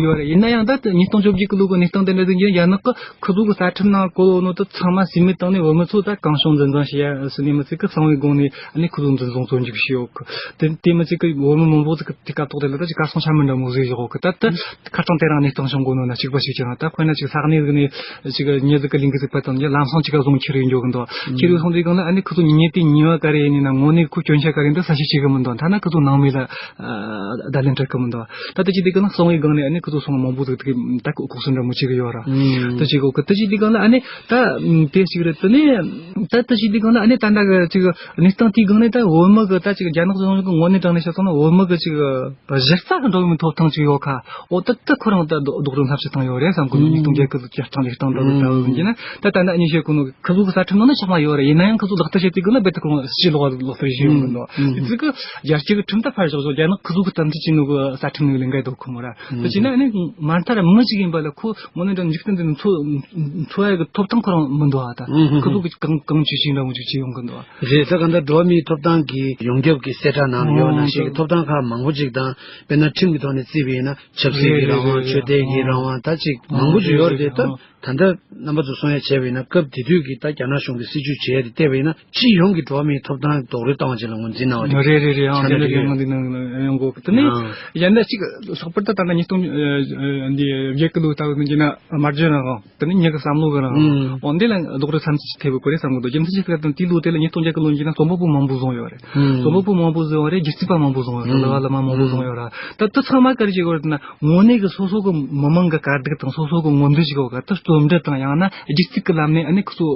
ཡོད་རེད། ཡིན་ན་ཡང་ད་ཉིས་སྟོང་བཅོ་བརྒྱད་ཀྱི་ལོ་གི་གནས་སྟངས་དེ་འདྲ་དེ་འགྱུར་རྒྱ་ནག་གི་ཁུ་ཚོ་གི་རྩ་ཁྲིམས་ནང་བཀོད་ཡོད་ནོ་དེ་ཚང་མ་རྩིས་མེད་བཏང་ནས་བོད་མི་ཚོ་ད་གང་བྱུང་འཛིན་བཟུང་བྱེད་ཡ་ཟེར་ནས་མི་ཚེ་གི་གསང་བའི་སྒོ་ནས་ཨ་ནི་ཁུ་ཚོ་འཛིན་བཟུང་བཙོན་འཇུག་བྱས་ཡོད་གི། དེ་ དེ་མི་ཚད་ཀི་བོད་མི་མང་པོ་ཟིག་གི་དེ་སྐབས་ཐོག་དེ་ལ་ད་ཅིག་གར་སོང་ཆ་མི་འདྲ་མོ་ཟིག་བཞག་གི། ད་ད་ཁ་སང་དེ་རིང་གནས་སྟངས་བྱུང་གོ་ནོ་ན་གཅིག་པ་ཞིག་ཅི་རང་། ད་དཔེར་ན་ཅིག་ས་གནས་ཟིག་ནས་ཅིག་མྱི་ཟིག་གི་ལིང་གི་ཟིག་པ་དང་ལམ་སང་ཅིག་ག་བཟུང་ཁྱེར་ཡོང་འགྱོ་གི་འདུག་ཁྱེར་ཡོང་སོང་དུས་སྒང་ལ་ཨ་ནི་ཁོ་ཚོ་ཉེ་དེ་ཉེ་བ་ག་རེ་ཡིན་ན་ངོ་ནས་ཁོ་སྐྱོན་ཆ་ག་རེ་འདི་ས་ཞིག་བྱེད་གི་མི་འདུག་ཐ་ན་ཁོ་ཚོ་ནང་མི་ལ་བརྡ་ལན་སྤྲད་གི་མི་འདུག་ད་ལྟ་ཅི་དེ་གི་ན་གསང་བའི་སྒང་ནས་ཨ་ནི་ཁོ་ཚོ་སོང་མང་པོ་ཟིག་དེ་ད་ལྐོག་གསོད་འདྲ་མོ་བྱེད་གི་ཡོད་ར། ད་ཅིག་གོ་གི་ད་ཅི་དེ་གང་ལ་ཨ་ནི་ད་དེ་ཞིག་རེད། དེ་ནས་ད་ད་ཅི་དེ་གང་ལ་ཨ་ནི་ད་འདྲ་གི་ཅིག་གནས་སྟངས་དེའི་སྒང་ནས་ད་བོད་མི་གི་ད་ཅིག་རྒྱ་ནག་གཞུང་གི་ངོ་ནས་དྲངས་ནས་བཤད་སོང་ན་བོད་མི་གི་ཅིག་གཞི་རྩ་གི་འགྲོ་བའི་ཐོབ་ཐང་ཅིག་ཡོད་ཁ། འོ་ད་ད་ཁོ་རང་ད་རྡོག་རྡོག་རོལ་བསླབ་བྱ་བཏང་ཡོད་རེད་བསམ་གི་འདུག་ཉིས་སྟོང་བརྒྱད་གི་བཅའ་ཁྲིམས་ལས་སྟངས་འདྲ་བོ་ད་བོ་ཡིན་གྱི་ན་ད་ད་ནི་ཨ་ནི་བཤད་གོ་ནོ་ཁི་ཚོ་གི་རྩ་ཁྲིམས་ནང་ན་ཆགས་མ་ཡོད་རེད། ཡིན་ན་ཡང་ཁི་ཚོ་ལག་བསྟར་བྱེད་དུས་གི་ན་རྦད་དེ་ཁོ་རང་ཕྱི་ལོགས་ལག་བསྟར་བྱེད་ཡོང་གི་འདུག་དེ་ཚོ་གི་རྒྱལ་སྤྱི་གི་ཁྲིམས་ལྟར་ཕར་བཞག་ཆོག་རྒྱ་ནག་ཁི་ཚོ་གི་དམ་འཛིན་བྱས་ནོ་གི་རྩ་ཁྲིམས་ནང་ལས་འགལ་འདུག་ཁོ་མོ་ར། དེ་བྱས་ན་ཨ་ནི་མ་མཐའ་ར་མི་གཅིག་ཡིན་པ་ལ་ཁོ་དངོས་གནས་དྲང་འཇིག་རྟེན་འདི་ནས་འཚོ་འཚོ་ཡ་གི་ཐོབ་ཐང་ཁོ་རང་མི་འདུག་ཨ། ད་ཁོ་ཚོ་གི་གང་གང་བྱེད་ཤེས་འདྲ་མོ་ཅིག་བྱེད་ཡོང་གི་འདུག་ཨ། རེད། ད་ག་འདྲ་འགྲོ་བ་མིའི་ཐོབ་ཐང་གི་ཡོངས་ཁྱབ་ཀྱི་གསལ་བསྒྲགས་ནང་ཡོད་ནང་བཞིན་གྱི་ཐོབ་ཐང་ཁག་མང་པོ་ཅིག་དང་དཔེར་ན་ཁྲིམས་ཀྱི་ཐོག་ནས་བརྩིས་པ་ཡིན་ན་ཆབ་སྲིད་ཀྱི་རང་དབང་། ཆོས་དད་ཀྱི་རང་དབང་། ད་ཅིག་མང་པོ་ཅིག་ཡོད་རེད་དེ། ད་ད་ལྟ་རྣམ་པ་ཚོ་གསུང་ཡ་བྱས་པ་ཡིན་ན་སྐབས་དེ་དུས་ཀྱི་ད་རྒྱ་ནག་གཞུང་གི་སྲིད་བྱུས་བྱས་དེ་བལྟས་པ་ཡིན་ན་སྤྱི་ཡོངས་ཀྱི་འགྲོ་བ་མིའི་ཐོབ་ཐང་རྡོག་རོལ་བཏང་བ་ཅིག་ལ་ངོས་འཛིན་གནང་བ་རེད། རེད་རེད་རེད། ཨང་དེ་འདྲ་གི་ངོས་འཛིན་གནང་ཡོང་གོ། དེ་ནས་ཡང་ན་ཅིག་ལྷག་པར་དུ་ད་ལྟ་ཉིས་སྟོང་འདི་བརྒྱད་ཀྱི་ལོ་ལྟ་བུ་ཡིན་ན་སྨྲ་བརྗོད་རང་དབང་། དེ་ནས་མྱི་གི་བསམ་བློ་གི་རང་དབང་། འོ་འདི་ལ་རྡོག་རོལ་མཚམས་ཆད་ཐེབས་པའི་སྐོར་རེད་བསམ་གི་འདུག་རྒྱུ་མཚན་ཅི་ཟེར་ན་དེའི་ལོ་དེ་ལ་ཉིས་སྟོང་བརྒྱད་ཀྱི་ལོ་ཡིན་ན་རྩོམ་པ་པོ་མང་པོ་བཟུང་ཡོད་རེད། རྩོམ་པ་པོ་མང་པོ་བཟུང་ཡོད་རེད། སྒྱུ་རྩལ་པ་མང་པོ་བཟུང་ཡོད་རེད། གླུ་བ་གླུ་མ་མང་པོ་བཟུང་ཡོད་རེད། ད་དེ་ཚང་མ་ག་རེ་བྱེད་དགོས་རེད་ན་དངོས་གནས་ཀྱི་སོ་སོ་གི་མི་མང་གི་དཀའ་སྡུག་དང་སོ་སོ་གི་ངོ་འདྲི་ཞིག་ཡོད་ག་དེ་རྩོམ་འབྲི་དང་ཡང་ན་སྒྱུ་རྩལ་གྱི་ལམ་ནས་ཨ་ནི་ཁོ་ཚོ་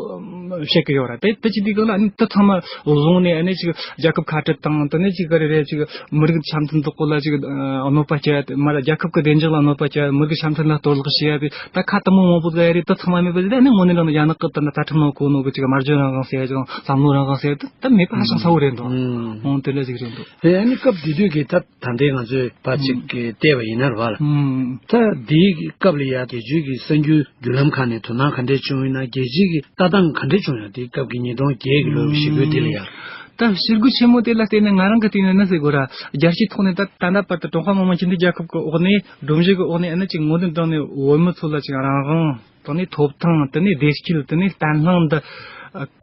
བཤད་གི་ཡོད་རེད། དེ་དེ་ཅི་དུས་གང་ལ་ཨ་ནི་དེ་ཚང་མ་བཟུང་ནས་ཨ་ནི་ཅིག་རྒྱལ་ཁབ་ཁ་བྲལ་དང་དེ་ནས་ཅིག་ག་རེ་རེད། ཅིག་མི་རིགས་འཆམ་མཐུན་དག་པོ་ལ་ཅིག་གནོད་པ་བསྐྱལ། མ་ར་རྒྱལ་ཁབ་ཀྱི་བདེ་འཇགས་ལ་གནོད་པ་བསྐྱལ། མི་རིགས་འཆམ་མཐུན་ལ་གཏོར་བརླག་བྱེད་ཡ་དེ་ད་ཁ་དུ་མོ་མང་པོ་ཟ་ཡ་རེད། དེ་ཚང་མ་མེད་པ་ཟེར་ན་ཨ་ནི་དངོས་གནས་དྲང་གནས་རྒྱ་ནག་གི་ད་ནི་རྩ་ཁྲིམས་ནང་བཀོད་ནོ་གི་ཅིག་སྨྲ་བརྗོད་རང་དབང་ཟེར་ཡ་ཅིག་བསམ་བློ་རང་དབང་ཟེར་ཡ་དེ་ད་མེད་པ་ཧ་ཅང་ཚ་བོ་རེད་འདུག་འོང་དེ་འདྲ་ཞིག་རེད་འདུག་རེད། ཨ་ནི་སྐབས་དེ་དུས་ཀྱི་ད་ད་ལྟའི་ང་ཚོས་ཕར་ཅིག་གི་བལྟས་པ་ཡིན་ན་རེད་བ་ལ། ད་དེའི་སྐབས་ལ་ཡ་རྒྱལ་སྤྱིའི་གི་གསར་འགྱུར་བརྒྱུད་ལམ་ཁག་ནས་དོ་སྣང་ག་འདྲས་བྱུང་ཡོད་ན། རྒྱལ་སྤྱིའི་གི་ལྟ་སྟངས་ག་འདྲས་བྱུང་ཡོད་དེའི་སྐབས་ཀྱི་ཉིས་སྟོང་བརྒྱད་ཀྱི་ལོའི་ཞི་རྒོལ་དེ་ལ་ཡ། ད་ཞི་རྒོལ་ཆེན་མོ་དེ་ལ་བལྟས་ན་ང་རང་གི་སྟེང་ནས་ན་ཟེར་དགོས་ར། རྒྱལ་སྤྱིའི་ཐོག་ནས་ད་ད་ལྟ་བར་དུ་ཀྲུང་ཧྭ་མི་དམངས་སྤྱི་མཐུན་རྒྱལ་ཁབ་ཀྱི་འོག་ནས་སྒྲོམ་གཞི་གི་འོག་ནས་ཨ་ནི་ཅིག་ངོ་དེ་དྲང་ནས་བོད་མི་ཚོ་ལ་ཅིག་རང་དབང་། དེ་ནས་ཐོབ་ཐང་། དེ་ནས་བདེ་སྐྱིད། དེ་ནས་བརྟན་ལྷིང་འདི་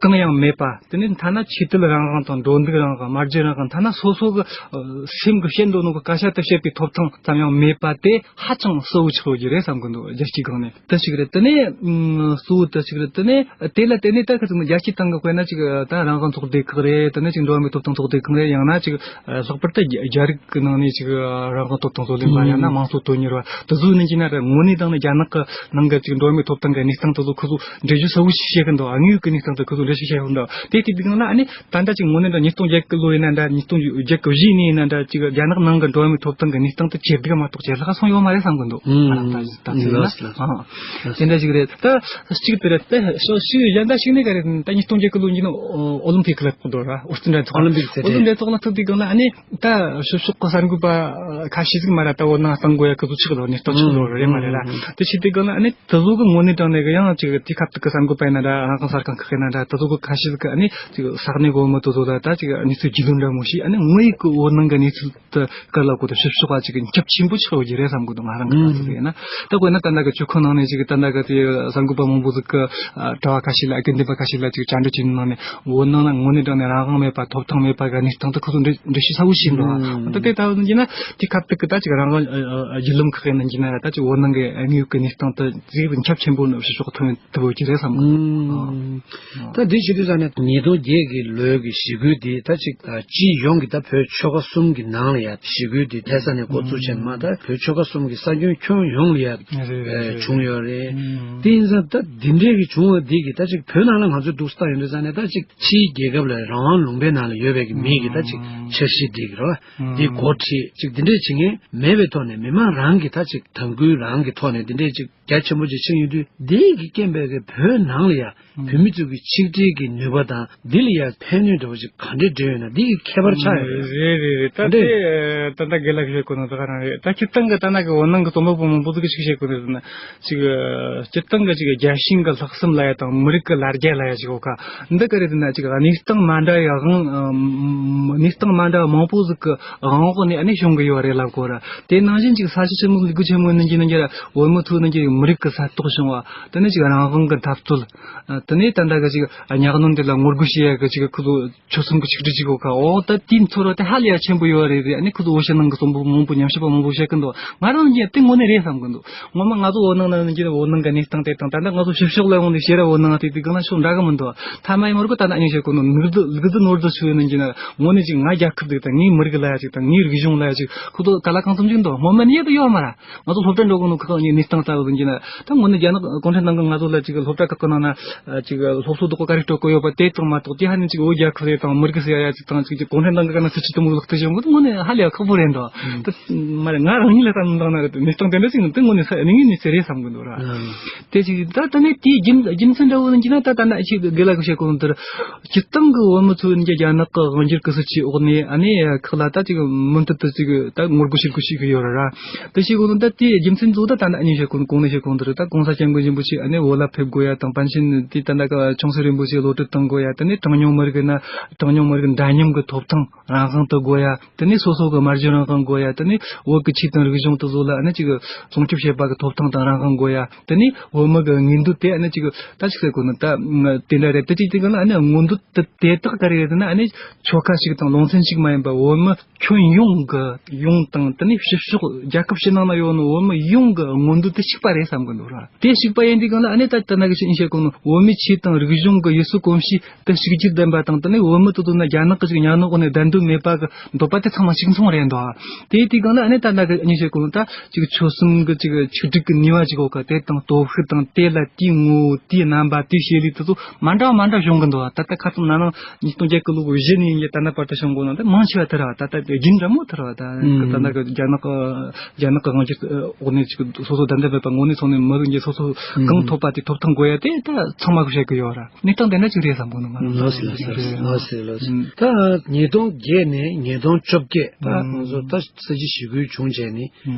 གང་ཡང་མེད་པ། དེ་ནས་ཐ་ན་ཆོས་དད་རང་དབང་དང་འགྲོ་འདུག་རང་དབང་། སྨྲ་བརྗོད་རང་དབང་། ཐ་ན་སོ་སོ་གི་སེམས་ཀྱི་བཤད་འདོད་ནོ་གི་སྐད་ཆ་དེ་བཤད་པའི་ཐོབ་ཐང་ཙམ་ཡང་མེད་པ་དེ་ཧ་ཅང་གསལ་བོ་ཆགས་ཡོད་ཀྱི་རེད་བསམ་གི་འདུག་རྒྱལ་སྤྱིའི་སྒང་ནས་དེ་ཞིག་རེད། དེ་ནས་གཙོ་བོ་དེ་ཞིག་རེད། དེ་ནས་དེ་ལ་བརྟེན་ནས་ད་ཁ་ཅིག་རྒྱལ་སྤྱིའི་སྟེང་གི་དཔེར་ན་ཅིག་ད་རང་དབང་ཚོགས་སྡེ་ཁག་རེད། དེ་ནས་ཅིག་འགྲོ་བ་མིའི་ཐོབ་ཐང་ཚོགས་སྡེ་ཁག་རེད། ཡང་ན་ཅིག་ལྷག་པར་དུ་རྒྱ་རིགས་ཀྱི་ནང་ནས་ཅིག་རང་དབང་ཐོབ་ཐང་རྩོད་ལེན་པ་ཡང་ན་དམངས་གཙོ་དོན་གཉེར་བ་དེ་ཚོའི་ནང་གི་ན་ར་དངོས་གནས་དྲང་གནས་རྒྱ་ནག་གི་ནང་གི་ཅིག་འགྲོ་བ་མིའི་ཐོབ་ཐང་གི་གནས་སྟངས་དེ་ཚོ་ཁོ་ཚོ་འགྲེལ་བརྗོད་གསལ་བོ་ཞིག་བྱེད་གི་འདུག་དངོས་ཡོད་ཀྱི་གནས་སྟངས་དེ་ཁོ་ཚོ་འགྲེལ་བཤད་བྱེད་གི་འདུག་དེ་དེ་དུས་སྒང་ལ་ཨ་ནི་ད་ལྟ་ཅིག་དངོས་གནས་དྲང་ཉིས་སྟོང་བརྒྱད་ཀྱི་ལོ་ཡིན་ན་འདྲ། ཉིས་སྟོང་བརྒྱད་ཀྱི་གཞུག་ནས་ཡིན་ན་འདྲ། ཅིག་རྒྱ་ནག་ནང་གི་འགྲོ་བ་མིའི་ཐོབ་ཐང་གི་གནས་སྟངས་དེ་ཇེ་སྡུག་མ་གཏོགས་ཇེ་ལྷག་སོང་ཡོད་མ་རེད་བསམ་གི་འདུག་ང་རང་ད་ད་ཟེར་ན་ཨ་དེ་འདྲ་ཞིག་རེད། ད་གཅིག་དེ་རེད། ད་ཕྱོགས་ཞིག་གཞན་དག་ཞིག་ནས་ག་རེད། ད་ཉིས་སྟོང་བརྒྱད་ཀྱི་ལོ་ཡིན་ན་ཨོ་ལིམ་ཕིག་ལ་ཐུག་འདུག་ར། ཨོ་སི་ཊི་རི་ལི་ཡ་ཐོག་ཨོ་ལིམ་ཕིག་ཟེར་ཨོ་སི་ཊི་རི་ལི་ཡ་ཐོག་ལ་ཐུག་དུས་སྒང་ལ་ཨ་ནི་ད་ཕྱི་ཕྱོགས་ཀྱི་གསར་འགོད་པ་ཁ་ཤས་ཟིག་མ་ར་ད་འོ་ན་གཏང་དགོས་ཡ་ཁོ་ཚོ་ཆགས་འདུག་གནས་སྟངས་ཆགས་འདུག་རེད་མ་རེད་ར། དེ་བྱེད་དུས་སྒང་ལ་ཨ་ནི་དེ་ཚོ་གི་དངོས་གནས་དྲང་གནས་གི་ཡང་ཅིག་དེ་ཁ་ཐུག་གི་གསར་འགོད་པ་ཡིན་ན་འདྲ། རང་དབང་གསར་ཁང་ཁག་ཡིན་ན་འདྲ། དེ་ཚོ་གི་ཁ་ཤས་ཟིག་གི་ཨ་ནི་ཅིག་ས་གནས་གོ་མི་དེ་ཚོ་ལ་ད་ཅིག་གནས་ཚུལ་རྒྱུས་ལོན་འདྲ་མོ་ཞིག་ཨ་ནི་དངོས་ཡོད་ཀྱི་བོད་ནང་གི་གནས་ཚུལ་དེ་ག་ལ་གོ་དེ་ཕྱི་ཕྱོགས་ལ་ཅིག་ཁྱབ་ཆེན་པོ་ཆགས་ཡོད་ཀྱི་རེད་བསམ་གི་འདུག་ང་རང་གི་ལྟ་ཚུལ་ཡིན་ན། ད་དཔེར་ན་ད་ལྟ་གི་ཆོལ་ཁ་ནང་ནས་ཅིག་ད་ལྟ་གི་དེ་གསར་འགོད་པ་མང་པོ་ཟིག་གི་ཨ་དྲི་བ་ཁ་ཤས་ལ། དགེ་འདུན་པ་ཁ་ཤས་ལ་ཅིག་བཅར་འདྲི་བྱས་ནས་ནང་ནས་བོད་ནང་ལ་དངོས་གནས་དྲང་གནས་རང་དབང་མེད་པ། ཐོབ་ཐང་མེད་པ་གི་གནས་སྟངས་དེ་ཁོ་ཚོ་འགྲེལ་འགྲེལ་བཤད་གསལ་བོ་བྱས་འདུག་ཨ་ད་དེ་ལྟ་བུ་ཡིན་ན་དེ་ཁ་ཐུག་གི་ད་ཅིག་རང་དབང་བརྒྱུད་ལམ་ཁག་ཡིན་ན་ཡིན་ན་ར། ད་ཅིག་བོད་ནང་གི་དངོས་ཡོད་ཀྱི་གནས་སྟངས་དེ་ཅིག་ཁྱབ་ཆེན་པོ་ཕྱི་ཕྱོགས་ཐོན་ཐུབ་ཡོད་ཀྱི་རེད་བསམ་གི་འདུག་ཨ། ད་འདི་བྱེད་དུས་ཙང་ནས་ཉིས་སྟོང་བརྒྱད་ཀྱི་ལོའི་གི་ཞི་རྒོལ་འདི་ད་ཅིག་སྤྱི་ཡོངས་ཀྱི་ད་བོད་ཆོལ་ཁ་གསུམ་གྱི་ནང་ལ་ཡ་ཞི་རྒོལ་འདི་ཐད་ས་ནས་འགོ་བཙུགས་བྱས་མ་ད་བོད་ཆོལ་ཁ་གསུམ་གྱི་ས་ཁྱོན་ཁྱོན་ཡོངས་ལ་ཡ་རེད་རེད་རེད། བྱུང་ཡོད་རེད། ཨུམ། དེ་ཡིན་ཙང་ད་འདི་འདྲའི་གི་བྱུང་བ་འདི་གི་ད་ཅིག་བོད་ནང་ལ་ང་ཚོས་འདུག་སེ་ལྟ་ཡོང་དུས་ཙང་ནས་ད་ཅིག་ཕྱིའི་རྒྱལ་ཁབ་ལ་རང་དབང་ལུང་པའི་ནང་ལ་ཡོད་པའི་གི་མི་གི་ད་ཅིག་འཆར་གཞི་འདི་གི་རེད་བ། འདི་འགོ་ཁྲིད་ཅིག་འདི་འདྲས་བྱེད་མཁན་མེད་པའི་ཐོག་ནས་མི་མང་རང་གི་ད་ཅིག་དམ་སྐུལ་རང་གི་ཐོག་ནས་འདི་འདྲས་ཅིག་རྒྱ་ཆེན་པོ་ཅིག་ཕྱིན་ཡོང་དུས་འདི་གི་རྐྱེན་པས་གི་བོད་ནང་ལ་ཡ་བོད་མི་ཚོ་གི་ཆིག་སྒྲིལ་གྱི་ནུས་པ་དང་འདི་ལ་ཡ་ཕན་ནུས་འདྲ་བོ་ཅིག་ག་འདྲས་འདྲེས་ཡོད་ན་འདི་གི་ཁྱད་པར་ཆགས་ཡོད་རེད། རེད་རེད་རེད། ད་དེ་ད་ལྟ་རྒན་ལགས་བཤད་གོ་ནོ་ད་ག་རང་རེད། ད་སྤྱིར་བཏང་གི་ད་ནང་གི་འོ་ནང་གི་རྩོམ་པ་པོ་མང་པོ་ཟིག་གིས་ཅིག་བཤད་གོ་ནོ་ཟེར་ན། ཅིག་སྤྱིར་བཏང་གི་ཅིག་རྒྱལ་ཞེན་གི་ལྷག་བསམ་ལབ་ཡ་དང་མི་རིགས་གི་ལ་རྒྱ་ལབ་ཡ་ཅིག་ཡོད་ཁ། འདི་ག་རེད་ཟེར་ན་ཅིག་གནས་སྟངས་མ་འདྲ་བའི་དབང་གནས་སྟངས་མ་འདྲ་བ་མང་པོ་ཟིག་གི་དབང་འོག་ནས་ཨ་ནི་བྱུང་གི་ཡོད་རེད་ལབ་དགོས་ར། དེ་ནང་བཞིན་ཅིག་ས་ཆ་ཆེན་མོ་ལུ་གུ་ཆེན་མོ་ནང་གི་ནང་གི་ར་བོད་མི་ཚོའི་ནང་གི་མི་རིགས་གི་ས་རྟོགས་བྱུང་བ། དེ་ནས་ཅིག་རང་དབང་གི་འཐབ་རྩོད། དེ་ནས་ད་ལྟ་གི་ གཉའ་གནོན་དེ་ལ་ངོ་རྒོལ་བྱེད་ཡ་གི་ཅིག་ཁོ་ཚོ་ཆོལ་གསུམ་གྱི་ཆིག་སྒྲིལ་ཅིག་ཡོད་ཁ། འོ་ད་དེའི་ཚོར་བ་དེ་ཧ་ལས་ཡ་ཆེན་པོ་ཡོད་རེད་ཟེར། ཨ་ནི་ཁོ་ཚོ་འོ་ཤ་ནང་གི་གསོན་པོ་མང་པོ་ཉམས་ཞིབ་པ་མང་པོ་བཤད་གི་འདུག། ང་རང་གིས་དེ་དངོས་གནས་རེད་བསམ་གི་འདུག། ངོ་མ་ང་ཚོ་བོད་ནང་ན་ཡིན་གྱི་ན་བོད་ནང་གི་གནས་སྟངས་དེ་དང་། ད་ལྟ་ང་ཚོ་ཕྱི་ཕྱོགས་ལ་ཡོང་ནས་ཕྱིར་ར་བོད་ནང་དེ་དེ་གང་ན་ཕྱོགས་འདྲ་གི་མི་འདུག། ཐ་མ་ཡི་མོར་གི་ད་ལྟ་ཨ་ནི་བཤད་གོ་ནོ་ནུག་རྫི་ལུག་རྫི་ནོར་རྫི་ཆུ་ཡིན་གྱི་ན། དངོས་གནས་ཅིག་ང་རྒྱལ་ཁབ་ཅིག་དང་། ངའི་མི་རིགས་ལ་ཡ་ཅིག་དང་། ངའི་རིག་གཞུང་ལ་ཡ་ཅིག་ཁོ་ཚོ་ག་ལ་གང་འཚམ་ཅིག་འདུག། སྔོན་མ་ནས་ཡ་ད་ཡོད་མ་ར། ང་ཚོ་སློབ་གྲྭ་འགྲོ་གོ་ནོ་ཁག་གཉིས་གནས་སྟངས་ལྟ་བུ་ཡིན་གྱི་ན། ད་དངོས་གནས་རྒྱ་ནག་གུང་ཁྲན་ཏང་གི་ང་ཚོ་ལ་ཅིག་སློབ་གྲྭ་ཁག་གི་ནང་ན་ཅིག་སློབ་གསོ་དོག་པོ་ག་རེ་སྤྲོད་གོ་ཡོད་པ་དེ་དང་མ་གཏོགས། དེ་ཧ་ནས་ཅིག་བོད་རྒྱལ་ཁབ་རེད་དང་། མི་རིགས་ཟེར་ཡ་ཅིག་དང་། ཅིག་ཅིག་གུང་ཁྲན་ཏང་གི་ག་ན་སྲིད་ཇུས་དེ་མོ་ལག་བསྟར་བྱེད་མཁན་དངོས་གནས་ཧ་ལས་ཡ་ཁག་པོ་རེད་འདུག། ད་མ་རེད། ང་རང་ཉིད་ལ་བསམ་བློ་བཏང་ན་རེད། གནས་སྟངས་དེ་འདྲ་ཞིག་ནི་དེ་དངོས་གནས་ས་གནས་ངན་ནས་ཟེར་རེད་བསམ་གི་འདུག་ར། དེ་ཅིག་ད་ད་ནས་དེའི་རྒྱུ་རྒྱུ་མཚན་འདྲ་བོ་ཡིན་གྱི་ན། ད་ད་ནས་ཅིག་དགེ་ལགས་ཀྱིས་བཤད་གོ་ནོ་དེར། སྤྱིར་བཏང་གི་བོད་མི་ཚོ་ཡིན་གྱི་རྒྱ་ནག་གི་དབང་སྒྱུར་གི་སྲིད་ཇུས་འོག་ནས། ཨ་ནི་ཁག་ལ་ད་ཅིག་མུ་མཐུད་དུ་ཅིག་ད་ངོ་རྒོལ་བྱེད་དགོས་ཞིག་ཡོད་ར། དེ་བྱེད་དགོས་ན་ད་དེའི་རྒྱུ་མཚན་གཙོ་བོ་ད་ད་ནི་ཨ་ནི་བཤད་གོ་ནོ། གོང་ནས་བཤད་གོ་ནོ་དེར། ད་གོང་ས་སྐྱབས་མགོན་རིན་པོ་ཆེ་ཨ་ནི་བོད་ལ་ཕེབས་དགོས་ཡ་དང་། པཎ་ཆེན་དེ་ད་ལྟ་ག་ཆུང་སྲིད་རིན་པོ་ཆེ་གློད་གྲོལ་གཏོང་དགོས་ཡ། དེ་ནས་གྲངས་ཉུང་མི་རིགས་ན་གྲངས་ཉུང་མི་རིགས་འདྲ་མཉམ་གི་ཐོབ་ཐང་རང་དབང་དུ་དགོས་ཡ། དེ་ནས་སོ་སོ་གི་སྨྲ་བརྗོད་རང་དབང་དགོས་ཡ། དེ་ནས་བོད་ཀྱི་ཆོས་དང་རིག་གཞུང་དེ་ཚོ་ལ་ཨ་ནི་ཅིག་སྲུང་སྐྱོབ་བྱེད་པ་གི་ཐོབ་ཐང་དང་རང་དབང་དགོས་ཡ། དེ་ནས་བོད་མི་གི་མངོན་འདོད་དེ་ཨ་ནི་ཅིག་ད་ཅིག་ཟེར་དགོས་ན་ད་དེ་འདྲ་རེད། དེ་ཅིག་དེ་ག་ལ་ཨ་ནི་མངོན་འདོད་དེ་དེ་དག་ག་རེ་རེད་ཟེར་ན། ཨ་ནི་ཆོལ་ཁ་ཞིག་དང་ལུང་ཚན་ཞིག་མ་ཡིན་པ། བོད་མི་ཁྱོན་ཡོངས་ཀྱི་ཡོངས་དང་། དེ་ནས་ཕྱི་ཕྱོགས་རྒྱལ་ཁབ་ཕྱི་ནང་ན་ཡོད་ནོ་བོད་མི་ཡོངས་ཀྱི་མངོན་འདོད་དེ་གཅིག་པ་རེད་བསམ་གི་འདུག་ར། དེ་གཅིག་པ་ཡིན་དུས་གང་ལ་ཨ་ནི་ད་ལྟ་ན་གི་ཞིག་ཡིན་བཤད་གོ་ནོ། བོད་མིའི་ཆོས་དང་རིག་གཞུང་གི་ཡུལ་སྲོལ་གོམས་གཤིས་དེ་གཅིག་གྱུར་ལྡན་པ་དང་། དེ་ནས་བོད་མི་དེ་ཚོ་ན་རྒྱ་ནག་གི་ཅིག་གཉའ་གནོན་འོག་ནས་བསྡད་འདོད་མེད་པ་གི་འདོད་པ་དེ་ཚང་མ་གཅིག་མཚུངས་རེད་འདུག། དེ་དུས་གང་ལ་ཨ་ནི་ད་ལྟ་གི་ཡིན་བཤད་གོ་ནོ། ད་ཅིག་ཆོལ་གསུམ་གི་ཅིག་ཆིག་སྒྲིལ་གི་ནུས་པ་ཅིག་ཡོད་ཀ། དེ་དང་སྟོབས་ཤུགས་དང་། དེ་ལ་དེའི་ངོ་བོ། དེའི་རྣམ་པ། དེའི་བྱེད་ལས་དེ་ཚོ་མ་འདྲ་བ་མ་འདྲ་བྱུང་གི་འདུག། ད་ལྟ་ཁ་སང་ན་ནིང་ཉིས་སྟོང་བརྒྱད་གི་ལོ་གི་གཞི་ནས་ཡིན་གྱི་ད་ལྟ་བར་དུ་བྱུང་གོ་ནོ་དེ་མང་ཆེ་བ་དེ་ར་བ། ད་ལྟ་རྒྱུན་འདྲ་མོ་དེ་ར་བ། ད་ད་ལྟ་གི་རྒྱ་ནག་གི་རྒྱ་ནག་གི་དབང་སྒྱུར་འོག་ནས་ཅིག་སོ་སོ་བདེན་བདེན་པ་དངོས་གནས་ཚོ་ནས་མི་རིགས་འདི་སོ་སོ་གང་ཐོབ་པ་དེ་ཐོབ་ཐང་དགོས་ཡ་དེ་ད་ཚང་མ་གིས་བཤད་གི་ཡོད་ར། གནས་སྟངས་དེ་འདྲ་ཅིག་རེད་བསམ་གོ་ནོ་ང་རང་། ལགས་སོ་ལགས་སོ་ལགས་སོ་ལགས་སོ། ད་ཉིས་སྟོང་བརྒྱད་ནས་ཉིས་སྟོང་བཅོ་བརྒྱད། ད་ང་ཚོ་ད་སྲིད་ཇུས་ཞི་རྒོལ་བྱུང་བྱས་ནས་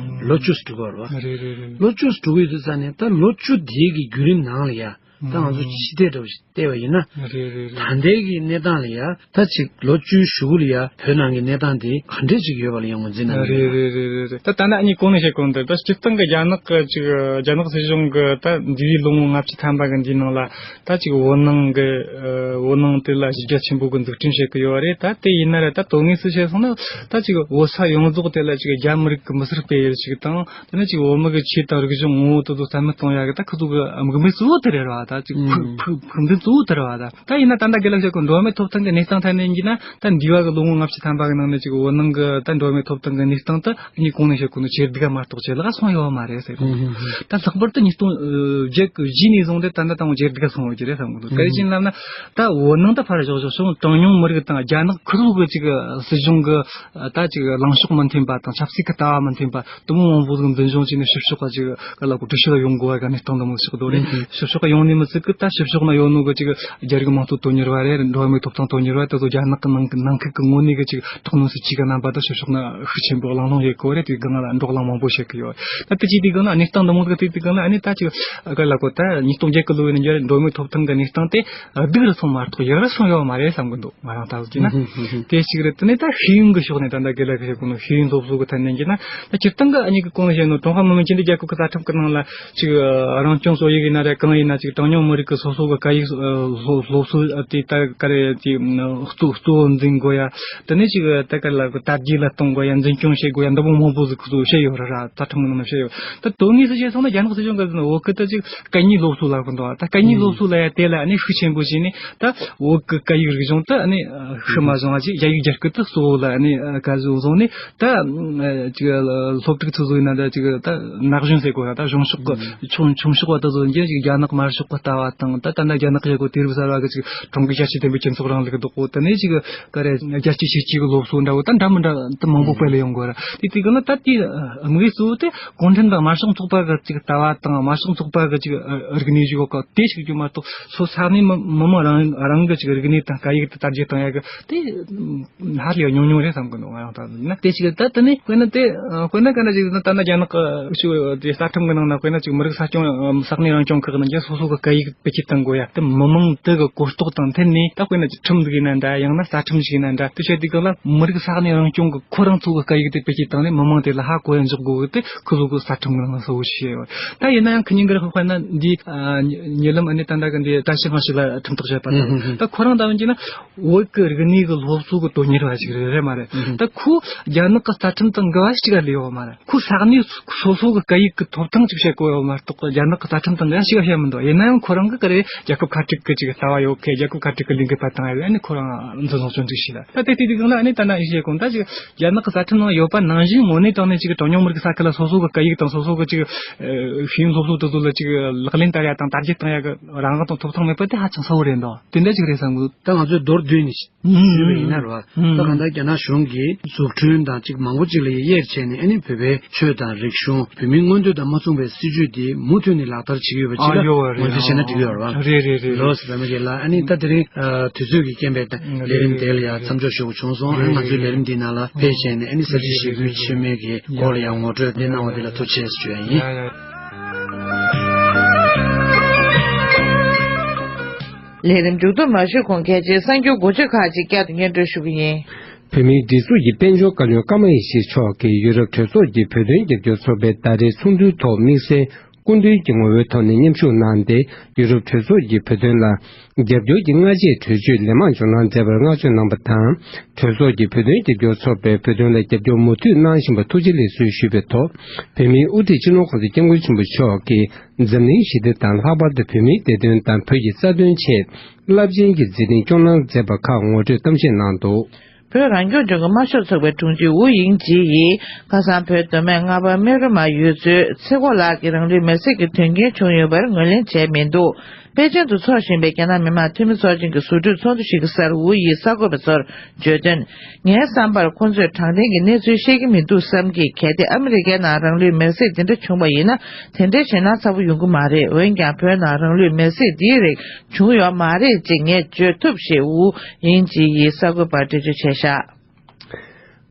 ལོ་བཅུ་ཙམ་འགྲོ་གི་རེད་བ། རེད་རེད་རེད། ལོ་བཅུ་ཙམ་འགྲོ་གི་ཡོད་དུས་ཙང་ནས། ད་ལོ་བཅུ་དེའི་གི་བརྒྱུད་རིམ་ནང་ལ་ཡ། ད་ང་ཚོ་ཕྱི་བལྟས་འདྲ་བོ་ཞིག་བལྟས་པ་ཡིན་ན། རེད་རེད་རེད། ད་ལྟའི་གི་གནས་སྟངས་ལ་ཡ། ད་ཅིག་ལོ་བཅུའི་གཞུག་གུ་ལ་ཡ་བོད་ནང་གི་གནས་སྟངས་དེ་ག་འདྲས་ཅིག་ཡོད་པ་ལ་ཡང་ངོས་འཛིན་གནང་གི་རེད། རེད་རེད་རེད་རེད། ད་ད་ནི་ཨ་ནི་གོང་ནས་བཤད་གོ་ནོ་དེ། ད་སྤྱིར་བཏང་གི་རྒྱ་ནག་གི་ཅིག་རྒྱ་ནག་སྲིད་གཞུང་གི་ད་འདས་པའི་ལོ་ངོ་ལྔ་བཅུ་ཐམ་པ་གི་འདིའི་ནང་ལ། ད་ཅིག་བོད་ནང་གི་ཨ་བོད་ནང་དེ་ལ་གཞི་རྒྱ་ཆེན་པོ་གི་འཛུགས་སྐྲུན་བྱེད་གི་ཡོད་རེད། ད་དེ་ཡིན་ན་ར་ད་དོན་དངོས་སུ་བཤད་སོང་ན། ད་ཅིག་བོད་ས་ཡོངས་རྫོགས་དེ་ལ་ཅིག་རྒྱ་མི་རིགས་ཀྱི་མི་སེར་སྤེལ་ཡུལ་ཞིག་དང་། དེ་ནས་ཅིག་བོད་མི་གི་ཆོས་དང་རིག་གཞུང་ངོ་བོ་དེ་ཚོ་རྩ་མེད་གཏོང་ཡ་གི་ད་ཁོ་ཚོ་གི་དམིགས་འབེན་གཙོ་བོ་དེ་རེད་བ། ད་ཅིག་ཕུགས་ཕུགས་ཕུགས་འདུན་གཙོ་བོ་དེ་རེད་བ། ད་ད་ཡིན་ན་ད་ལྟ་དགེ་ལགས་བཤད་གོ་འགྲོ་བ་མིའི་ཐོབ་ཐང་གི་གནས་སྟངས་ཐད་ནས་ཡིན་གྱི་ན། ད་འདས་པ་གི་ལོ་ངོ་ལྔ་བཅུ་ཐམ་པ་གི་ནང་ནས་ཅིག་བོད་ནང་གི་ད་འགྲོ་བ་མིའི་ཐོབ་ཐང་གི་གནས་སྟངས་ད་ཨ་ནི་གོང་ནས་བཤད་གོ་ནོ་ཇེ་སྡུག་ག་མ་གཏོགས་ཇེ་ལེགས་སོང་ཡོད་མ་རེད་ཟེར་གོ། ད་ལྷག་པར་དུ་ཉིས་སྟོང་བརྒྱད་གི་གཞུག་ནས་བཟུང་སྟེ་ད་ལྟ་དང་ཇེ་སྡུག་ག་སོང་ཡོད་ཀྱི་རེད་བསམ་གི་འདུག། ག་རེ་བྱས་ནས་ལབ་ན། ད་བོད་ནང་ད་ཕར་བཞག་བཞག་སོང་། གྲངས་ཉུང་མི་རིགས་དང་རྒྱ་ནག་ཁུལ་གི་ཅིག་སྲིད་གཞུང་གི་ད་ཅིག་ལངས་ཕྱོགས་མི་མཐུན་པ་དང་ཆབ་སྲིད་ཀྱི་ལྟ་བ་མི་མཐུན་པ་དེ་མོ་མང་པོ་ཟིག་འཛིན་སྐྱོང་བྱས་ནས། ཕྱི་ཕྱོགས་ཀ་ཅིག་ག་ལ་གོ་འགྲེལ་བཤད་ལ་ཡོང་དགོས་པ་ག་གནས་སྟངས་འདི་མོ་ཞིག་འདུག་རེད། ཕྱི་ཕྱོགས་ཀ་ཡོང་ནས་མི་ཚད་གི་ད་ཕྱི་ཕྱོགས་ན་ཡོད་ནོ་གི་ཅིག་རྒྱ་རིགས་དམངས་གཙོ་དོན་གཉེར་བ་རེད། འགྲོ་བ་མིའི་ཐོབ་ཐང་དོན་གཉེར་བ་དེ་ཚོ་རྒྱ་ནག་གི་ནང་གི་ནང་ཁུལ་གི་ངོས་ནས་གི་ཅིག་དྲག་གནོན་སྲིད་ཇུས་གི་རྣམ་པ་དེ་ཕྱི་ཕྱོགས་ན་ཤུགས་ཆེན་པོ་གླེང་སློང་བྱེད་གོ་རེད། དེ་སྒང་ལ་འགྲོ་གླེང་མང་པོ་བྱེད་གི་ཡོད། ད་དེ་ཅིག་དེ་སྒང་ལ་གནས་སྟངས་འདི་མོ་གི་དེ་དེ་སྒང་ལ་ཨ་ནི་ད་ཅིག་ག་ལ་གོ་ད་ཉིས་སྟོང་བརྒྱད་གི་ལོ་ཡིན་ན་འགྲོ་བ་མིའི་ཐོབ་ཐང་གི་གནས་སྟངས་དེ་སྡུག་རུ་སོང་མ་གཏོགས་ཡག་རུ་སོང་ཡོད་མ་རེད་བསམ་གི་འདུག། ང་རང་ལྟ་བུ་བྱས་ན། དེ་གཅིག་རེད། དེ་ནས་ད་ཤེས་ཡོན་གྱི་ཕྱོགས་ནས་ད་ལྟ་དགེ་ལགས་ཀྱིས་བཤད་གོ་ནོ་ཤེས་ཡོན་སློབ་གསོ་གི་ཐད་ནས་ཡིན་ན། ད་སྤྱིར་བཏང་གི་ཨ་ནི་གི་གོང་ནས་བཤད་ནོ་ཀྲུང་ཧྭ་མི་དམངས་སྤྱི་མཐུན་རྒྱལ་ཁབ་ཀྱི་ས་ཁྲིམས་ཀྱི་ནང་ལ་ཅིག་རང་སྐྱོང་སྲོལ་ཡིག་ཡིན་ན་རེད། གང་ཡིན་ན་ཅིག་གྲངས་ཉུང་མི་རིགས་ཀྱི་སོ་སོ་གི་སྐད་ཡིག་སློབ་སློབ་གསོ་དེ་ད་ག་རེ་ཅིག་གཙོ་གཙོ་བོ་འཛིན་དགོས་ཡ། དེ་ནས་ཅིག་ད་ག་ལ་གི་དར་རྒྱས་ལ་གཏོང་དགོས་ཡ། འཛིན་སྐྱོང་བྱེད་དགོས་ཡ། འདི་མོ་མང་པོ་ཟིག་ཁོ་ཚོ་བཤད་ཡོད་ར་ར། ས་ཁྲིམས་ཀྱི་ནང་ན་བཤད་ཡོད། ད་དོན་དངོས་སུ་བཤད་སོང་ན་རྒྱ་ནག་སྲིད་གཞུང་གི་བོད་ཁུལ་དུ་ཅིག་སྐད་གཉིས་སློབ་གསོ་ལབ་གི་འདུག། ད་སྐད་གཉིས་སློབ་གསོ་ལབ་ཡ་དེ་ལ་ཨ་ནི་ཤུགས་ཆེན་པོ་བྱས་ནས། ད་བོད་ཀྱི་སྐད་ཡིག་རིག་གཞུང་དེ་ཨ་ནི་ཤུལ་མ་བཟུང་བ་ཅིག་རྒྱ་ཡིག་རྒྱ་སྐད་དུ་གཙོ་བོ་ལ་ཨ་ནི་ག་ཟེ་བཟུང་ནས། ད་ཅིག་སློབ་ཕྲུག་ཚོ་ཚོ་ཡིན་ན་ད་ཅིག་ད་ན་གཞོན་ཟེར་དགོས་ར། ད་གཞུང་ཕྱོགས་ཀྱི་ཆུང་ཆུང་ཕྱོགས་པ་དེ་ཚོ་ཡིན་ཅིག་རྒྱ་ནག་དམར་ཤོག་གི་ལྟ་བ་དང་། ད་ད་ལྟ་རྒྱ་ནག་ཡ་གོ་དུས་རབས་གསར་བ་གི་ཅིག་ཀྲུང་གོའི་རྒྱལ་སྤྱིའི་བདེན་པའི་སྤྱི་ཚོགས་རིང་ལུགས་ཀྱི་བདག་པོ། དེ་ནས་ཅིག་ག་རེ་རྒྱལ་སྤྱིའི་ཤེས་བྱའི་གི་སློབ་གསོ་འདྲ་བོ་ད་འདྲ་མི་འདྲ་དེ་མང་པོ་སྤེལ་ཡོང་དགོས་ར། དེ་དེ་གི་ན་ད་དེ་དམིགས་ཡུལ་གཙོ་བོ་དེ་གུང་ཁྲན་ཏང་དམར་ཤོག་ཚོགས་པ་གི་ཅིག་ལྟ་བ་དང་། དམར་ཤོག་ཚོགས་པ་གི་ཅིག་རིག་གནས་ཞིག་ཡོད་ག་དེ་ཞིག་རྒྱུ་མ་གཏོགས། སོ་ས་གནས་མི་མི་མང་རང་རང་གི་ཅིག་རིག་གནས་དང་སྐད་ཡིག་དེ་དར་རྒྱས་གཏོང་ཡ་གི་དེ་ཧ་ལས་ཉུང་ཉུང་རེད་བསམ་གི་འདུག། ང་རང་ལྟ་ན་དེ་ཞིག་ད་དེ་ནས་དཔེར་ན་དེ་དཔེར་ན་ག་འདྲ་ཞིག་ད་ལྟ་རྒྱ་ནག་གི་ཅིག་དེ་ས་ཁྲིམས་གི་ནང་ན་དཔེར་ན་ཅིག་མི་རིགས་ས་སྐྱོང་ས་གནས་རང་སྐྱོང་ཁག་ནང་གི་སོ་སོ་གི་སྐད་ཡིག་བེད་སྤྱོད་གཏང་དགོས་ཡ་དེ་མི་མང་དེ་གི་གོ་རྟོགས་དང་མཐུན་ནས། ད་དཔེར་ན་ཁྲིམས་འདི་ཡིན་ན་འདྲ། ཡང་ན་རྩ་ཁྲིམས་ཞིག་ཡིན་ན་འདྲ། དེ་བྱས་དུས་སྒང་ལ་མི་རིགས་ས་གནས་རང་སྐྱོང་གི་ཁོ་རང་ཚོ་གི་སྐད་ཡིག་དེ་བེད་སྤྱོད་བཏང་ནས་མི་མང་དེ་ལ་ཧ་གོ་ཡ་འཇོག་དགོས་གི། དེ་ཁོ་ཚོ་གི་རྩ་ཁྲིམས་གི་ནང་གསལ་བོ་ཞིག་ཡོད། ད་ཡིན་ན་ཡང་ཁི་ཉིན་གི་རེ་དཔེར་ན་འདི་ཉེ་ལམ་ཨ་ནི་ད་ལྟ་གི་འདི་བཀྲ་ཤིས་སྔ་ཕྱི་ལ་ཁྲིམས་ཐག་བཅད་པ་དང་། ད་ཁོ་རང་ད་འོན་ཀྱི་ན། བོད་ཀྱི་རིག་གནས་ཀྱི་སློབ་གསོ་གི་དོན་གཉེར་བ་ཞིག་རེད། རེད་མ་རེད། ད་ཁོ་རྒྱ་ནག་གི་རྩ་ཁྲིམས་དང་འགལ་བ་ཞིག་ག་ལས་ཡོད་མ་རེད། ཁོ་ས་གནས་སོ་སོ་གི་སྐད་ཡིག་གི་ཐོབ་ཐང་ཅིག་བཤད་གོ་ཡོད་མ་གཏོགས། རྒྱ་ནག་གི་རྩ་ཁྲིམས་དང་འགལ་ཞིག་བཤད་མི་འདུག་ཡིན་ན་ཡང་ཁོ་རང་གི་ག་རེ་རྒྱལ་ཁབ་ཁ་བྲལ་གི་ཅིག་ལྟ་བ་ཡོད་མཁན། རྒྱལ་ཁབ་ཁ་བྲལ་གི་ལས་འགུལ་སྤེལ་བཏང་ཡ་ཡོད། ཨ་ནི་ཁོ་རང་འཛིན་བཟུང་བཅོས་འཛུགས་བྱས་ལ། ད་དེ་དེ་དུས་སྒང་ལ་ཨ་ནི་ད་ན་ཡིན་བཤད་གོང་ད་ཅིག་རྒྱ་ནག་གི་རྩ་ཁྲིམས་ནང་ཡོད་པ་ནང་བཞིན་ངོས་ནས་བཏང་ནས་ཅིག་གྲངས་ཉུང་མི་རིགས་ས་ཁུལ་ལ་སོ་སོ་གི་སྐད་ཡིག་དང་སོ་སོ་གི་ཅིག་ཤེས་ཡོན་སློབ་གསོ་དེ་ཚོ་ལ་ཅིག་ལག་ལེན་བསྟར་ཡ་དང་དར་རྒྱས་བཏང་ཡ་གི་རང་དབང་དང་ཐོབ་ཐང་མེད་པ་དེ་ཧ་ཅང་གསལ་བོ་རེད་འདུག་དེ་འདྲ་ཅིག་རེད་བསམ་གི་འདུག་ད་ང་ཚོས་མདོར་བསྡུས་ནས་ཞུས་པ་ཡིན་ན་རེད་བ། ད་གང་ལྟར་རྒྱ་ནག་གཞུང་གིས་འཛུགས་སྐྲུན་དང་ཅིག་མང་པོ་ཅིག་ལ་དབྱེ་བྱས་ནས། ཨ་ནི་བོད་པའི་ཆོས་དང་རིག་གཞུང་། བོད་མིའི་མངོན་འདོད་དང་མ་མཚུངས་པའི་སྲིད་བྱུས་དེ་མུ་མཐུད་ནས་ལག་བསྟར་བྱེད་ཀྱི་ཡོད་པ་ཅིག་ལ་ངོས་འཛིན་བྱས་ན་འགྲིག་གི་ཡོད་རེད་བ། རེད་རེད་རེད། ལགས་སོ། ད་མ་གི་ལ། ཨ་ནི་ད་དེ་རིང་དུས་ཚོད་ཀྱི་རྐྱེན་པས་ལས་རིམ་དེ་ལ་ཡང་མཚམས་འཇོག་ཞུ་དགོས་བྱུང་སོང་། ཨ་ནི་ང་ཚོའི་ལས་རིམ་འདིའི་ནང་ལ་ཕེབས་བྱས་ནས། ཨ་ནི་ས་བྱི་ཞེ་དགུའི་མཆོད་མེ་གི་སྐོར་ལ་ཡང་ངོ་སྤྲོད་འདི་གནང་བ་འདི་ལ་ཐུགས་རྗེ་ཆེ་ཞུ་ཡ་ཡིན། ལས་རིམ་མཇུག་བསྡོམས་མ་ཞུས་གོང་། གལ་ཆེའི་གསར་འགྱུར་འགོ་བརྗོད་ཁག་ཅིག་བསྐྱར་དུ་སྙན་སྒྲོན་ཞུ་གི་ཡིན། བོད་མིའི་སྒྲིག་འཛུགས་ཀྱི་དཔལ་འབྱོར་བཀའ་བློན་ཀརྨ་ཡེ་ཤེས་མཆོག་གིས་ཡུ་རོབ་གྲོས་ཚོགས་ཀྱི་བོད་དོན་རྒྱབ་སྐྱོར་ཚོགས་པའི་ཟླ་རེའི་ཚོགས་འདུའི་ཐོག་དམིགས་བསལ་སྐུ་མདུན་གྱི་ངོ་བོའི་ཐོག་ནས་མཉམ་ཞུགས་གནང་སྟེ། ཡུ་རོབ་གྲོས་ཚོགས་ཀྱིས་བོད་དོན་ལ་རྒྱབ་སྐྱོར་གྱི་སྔ་རྗེས་གྲོས་ཆོད་ལན་མང་འཇོག་གནང་མཛད་པར་བསྔགས་བརྗོད་གནང་བ་དང་། གྲོས་ཚོགས་ཀྱི་བོད་དོན་རྒྱབ་སྐྱོར་ཚོགས་པས་བོད་དོན་ལ་རྒྱབ་སྐྱོར་མུ་མཐུད་གནང་བཞིན་པར་ཐུགས་རྗེ་ལེགས་གསོལ་ཞུས་པའི་ཐོག་བོད་མིའི་དབུ་ཁྲིད་སྤྱི་ནོར་༸གོང་ས་༸སྐྱབས་མགོན་ཆེན་པོ་མཆོག་གིས་འཛམ་གླིང་ཞི་བདེ་དང་། ལྷག་པར་དུ་བོད་མིའི་བདེ་དོན་དང་བོད་ཀྱི་རྩ་དོན་ཆེད་རླབས་ཆེན་གྱི་མཛད་རྗེས་སྐྱོང་གནང་མཛད་པ་ཁག་ངོ་སྤྲོད་གཏམ་བཤད་གནང་འདུག་བོད་རང་སྐྱོང་ལྗོངས་ཀྱི་དམར་ཤོག་ཚོགས་པའི་དྲུང་ཆེ་ཝུའུ་དབྱིང་ཇི་ཡིས། ཁ་སང་བོད་མདོ་སྨད་རྔ་བ་སྨད་རུ་མ་ཡུལ་ཚོའི་ཚེ་སྒོ་ལགས་ཀྱིས་རང་ལུས་མེར་སྲེག་གི་དོན་རྐྱེན་བྱུང་ཡོད་པར་ངོས་ལེན་བྱས་མི་འདུག་པེ་ཅིང་དུ་འཚོགས་བཞིན་པའི་རྒྱ་ནག་མི་དམངས་འཐུས་མི་ཚོགས་ཆེན་གྱི་ཟུར་འབྲེལ་ཚོགས་འདུ་ཞིག་གི་སར་ཝུའུ་ཡིས་གསར་འགོད་པ་ཚོར་བརྗོད་དོན། ངའི་བསམ་པར་ཁོ་ཚོས་དྲང་བདེན་གྱི་གནས་ཚུལ་ཤེས་ཀྱི་མི་འདུག་བསམ་གི། གལ་ཏེ་ཨ་མི་རི་ཀའི་ནང་རང་ལུས་མེར་སྲེག་འདི་འདྲ་བྱུང་བ་ཡིན་ན། དེ་འདྲའི་ཞེད་སྣང་ཚ་པོ་ཡོང་གི་མ་རེད། འོན་ཀྱང་བོད་ནང་རང་ལུས་མེར་སྲེག་འདིའི་རིགས་བྱུང་ཡོད་མ་རེད་ཅེས་ངས་བརྗོད་ཐུབ་ཞེས་ཝུའུ་དབྱིང་ཇི་ཡིས་གསར་འགོད་པར་འགྲེལ་བརྗོད་བྱས་བཞག་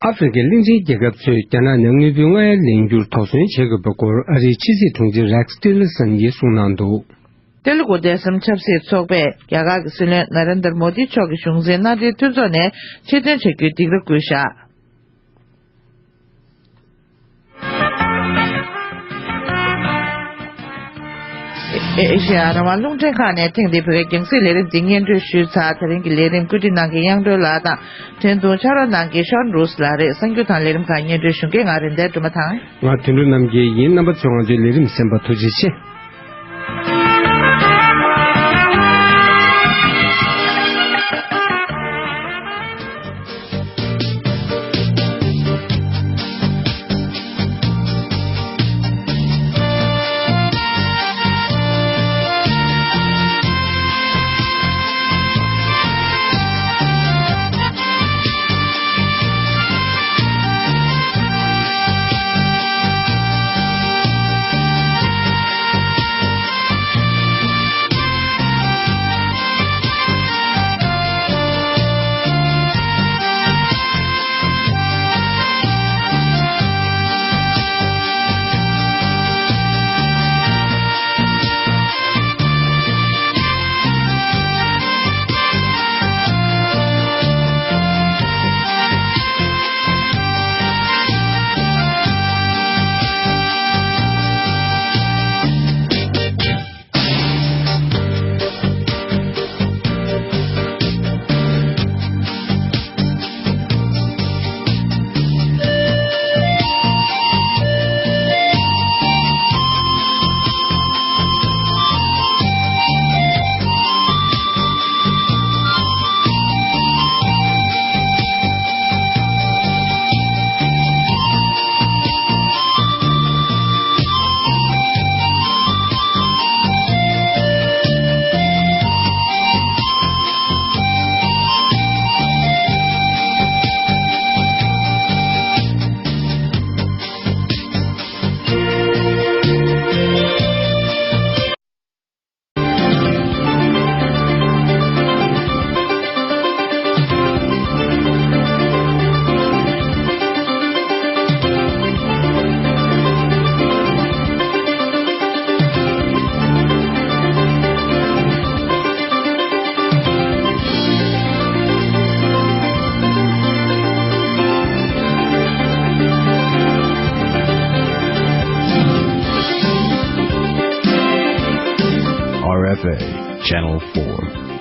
ཨ་ཧྥེ་རི་ཁའི་གླིང་ཆེན་རྒྱལ་ཁབ་ཚོས་རྒྱ་ནག་ནས་དངོས་པོའི་རྔ་ཡབ་ལེན་རྒྱུར་དོགས་ཟོན་བྱེད་དགོས་པའི་སྐོར་ཨ་རིའི་ཕྱི་སྲིད་དྲུང་ཆེ་རེག་སི་ཊི་ལར་སན་གྱིས་གསུངས་གནང་འདུག་ཏེ་ལུ་གུ་དེ་སམ་ཆབ་སྲིད་ཚོགས་པས་རྒྱ་གར་གྱི་སྲིད་བློན་ན་རེན་དར་མོ་དི་མཆོག་གི་གཞུང་འཛིན་མནའ་འབྲེལ་མཐུན་ཚོགས་ནས་ཕྱིར་འདོན་བྱ་རྒྱུའི་སྡིགས་ར་བསྐུལ་བཞག་ཨེ་ཤེ་ཡ་རང་དབང་རླུང་འཕྲིན་ཁང་ནས་ཐེངས་འདིའི་བོད་སྐད་རྒྱང་སྲིང་ལས་རིམ་འདི་སྙན་སྒྲོན་ཞུས་ཚར། དེ་རིང་གི་ལས་རིམ་བཀོད་སྒྲིག་གནང་མཁན་གཡང་སྒྲོན་ལགས་དང་། འཕྲིན་ཐུང་ཕྱག་རོགས་གནང་མཁན་ཤོན་རུས་ལགས་རེད། གསར་འགྱུར་དང་ལས་རིམ་ཁག་སྙན་སྒྲོན་ཞུ་མཁན་ང་རེད། འདིར་སྒྲོལ་མ་དང་། ང་དོན་གྲུབ་རྣམ་རྒྱལ་ཡིན། རྣམ་པ་ཚོས་ང་ཚོའི་ལས་རིམ་གསན་པར་ཐུགས་རྗེ་ཆེ། F A, Channel four.